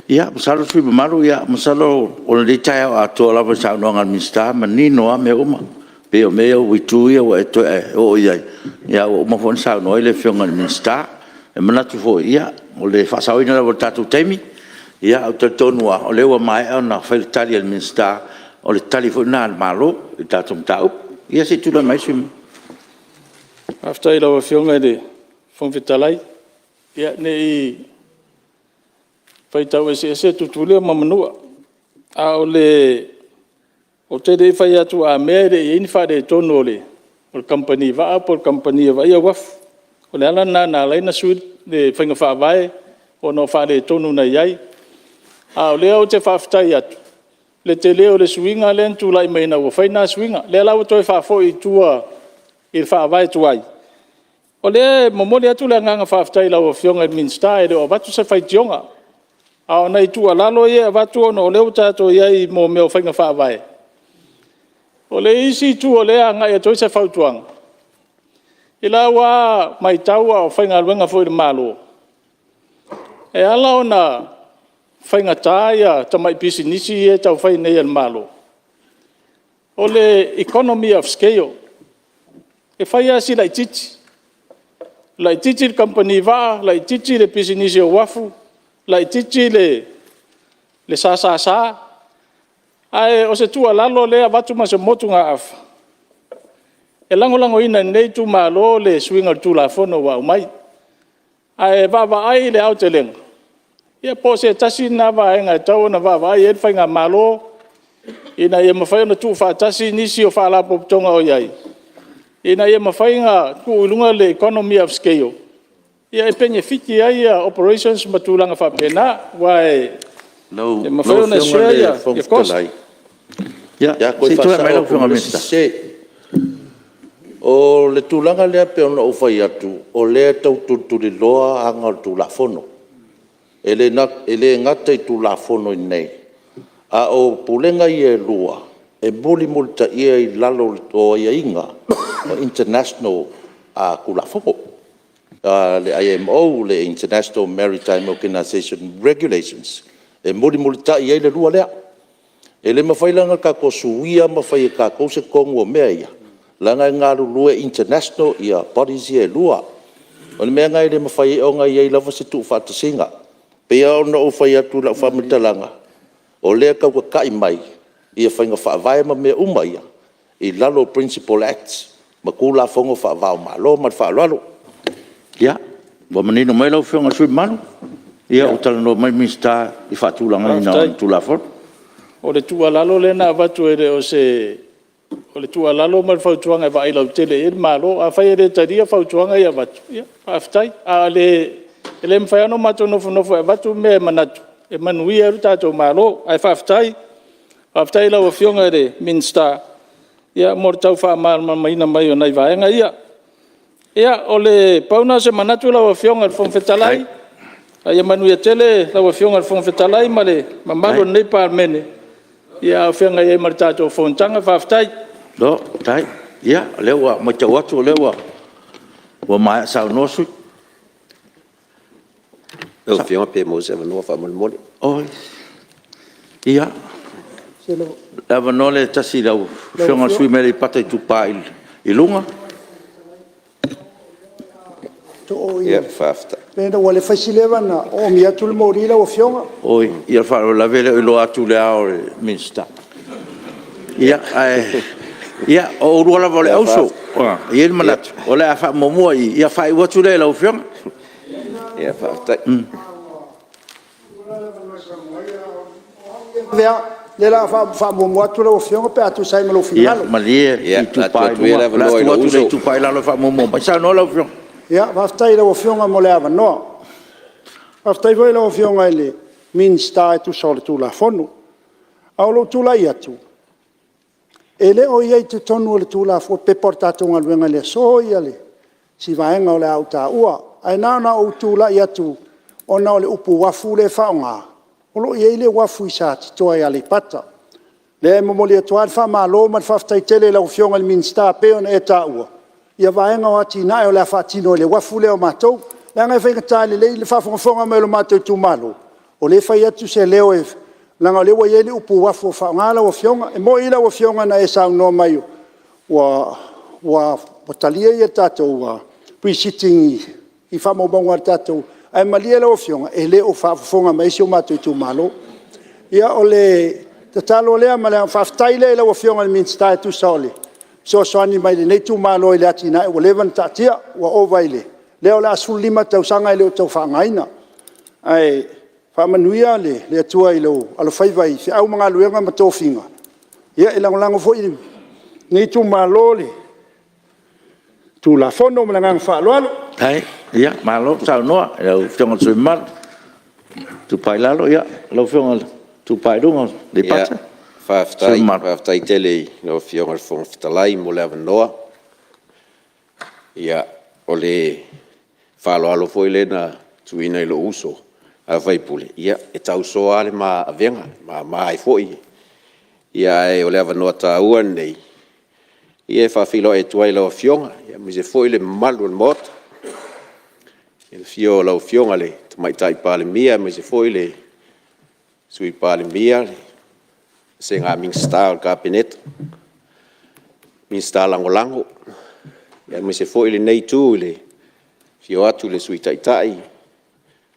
Ia, masalo le sui usufono mamalu, masalo o lenei taeao atoa lava i le saunoaga a le Minisita e manino lava mea uma. E pei o mea ia o itu ia ua e toe oo i ai, a ua uma foi ona saunoa i ai le Afioga i le Minisita. E manatu foi, o le faasaoina lava o le tatou taimi, ae ou te talitonu lava, o lea ua maea ona fai le tali a le Minisita, o le tali foi lena a le Malo i le tatou mataupu. Ia se i tulai mai le sui usufono mamalu. Faafetai i lau Afioga i le Fofoga Fetalai. Ia, ne i faitau eseese Tutuila ma Manua, a o le… Ou te le i fai atu a mea e leai ni faaletonu o le kamupani vaa po o le kamupani e vaaia uafu. O le ala lena na ala ai ona sui le faiga faavae ona o faaletonu na i ai. A o lea ou te faafetai atu i le tele o le suiga lea na tulai mai ina ua fai na suiga. O lea la ua toe faafoi i tua i le faavae tuai. O lea e momoli atu le agaga faafetai i lau Afioga i le Minisita, e le o avatu se faitioga. A o nai tuualalo ia e avatu ona o lea ua tatou i ai i mea o faiga faavae. O le isi itu o lea e agai atu ai se fautuaga, i lau lava matau a o faigaluega foi i le Malo, e ala ona faigata ia tamai pisinisi ia e tau fai nei e le Malo, o le economy of scale. E fai lava si laitiiti, laitiiti le kamupani vaa, laitiiti le pisinisi o uafu, laitiiti le SSS. Ae o se tuualalo lea e avatu ma se motugaafa, e lagolagoina e lenei itumalo le suiga o le Tulafono ua aumai. Ae vaavaai i le aotelega, ia po o se tasi lena vaega e tatau ona vaavaai i ai le faigamalo, ina ia mafai ona tuufaatasi nisi o faalapotopotoga o i ai, ina ia mafai ona tuu i luga le economy of scale, e penefiti ai operations ma tulaga faapena, aua e mafai ona share Lau Afioga i le Fofoga cost. Fetalai, pe a toe faasao atu le sese. O le tulaga lea pei ona ou fai atu, o lea e tau tulituliloa aga o le Tulafono. E le gata i Tulafono i inei, a o Pulega ia e lua, e mulimulitaia i lalo o aiaiga o international Tulafono, le IMO, le International Maritime Organization Regulations, e mulimulitai i ai le lua lea. E le mafai la ona tatou suia ma fai e tatou se tonu o mea ia, leaga e galulue international bodies ia e lua. O le mea lena e le mafai ai ona i ai lava se tuufaatasiga. E pei lava ona ou fai atu i lau faamatalaga, o lea e tau tatai mai faiga faavae ma mea uma ia i lalo o Principal Act ma Tulafono faava o Malo. Ma le faaaloalo. Ia, ua manino mai lau Afioga i le sui usufono mamalu, ua talanoa mai le Minisita i le faatulagaina o le Tulafono. Faafetai. O le tuualalo lea na avatu e le o se… O le tuualalo ma le fautuaga e vaai lautele i ai le Malo. Afai e le talia fautuaga ia e avatu, ia faafetai. Ae le mafai lava ona matou nofonofo e avatu mea e manatu e manuia ai le tatou Malo. Ae faafetai. Faafetai i lau Afioga i le Minisita mo le tau faamalamalamaina mai o nai vaega ia. Ia, pau lena o se manatu lau Afioga i le Fofoga Fetalai, ae ia manuia tele lau Afioga i le Fofoga Fetalai ma le mamalu o lenei Palemene a o feagai ai ma le tatou fonotaga. Faafetai. Malo faafetai. Ia, o lea ua matau atu o lea ua maea saunoa Lau Afioga pe maua se avanoa faamolemole. Ia, o le avanoa lea e tasi i lau Afioga i le sui usufono mo Aleipata Itupa i Luga. Ua fai si leva ona oomi atu le moli lau Afioga. Oi, o le faalavelave e le o iloa atu i le ao o le Minisita. Ae o oulua lava o le auso. E i ai le manatu o le a faamuamua i i, ona faaiu atu lea i lau Afioga. Faafetai. O lea o le a faamuamua atu lau Afioga pe a tusa ai ma lou finagalo. Ia malie le Itupa i Luga, o le a tuu atu i le Itupa i Lalo e faamuamua mai. Saunoa lau Afioga. Faafetai i lau Afioga mo le avanoa. Faafetai foi i lau Afioga i le Minisita e tusa o le Tulafono. A o lou tulai atu, e le o i ai i totonu o le Pepa o le tatou Galuega i le aso si vaega o le a ou taua. Ae na ona ou tulai atu ona o le upu uafu lea e faaaoga, o lo o i ai le uafu i Satitoa i Aleipata. O lea e momoli atu ai le faamalo ma le faafetai tele i lau Afioga i le Minisita e pei ona e taua vaega o atinae o le a faatino i le uafu lea o matou. Leaga e faigata lelei le faafogafoga mai o le matou itumalo, o lea e fai atu se leo, leaga o lea ua i ai le upu uafu ua faaaoga lau Afioga. E moni lau Afioga na e saunoa mai ua talia le tatou Pre-Sitting i faamaumauga a le tatou… Ae malie lau Afioga, e le o faafofoga mai si o matou itumalo. Ia, o le tatalo lea ma le agaga faafetai lea i lau Afioga i le Minisita e tusa o le fesoasoani mai i lenei itumalo i le atinae ua leva ona taatia, ua ova i le… lea o le a 15 tausaga e le o toe faaaogaina. Ae faamanuia le Atua i lou alofaiva i feau ma galuega ma tofiga. Ia e lagolago foi e lenei itumalo le Tulafono. Ma le agaga faaaloalo. Faafetai, malo saunoa i lau Afioga i le sui usufono mamalu mo le Itupa i Lalo. Lau Afioga i le Itupa i Luga, Aleipata. Faafetai tele i lau Afioga i le Fofoga Fetalai mo le avanoa. Ia, o le faaaloalo foi lea na tuuina i lou uso a sui usufono, ia e tausoa lava le ma avega, e mama ai foi. Ae o le avanoa taua lenei e faafeiloai atu ai i lau Afioga aemaise foi le mamalu o le Maota, i le afio o lau Afioga i le Tamaitai Palemia aemaise foi le Sui Palemia, le Vasega Minisita o le Kapeneta, Minisita Lagolago, aemaise foi lenei Itu i le afio atu o le Sui Taitai,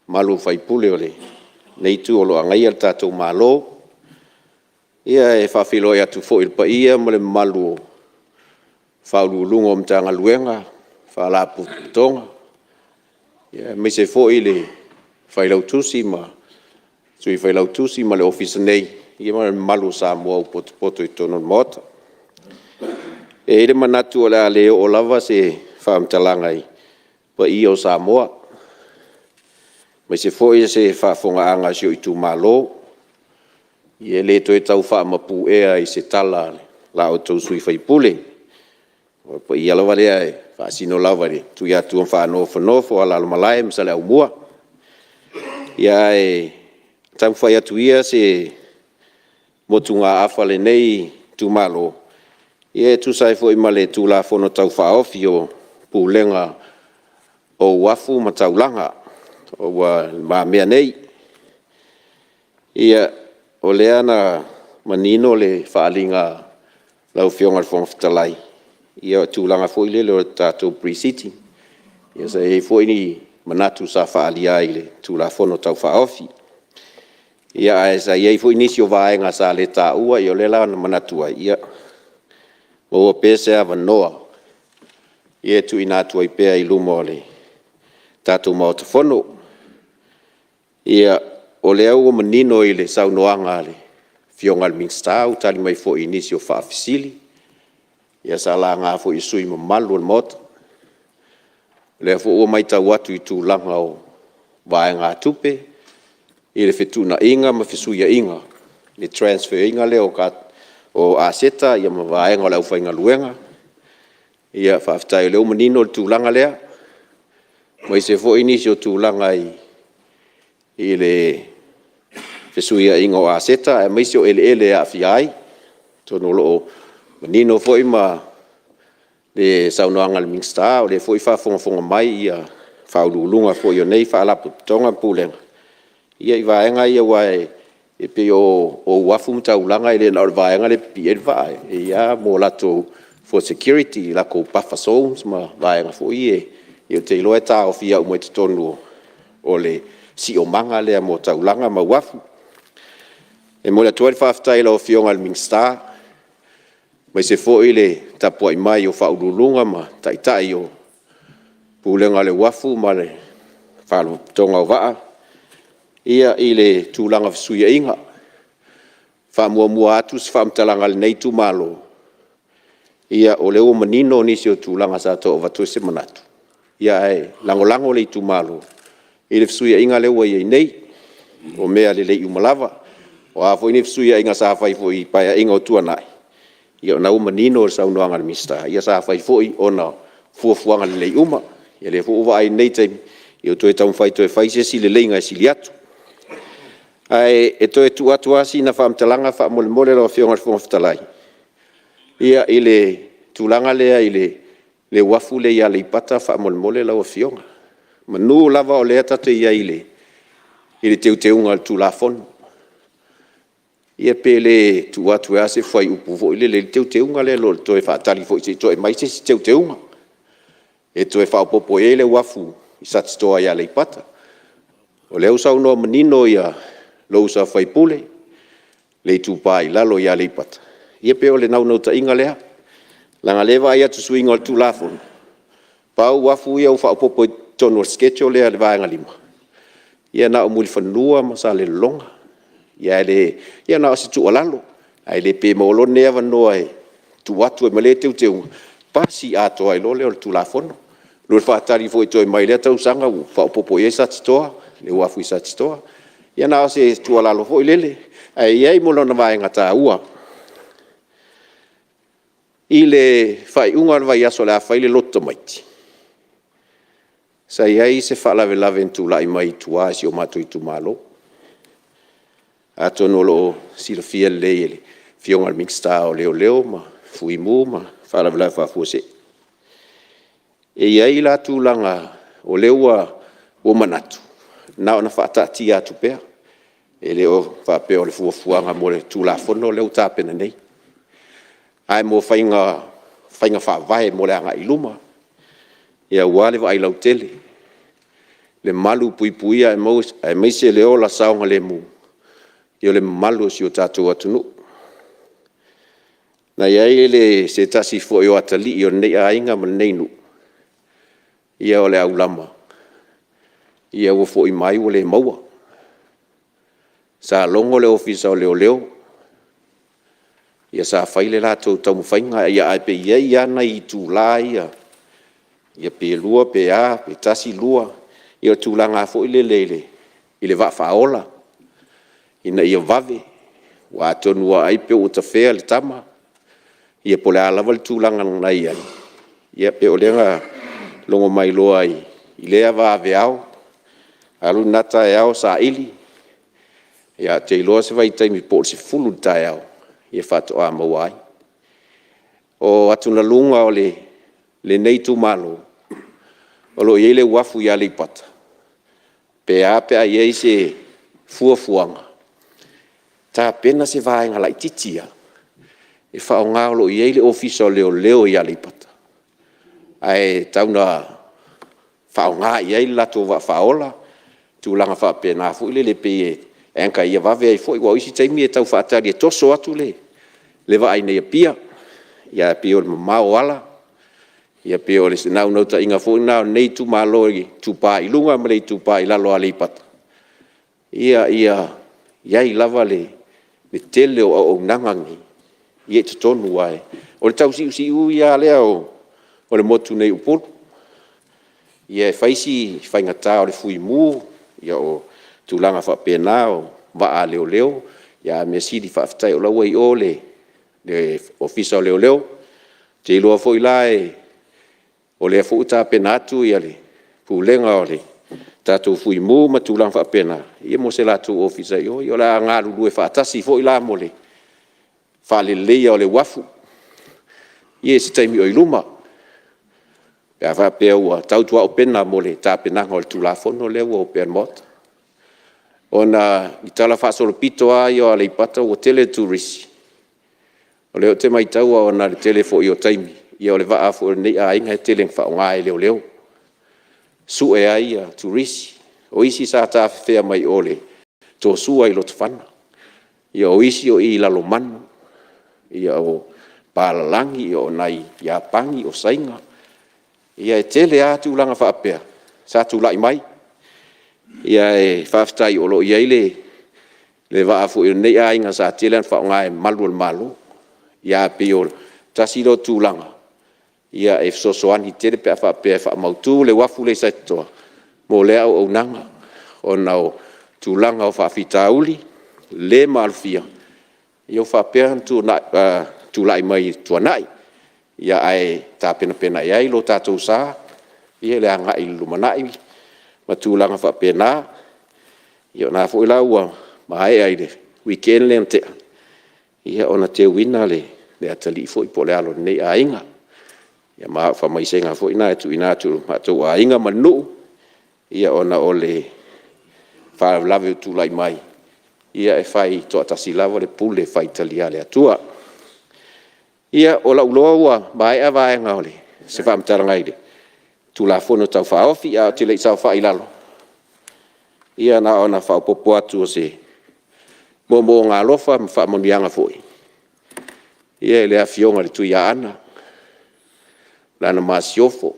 mamalu o sui usufono o lenei Itu o lo o agaia le tatou Malo. Ia e faafeiloai atu foi i le paia ma le mamalu o Ofisa Sili o Pulega o Matagaluega, Faalapotopotoga, aemaise foi le Failautusi ma le Sui Failautusi ma le Ofisa nei, ma le mamalu o Samoa ua potopoto i totonu o le Maota. E i ai le manatu o le a le oo lava se faamatalaga i paia o Samoa, aemaise foi o se faafofogaaga a si ou itumalo. E le toe tau faamapueina i se tala a la outou sui usufono. O le paia lava lea e faasino lava i le Tuiatua faanofonofo, Alalamalae ma Saleaaumua. Ae taumafai atu ia se motugaafa a lenei itumalo e tusa ai foi ma le Tulafono Tau Faaofi o Pulega o Uafu ma Taulaga ua i lumamea nei. Ia, o lea na manino le faaaliga a lau Afioga i le Fofoga Fetalai i le tulaga foi lele o le tatou Pre-Sitting. Ia sa i ai foi ni manatu sa faaalia ai i le Tulafono Tau Faaofi. Ia ae sa i ai foi nisi o vaega sa le taua, ia o lea la na manatu ai, ia maua pea se avanoa e tuuina atu ai pea i luma o le tatou Maota Fono. Ia, o lea ua manino i le saunoaga a le Afioga i le Minisita ua tali mai foi i nisi o faafesili sa laga foi e sui usufono mamalu o le Maota. O lea foi ua matau atu i tulaga o vaegatupe i le fetuunaiga ma fesuiaiga, le transfer ina lea o aseta ma vaega o le aufaigaluega. Faafetai o lea ua manino le tulaga lea, aemaise foi nisi o tulaga i le fesuiaiga o aseta aemaise o eleele e aafia ai. Atonu o lo o manino foi le saunoaga a le Minisita, o lea foi e faafogafoga mai Ofisa Sili o Pulega foi o nei Faalapotopotoga ma Pulega i vaega ia aua e pei o uafu ma taulaga e le na o le vaega lea e pipii ai le vaa, e i ai lava mo latou for security latou buffer zones ma vaega foi ia ou te iloa e taofia uma i totonu o le siomaga lea mo taulaga ma uafu. E momoli atu ai le faafetai i lau Afioga i le Minisita, aemaise foi le tapuai mai o Ofisa Sili o Pulega ma Taitai o Pulega o le Uafu ma le Faalapotopotoga o Vaa i le tulaga o fesuiaiga. E faamuamua atu se faamatalaga a lenei itumalo, ia o lea ua manino nisi o tulaga sa tau avatu ai se manatu, ae lagolago le itumalo i le fesuiaiga lea ua i ai nei, o mea lelei uma lava. O a foi ni fesuiaiga sa fai foi i Paeaiga ua tuanai, ia o lena ua manino le saunoaga a le Minisita, ia sa fai foi ona o fuafuaga lelei uma. Ia o lea foi ua vaai i lenei taimi, ia ua toe taumafai e toe fai se isi leleiga e sili atu. Ae e toe tuu atu lava sina faamatalaga faamolemole lau Afioga i le Fofoga Fetalai, ia i le tulaga lea i le uafu lea i Aleipata faamolemole lau Afioga. Semeamanu lava o lea e tatou te i ai i le Teuteuga o le Tulafono, ia pe le tuu atu ai lava se fuaiupu foi lea i le Teuteuga lea i lo le toe faatali foi se i toe aumai se isi Teuteuga, e toe faaopoopo i ai le uafu i Satitoa i Aleipata. O lea ua saunoa manino lou uso a sui usufono le Itupa i Lalo i Aleipata, ia e pei o le naunautaiga lea, leaga o lea e vaai atu i suiga o le Tulafono, pau uafu ia ua faaopoopo i totonu o le schedule lea o le vaega 5, ia na o Mulifanua ma Salelologa. Ia ae e na o se tuualalo, ae le pe maua loa lenei avanoa e tuu atu ai ma lea Teuteuga, pasi atoa ai loa lea o le Tulafono. I lo le faatali foi e toe aumai i lea tausaga ua faaopoopo i ai Satitoa, le uafu i Satitoa. Ia na o se tuualalo foi lea, ae i ai ma lona vaega taua. I le faaiuga o le vaiaso o le a fai le Lotu Tamaiti, sa i ai se faalavelave na tulai mai i tua i si o matou itumalo. Atonu o lo o silafia lelei e le Afioga i le Minisita o Leoleo ma Fuimu ma Faalavelave Faafuasei. E i ai la tulaga o lea ua manatu, na ona faataatia atu pea, e le faapea o le fuafuaga mo le Tulafono lea ua tapena nei. Ae mo faiga faavae mo le agai i luma, aua le vaai lautele, le malupuipuia aemaise le ola saogalemu o le mamalu o si o tatou atunuu. Na i ai se tasi foi o atalii o lenei aiga ma lenei nuu, ia o le aulama ua foi mai ua le maua. Sa logo le Ofisa o Leoleo, ia sa fai le latou taumafaiga ae pe i ai lava nai itula ia, ia pe 2 pe a, pe 1, 2, ia o le tulaga lava foi lele i le vaa faaola ina ia vave. Aua atonu ai pe ua tafea le tama, ia po o le a lava le tulaga na i ai, ia pei o lea na logo mai loa i lea vaveao, alu lena taeao o saili, ae ou te iloa o se vaitaimi po o le 10 i le taeao faatoa maua ai. O atugaluga o lenei itumalo, o lo o i ai le uafu i Aleipata, pe a pe a i ai se fuafuaga, tapena se vaega laitiiti lava e faaaoga o lo o i ai le Ofisa o Leoleo i Aleipata, ae tau ina faaaoga i ai le latou vaa faaola, tulaga faapena foi lele pei e anchor ia vave ai foi. Aua o isi taimi e tau faatali e toso atu le vaa i inei i Apia. Ae pei o le mamao o ala, ia pei o se naunautaiga foi lena o lenei itumalo Itupa i Luga ma le Itupa i Lalo o Aleipata, ia i ai lava le tele o auaunaga nei i totonu, aua o le tau siusiu lava lea o le motu nei i Upolu. Ia e fai si faigata o le fuimu, o tulaga faapena o vaa a leoleo, ae o le mea sili faafetai o la ua i o le Ofisa o Leoleo. Ou te iloa foi la o lea foi ua tapena atu le Pulega o le tatou Fuimu ma tulaga faapena mo se latou Ofisa i o. Ia o le a galulue faatasi foi la mo le faaleleia o le uafu i se taimi o i luma. Pe a faapea ua tautuaupega mo le tapenaga o le Tulafono lea ua opea i le Maota. Ona i talafaasolopito lava ia o Aleipata ua tele turisi, o lea ou te mataua ona o le tele foi o taimi, ia o le vaa foi o lenei aiga e tele ina faaaoga e leoleo, sue ai turisi. O isi sa tafefea mai o i le Tosua i Lotofaga, ia o isi o i Lalomanu, o papalagi o nai Iapani o Saina. Ia e tele lava tulaga faapea sa tulai mai. Ia ae faafetai o lo o i ai le vaa foi o lenei aiga sa tele ina faaaoga e malu o le Malo. Ia ae pei e tasi lea o tulaga e fesoasoani tele pe a faapea e faamautu le uafu lea i Satitoa mo lea auaunaga, ona o tulaga o faafitauli le maalofia ua faapea ona tulai mai i le tuanai. Ia ae tapenapena i ai lo tatou sa i le agai i le lumanai ma tulaga faapena. Ia o lena foi la ua maea i le weekend lea na tea ona teuina le atalii foi po o le alo o lenei aiga. Ia ma o faamaisega foi na e tuuina atu i lo matou aiga ma le nuu, ona o le faalavelave ua tulai mai, ia e fai toatasi lava le pule faitalia a le Atua. Ia o lou iloa ua maea vaega o se faamatalaga i le Tulafono Tau Faaofi. Ae ou te le i saofai i lalo, ia na ona faaopoopo atu o se moomooga alofa ma faamanuiaga foi i le Afioga i le Tuiaana ma lana Masiofo,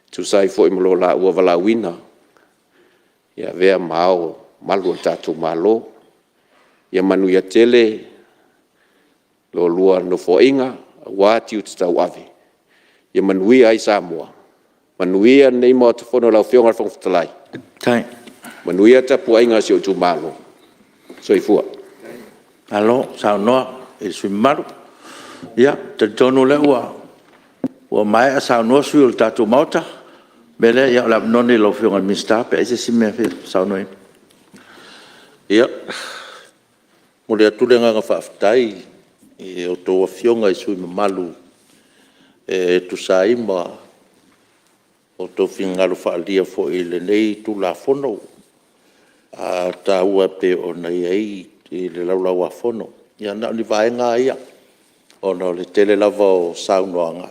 e tusa ai foi ma lo laua valaauina e avea ma Ao Mamalu o le tatou Malo. Ia manuia tele la oulua Nofoaiga aua tiute tauave, ia manuia ai Samoa, manuia lenei Maota Fono lau Afioga i le Fofoga Fetalai, manuia le tapuaiga a si ou itumalo. Soifua. Malo saunoa i le sui usufono mamalu. Ia, e talitonu o lea ua maea saunoa sui usufono o le tatou Maota. O le mea lea, o le avanoa lenei i lau Afioga i le Minisita pe a i ai se isi mea e fia saunoa i ai. Ia, e momoli atu le agaga faafetai i a outou Afioga i sui usufono mamalu e tusa ai ma outou finagalo faaalia foi i lenei Tulafono taua e pei ona i ai i le Laulau-a-Fono. Ia na o ni vaega lava ia, ona o le tele lava o saunoaga,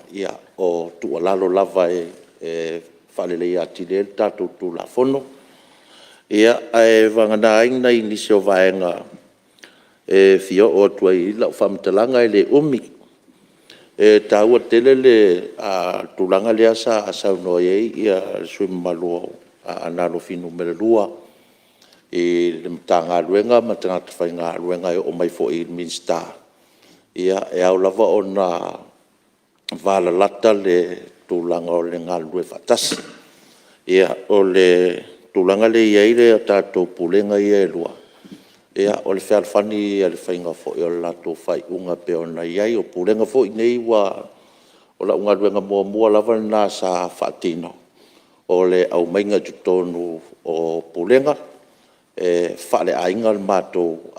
o tuualalo lava e faaleleia atili ai le tatou Tulafono. Ia, ae vagana ai nai nisi o vaega e fia oo atu i ai lau faamatalaga e le umi. E taua tele le tulaga lea sa saunoa i ai le sui usufono mamalu o Aana Alofi 2 i le Matagaluega ma tagata faigaluega e oo mai foi i le Minisita, e ao lava ona valalata le tulaga o le galulue faatasi. O le tulaga lea e i ai le tatou Pulega ia e lua, o le fealofani ia i le faiga foi o le latou faaiuga e pei ona i ai. O Pulega foi nei ua... O lau galuega muamua lava lena sa faatino, o le aumaiga i totonu o Pulega e faaleaiga le matou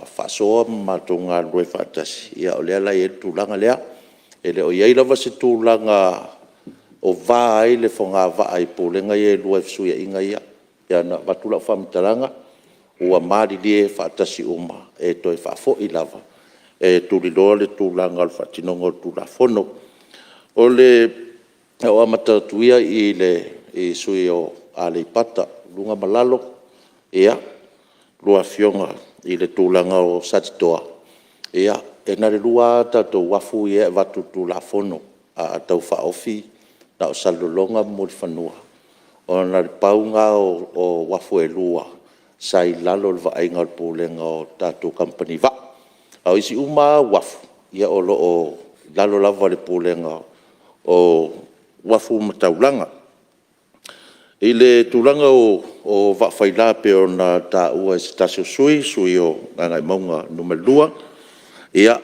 faasoa ma matou galulue faatasi, ia o lea la e i ai le tulaga lea. E le o i ai lava se tulaga o va ai le fogavaa i Pulega ia e 2 i fesuiaiga ia. E pei ona avatu lau faamatalaga, ua malilie faatasi uma, e toe faafoi lava e tuliloa le tulaga o le faatinoga o le Tulafono. O le a ou amata atu ia i le sui usufono mo Aleipata, Luga ma Lalo, ia, lua Afioga i le tulaga o Satitoa, e na o le 2 lava tatou uafu ia e avatu i le Tulafono Tau Faaofi, na o Salelologa ma Mulifanua, ona na o le pau lena o uafu e lua sa i lalo o le vaaiga a le Pulega o tatou kamupani vaa. A o isi uma lava uafu, o lo o i lalo lava o le Pulega o Uafu ma Taulaga. I le tulaga o vaa faila e pei ona taua e se tasi o sui usufono, le sui usufono mo Gagaemauga 2, ia,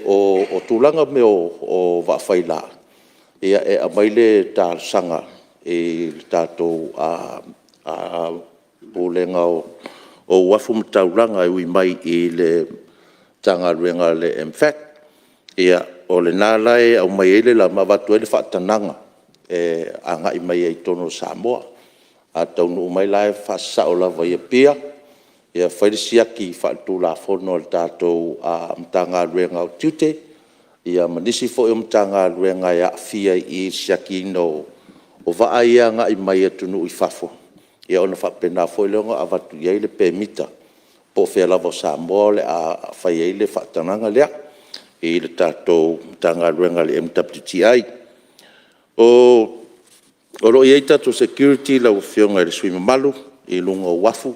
o tulaga o mea o vaa faila, e aumai le talosaga i le tatou Pulega o Uafu ma Taulaga e ui mai i le Matagaluega a le MFAT. O lena la e aumai ai ma avatu ai le faatagaga e agai mai ai i totonu o Samoa. A taunuu mai la e faasasao lava i Apia, fai le siaki faale-tulafono a le tatou Matagaluega o Tiute, ma nisi foi o Matagaluega e aafia i i, i le siakiina o vaa ia e agai mai atunuu i fafo, ona faapena foi lea ona avatu i ai le pemita, po o fea lava o Samoa o le a fai ai le faatagaga lea i le tatou Matagaluega o le MWTI. O lo o i ai tatou security lau Afioga i le sui usufono mamalu i luga o uafu,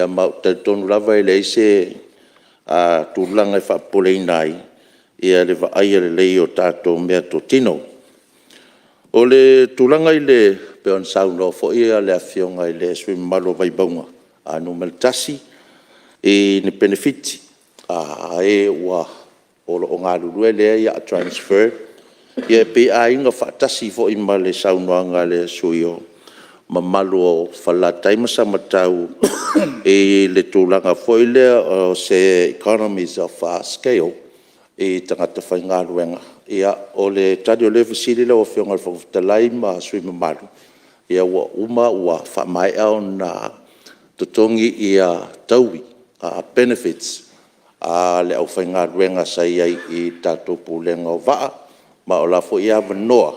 ma ou te talitonu lava e leai se tulaga e faapopoleina ai le vaaia lelei o tatou meatotino. O le tulaga e pei ona saunoa foi le Afioga i le sui usufono mamalu o Vaimauga 1, i ni penefiti a e o lo o galulue lea o le a transfer, ia pe aiga faatasi foi ma le saunoaga a le sui usufono mamalu o Falelatai ma Samatau i le tulaga foi lea o se economies of scale i tagata faigaluega. Ia, o le tali o lea fesili lau Afioga i le Fofoga Fetalai ma sui usufono mamalu, ua uma ua faamaea ona totogi taui, benefits a le aufaigaluega sa i ai i le tatou Pulega o Vaa, ma o la foi e avanoa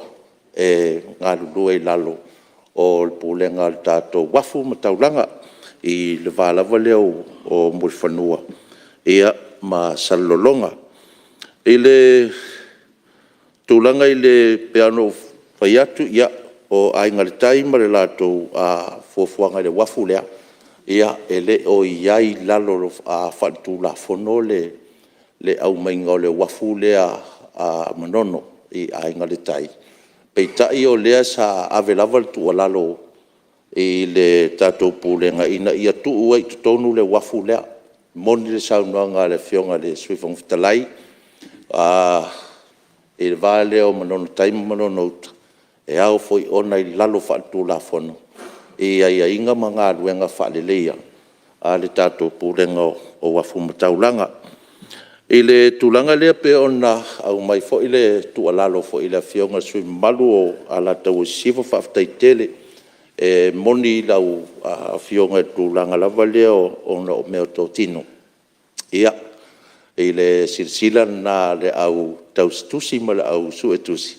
e galulue i lalo o le Pulega a le tatou Uafu ma Taulaga i le va lava lea o Mulifanua ma Salelologa. I le tulaga e pei ona ou fai atu, o Aiga i le Tai ma le latou fuafuaga i le uafu lea, e le o i ai i lalo faale-Tulafono le aumaiga o le uafu lea a Manono i Aiga i le Tai. Peitai o lea sa ave lava le tuualalo i le tatou Pulega ina ia tuu ai i totonu le uafu lea. E moni le saunoaga a le Afioga i le Sui Fofoga Fetalai, i le va lea o Manono-tai ma Manono-uta, e ao foi ona i lalo faale-Tulafono i aiaiga ma galuega faaleleia a le tatou Pulega o Uafu ma Taulaga. I le tulaga lea e pei ona aumai foi le tuualalo foi i le Afioga i le sui usufono mamalu o Alataua Sisifo, faafetai tele. E moni lau Afioga i le tulaga lava lea ona o meatotino, ia, i le silasila lena a le au tausitusi ma le au suetusi,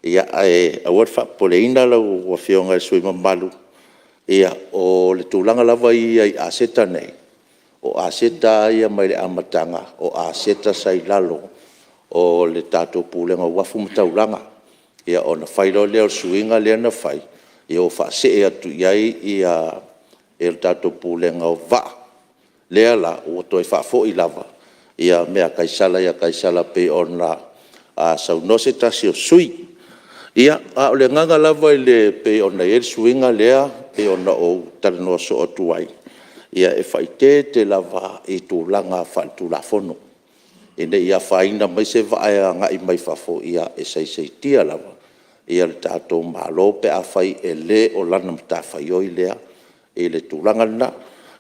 ae aua le faapopoleina lau Afioga i le sui usufono mamalu, o le tulaga lava ia i aseta nei, o aseta lava ia mai le amataga, o aseta sa i lalo o le tatou Pulega o Uafu ma Taulaga. Ia ona fai loa lea o le suiga lea na fai, ua faasee atu i ai le tatou Pulega o Vaa, lea la ua toe faafoi lava mea a Kaisara ia Kaisara pei ona saunoa se tasi o sui usufono. Ia, a o le agaga lava e pei ona i ai le suiga lea e pei ona ou talanoa soo atu ai, e faaeteete lava i tulaga faale-Tulafono, ina ne i afaina mai se vaa e agai mai fafo, e saisaitia lava le tatou Malo pe afai e le o lana matafaioi lea i le tulaga lena.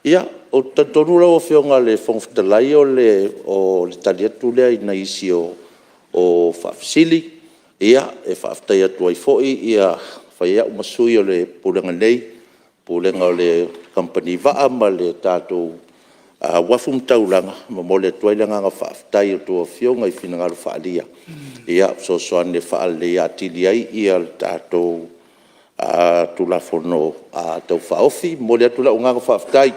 Ia, ou te talitonu lau Afioga i le Fofoga Fetalai, o le tali atu lea i nisi o faafesili. E faafetai atu ai foi, e fai ai au ma sui o le Pulega nei, Pulega o le Kamupani Vaa ma le tatou Uafu ma Taulaga, e momoli atu ai le agaga faafetai i a outou Afioga i finagalo faaalia e fesoasoani e faaleleia atili ai le tatou Tulafono Tau Faaofi. E momoli atu lau agaga faafetai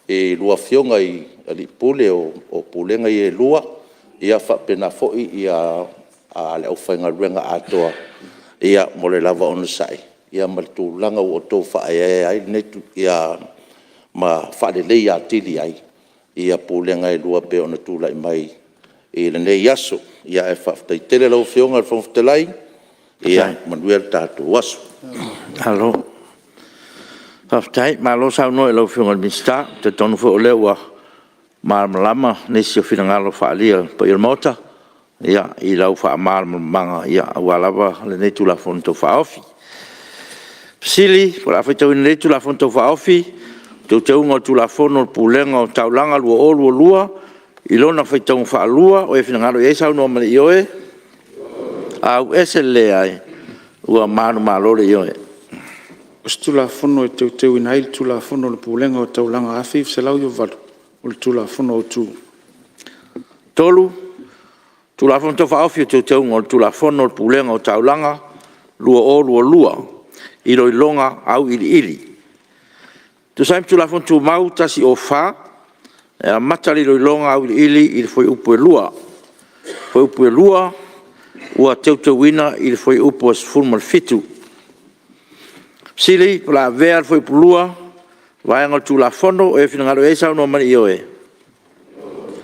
i a oulua Afioga i Alii Pule o Pulega ia e lua, faapena foi le aufaigaluega atoa mo le lava onosai ma le tulaga ua outou faaeaea ai ma faaleleia atili ai Pulega e lua e pei ona tulai mai i lenei aso. Ae faafetai tele i lau Afioga i le Fofoga Fetalai, ia manuia le tatou aso. Malo faafetai, malo saunoa i lau Afioga i le Minisita. Ou te talitonu foi o lea ua malamalama nisi o finagalo faaalia o le paia o le Maota i lau faamalamalamaga aua lava lenei Tulafono Tau Faaofi. O le a faitauina nei Tulafono Tau Faaofi, Teuteuga o le Tulafono o le Pulega o Taulaga 2022 i lona faitauga faalua. O e finagalo i ai saunoa ma le O se Tulafono e Teuteuina ai le Tulafono o le Pulega o Taulaga 1998, o le Tulafono Autu. 3. Tulafono Tau Faaofi o Teuteuga o le Tulafono o le Pulega o Taulaga 2022 Iloiloga Auiliili. E tusa ai ma Tulafono Tumau 104, e amata le Iloiloga Auiliili i le Fuaiupu 2. Fuaiupu 2 ua teuteuina i le Fuaiupu 17. O le a avea le Fuaiupu 2 ma Vaega o le Tulafono. O ai e finagalo i ai saunoa mai i le Ioe.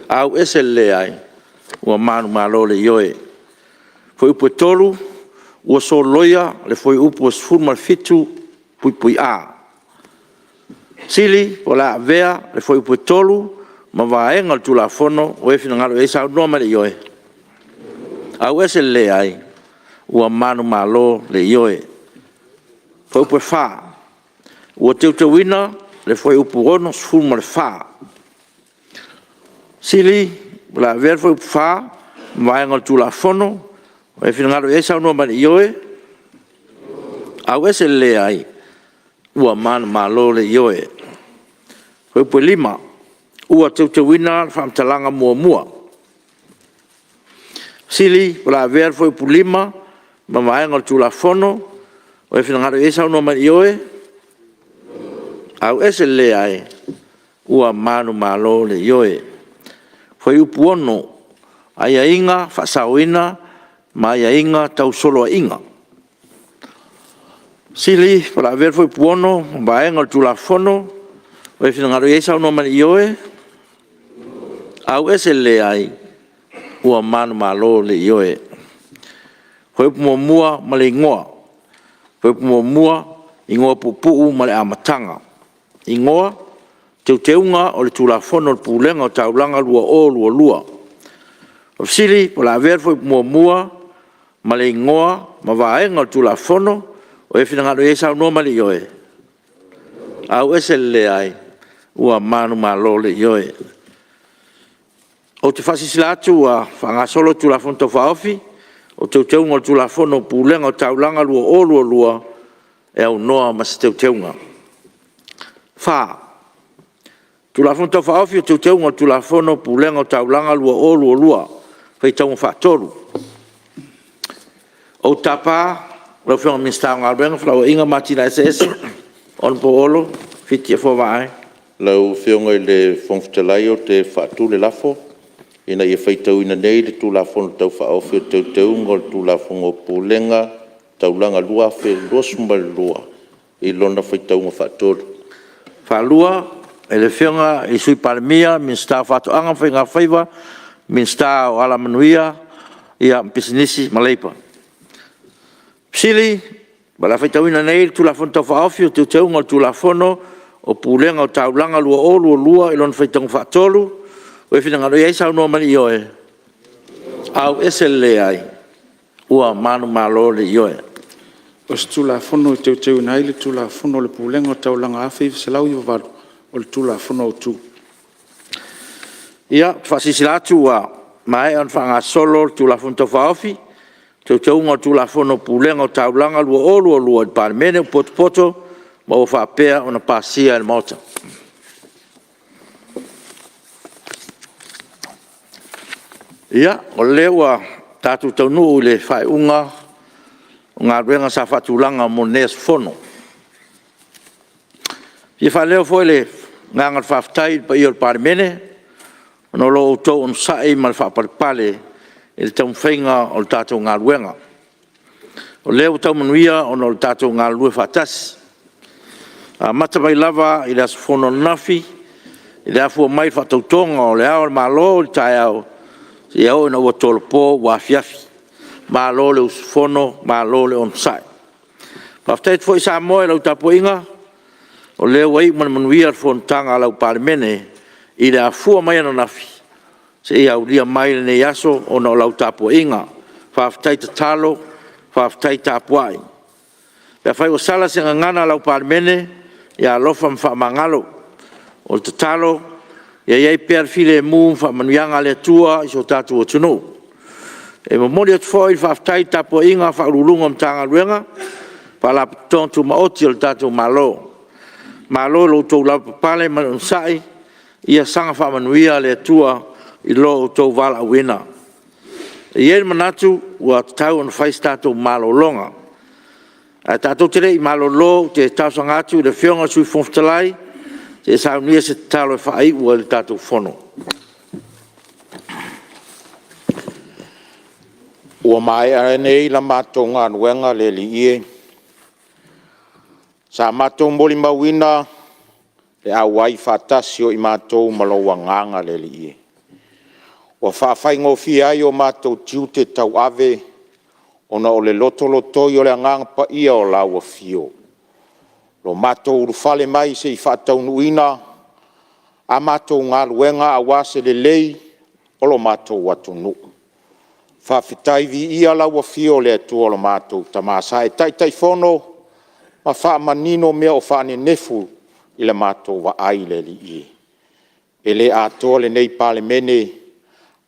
Ioe. Ua manumalo le Ioe. Fuaiupu 3, ua soloia le fuaiupu 17(A). Fesili po o le a avea le Fuaiupu 3 ma Vaega o le Tulafono. O ai e finagalo i ai saunoa mai i le Ioe. Ioe. le Leai. Ua manumalo le Ioe. Fuaiupu 4, ua teuteuina le fuaiupu 64. Fesili po o le a avea le fuaiupu 4 ma Vaega o le Tulafono. O ai e finagalo i ai saunoa mai i le Ioe. Ioe. le Leai. Ua manumalo le Ioe. Fuaiupu 5, ua teuteuina le faamatalaga muamua. Fesili po o le a avea le fuaiupu 5 ma Vaega o le Tulafono. O ai e finagalo i ai saunoa mai i le Ioe. Ioe. le Leai. Ua manumalo le Ioe. Fuaiupu 6, Aiaiga Faasaoina ma Aiaiga Tau Soloaiga. Fesili po o le a avea le Fuaiupu 6 ma Vaega o le Tulafono. O ai e finagalo i ai saunoa mai i le Ioe. Ioe. le Leai. Ua manumalo le Ioe. Fuaiupu 1 ma le Igoa. Fuaiupu 1, Igoa Puupuu ma le Amataga. Igoa: Teuteuga o le Tulafono o le Pulega o Taulaga 2022. O le fesili po o le a avea le Fuaiupu 1 ma le Igoa ma Vaega o le Tulafono. O ai e finagalo i ai saunoa mai i le Ioe. Ioe. le Leai. Ua manumalo le Ioe. Ou te faasilasila atu ua faagasolo Tulafono Tau Faaofi o Teuteuga o le Tulafono o Pulega o Taulaga 2022 e aunoa ma se Teuteuga. 4. Tulafono Tau Faaofi o Teuteuga o le Tulafono o Pulega o Taulaga 2022 Faitauga Faatolu. Ou te tapa lau Afioga i le Minisita o Galuega, Felauaiga ma Atinae Eseese, Hon Olo Fiti Afoa Vaai. Lau Afioga i le Fofoga Fetalai ou te faatu le lafo, Ina ia faitauina nei le Tulafono Tau Faaofi o Teuteuga o le Tulafono o Pulega Taulaga 2022 i lona faitauga faatolu. E faatulima le Afioga i le Sui Palemia, Minisita o Faatoaga ma Faiga Faiva, Minisita o Alamanuia ma Pisinisi ma Leipa. O le a faitauina nei le Tulafono Tau Faaofi o Teuteuga o le Tulafono o Pulega o Taulaga 2022 i lona faitauga faatolu. Ua e finagalo i ai saunoa mai i le Ioe. Ioe. Ua manumalo le Ioe. O se Tulafono e Teuteuina ai le Tulafono o le Pulega o Taulaga 1998, o le Tulafono Autu. Ia, ou te faasilasila atu ua maea ona faagasolo le Tulafono Tau Faaofi o Teuteuga o le Tulafono o Pulega o Taulaga 2022 i le Palemene ua potopoto ma ua faapea ona pasia e le Maota. Ia, o lea ua tatou taunuu i le faaiuga o galuega sa faatulaga mo lenei aso Fono. E fia faaleo foi le agaga o le faafetai i le paia o le Palemene ona o lo outou onosai ma le faapalepale i le taumafaiga o le tatou galuega. O lea ua tau manuia ona o le tatou galulue faatasi. E amata mai lava i le aso Fono ananafi i le afua mai i le faatautoga o Le Ao o le Malo i le taeao, seia oo ina ua tolopo ua afiafi. Malo le usufono, malo le onosai. Faafetai atu foi Samoa i lau tapuaiga, o lea ua iu ma le manuia le fonotaga a lau Palemene i le afua mai ananafi seia aulia mai lenei aso ona o lau tapuaiga. Faafetai tatalo, faafetai tapuai. Pe afai ua sala se gagana a lau Palemene, ia alofa ma faamagalo. O le tatalo, ia i ai pea le filemu ma faamanuiaga a le Atua i si o tatou atunuu. E momoli atu foi le faafetai i le tapuaiga a Ofisa Sili o Pulega o Matagaluega ma Faalapotopotoga Tumaoti a lo tatou Malo. Malo i lo outou lavapapale ma le onosai, ia saga faamanuia le Atua i lo outou valaauina. E i ai le manatu ua tatau ona fai se tatou malologa. Ae tatou te le i malolo, ou te talosaga atu i le Afioga i le Sui Fofoga Fetalai, se i e saunia se tatalo e faaiu ai le tatou Fono. Ua maea nei la matou galuega le Alii e, sa matou molimauina le auai faatasi o i matou ma lou Agaga le Alii e. Ua faafaigofie ai o matou tiute tauave ona o le lotolotoi o le Agaga Paia o lau Afio, ua matou ulufale mai se i faataunuuina a matou galuega aua se lelei o lo matou atunuu. Faafetai viia lau Afio le Atua o lo matou Tama sa e Taitaifono ma faamanino mea o faanenefu i le matou vaai le Alii e. E le atoa lenei Palemene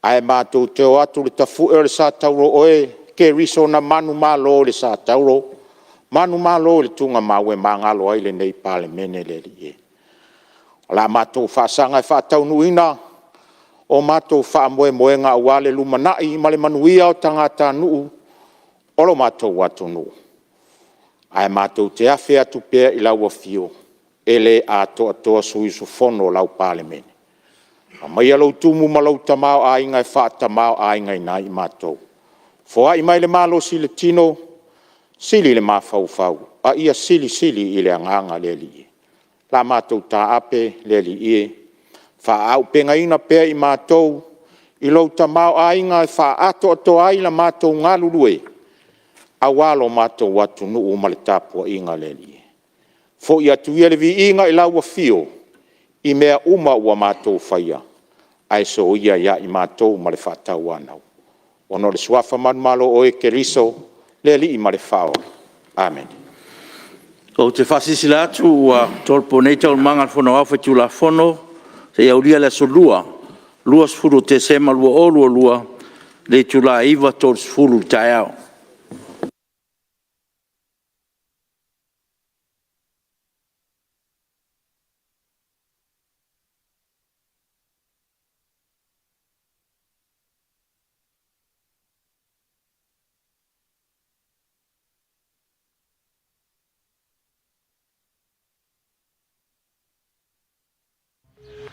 ae matou te o atu i le tafue o le sa Tauro o oe Keriso na manumalo i le sa Tauro, manumalo i le tugamau e magalo ai lenei Palemene le Alii e. O le a matou faasaga e faataunuuina o matou faamoemoega aua le lumanai ma le manuia o tagatanuu o lo matou atunuu, ae matou te afe atu pea i lau Afio, e le atoatoa sui usufono o lau Palemene. Aumaia lou tumu ma lou tamaoaiga e faatamaoaigaina ai matou. Foai mai le malosi i le tino, sili le mafaufau, a ia silisili i le agaga le Alii. O le a matou taape le Alii e, faaauupegaina pea i matou i lou tamaoaiga e faaatoatoa ai le matou galulue aua lo matou atunuu ma le tapuaiga le Alii. Foi atu ia le viiga i lau Afio i mea uma ua matou faia, ae soia ia i matou ma le faatauanau, ona o le Suafa manumalo o oe Keriso le Alii ma le Faaola. Amene. Ou te faasilasila atu ua tolopo nei Taualumaga a le Fono Aoao Faitulafono seia aulia le Aso Lua, 20 o Tesema 2022 i le itula e 9:30 i le taeao.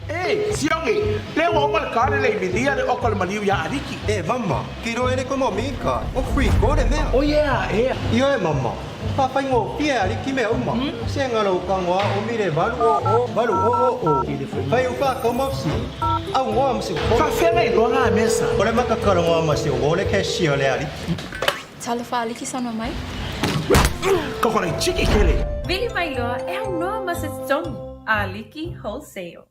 E Sioki, lea ua uma le car le milia le oka o le maliu ia Aliki. E mama, ke iloa e le koe mau ka, o free go le mea. O yeah, ea. Ioe mama, faafaigofie e Aliki mea uma. Se galo ou tago a ʻumi le 800 8000. Fai ou faatau ma fesili, aunoa ma se popolega. Faafefea ona iloa na mea sa? O le mata talanoa ma si ou le cashier le Aliki. Talofa Aliki saunoa mai. Koko laitiiti tele. Vili mai loa e aunoa ma se totogi. Aliki Wholesale.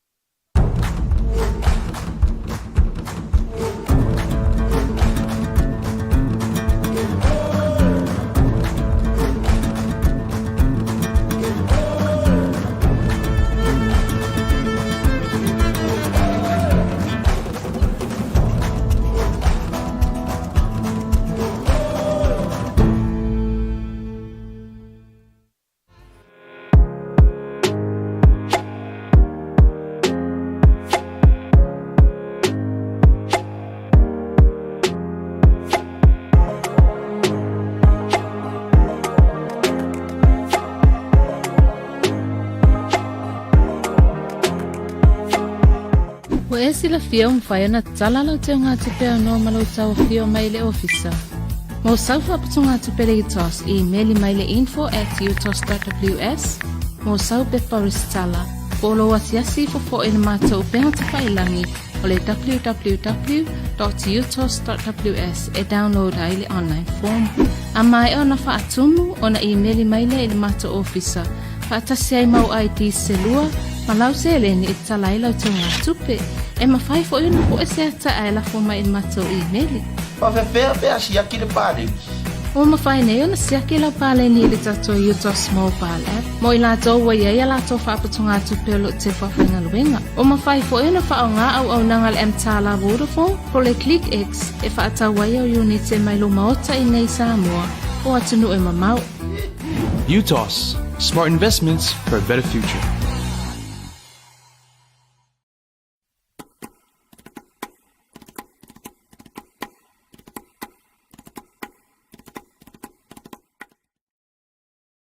Ua e silafia ua mafai ona tatala lau teugatupe aunoa ma lou tauafio mai i le ofisa? Mo sau faaputugatupe le UTOS, imeli mai le info at utos.ws mo sau pepa resitala po o lou asiasi ifo foi i le matou upega tafailagi o le www.utos.ws e download ai le online form. A maea ona faatumu, ona imeli mai lea i le matou ofisa faatasi ai mau ID se lua ma lau seleni e tatala ai lau teugatupe. E mafai foi ona pue se ata ae lafo mai i le matou imeli. Faafefea pe a siaki le paleni? Ua mafai nei ona siaki lau paleni i le tatou UTOS Mobile App mo i latou ua i ai a latou faaputugatupe o lo o tefu faigaluega. Ua mafai foi ona faaaoga auaunaga a le mTALA Vodafone po o le ClickX e faatau ai au iunite mai lou maota i nei i Samoa o atunuu e mamao. UTOS, smart investments for a better future.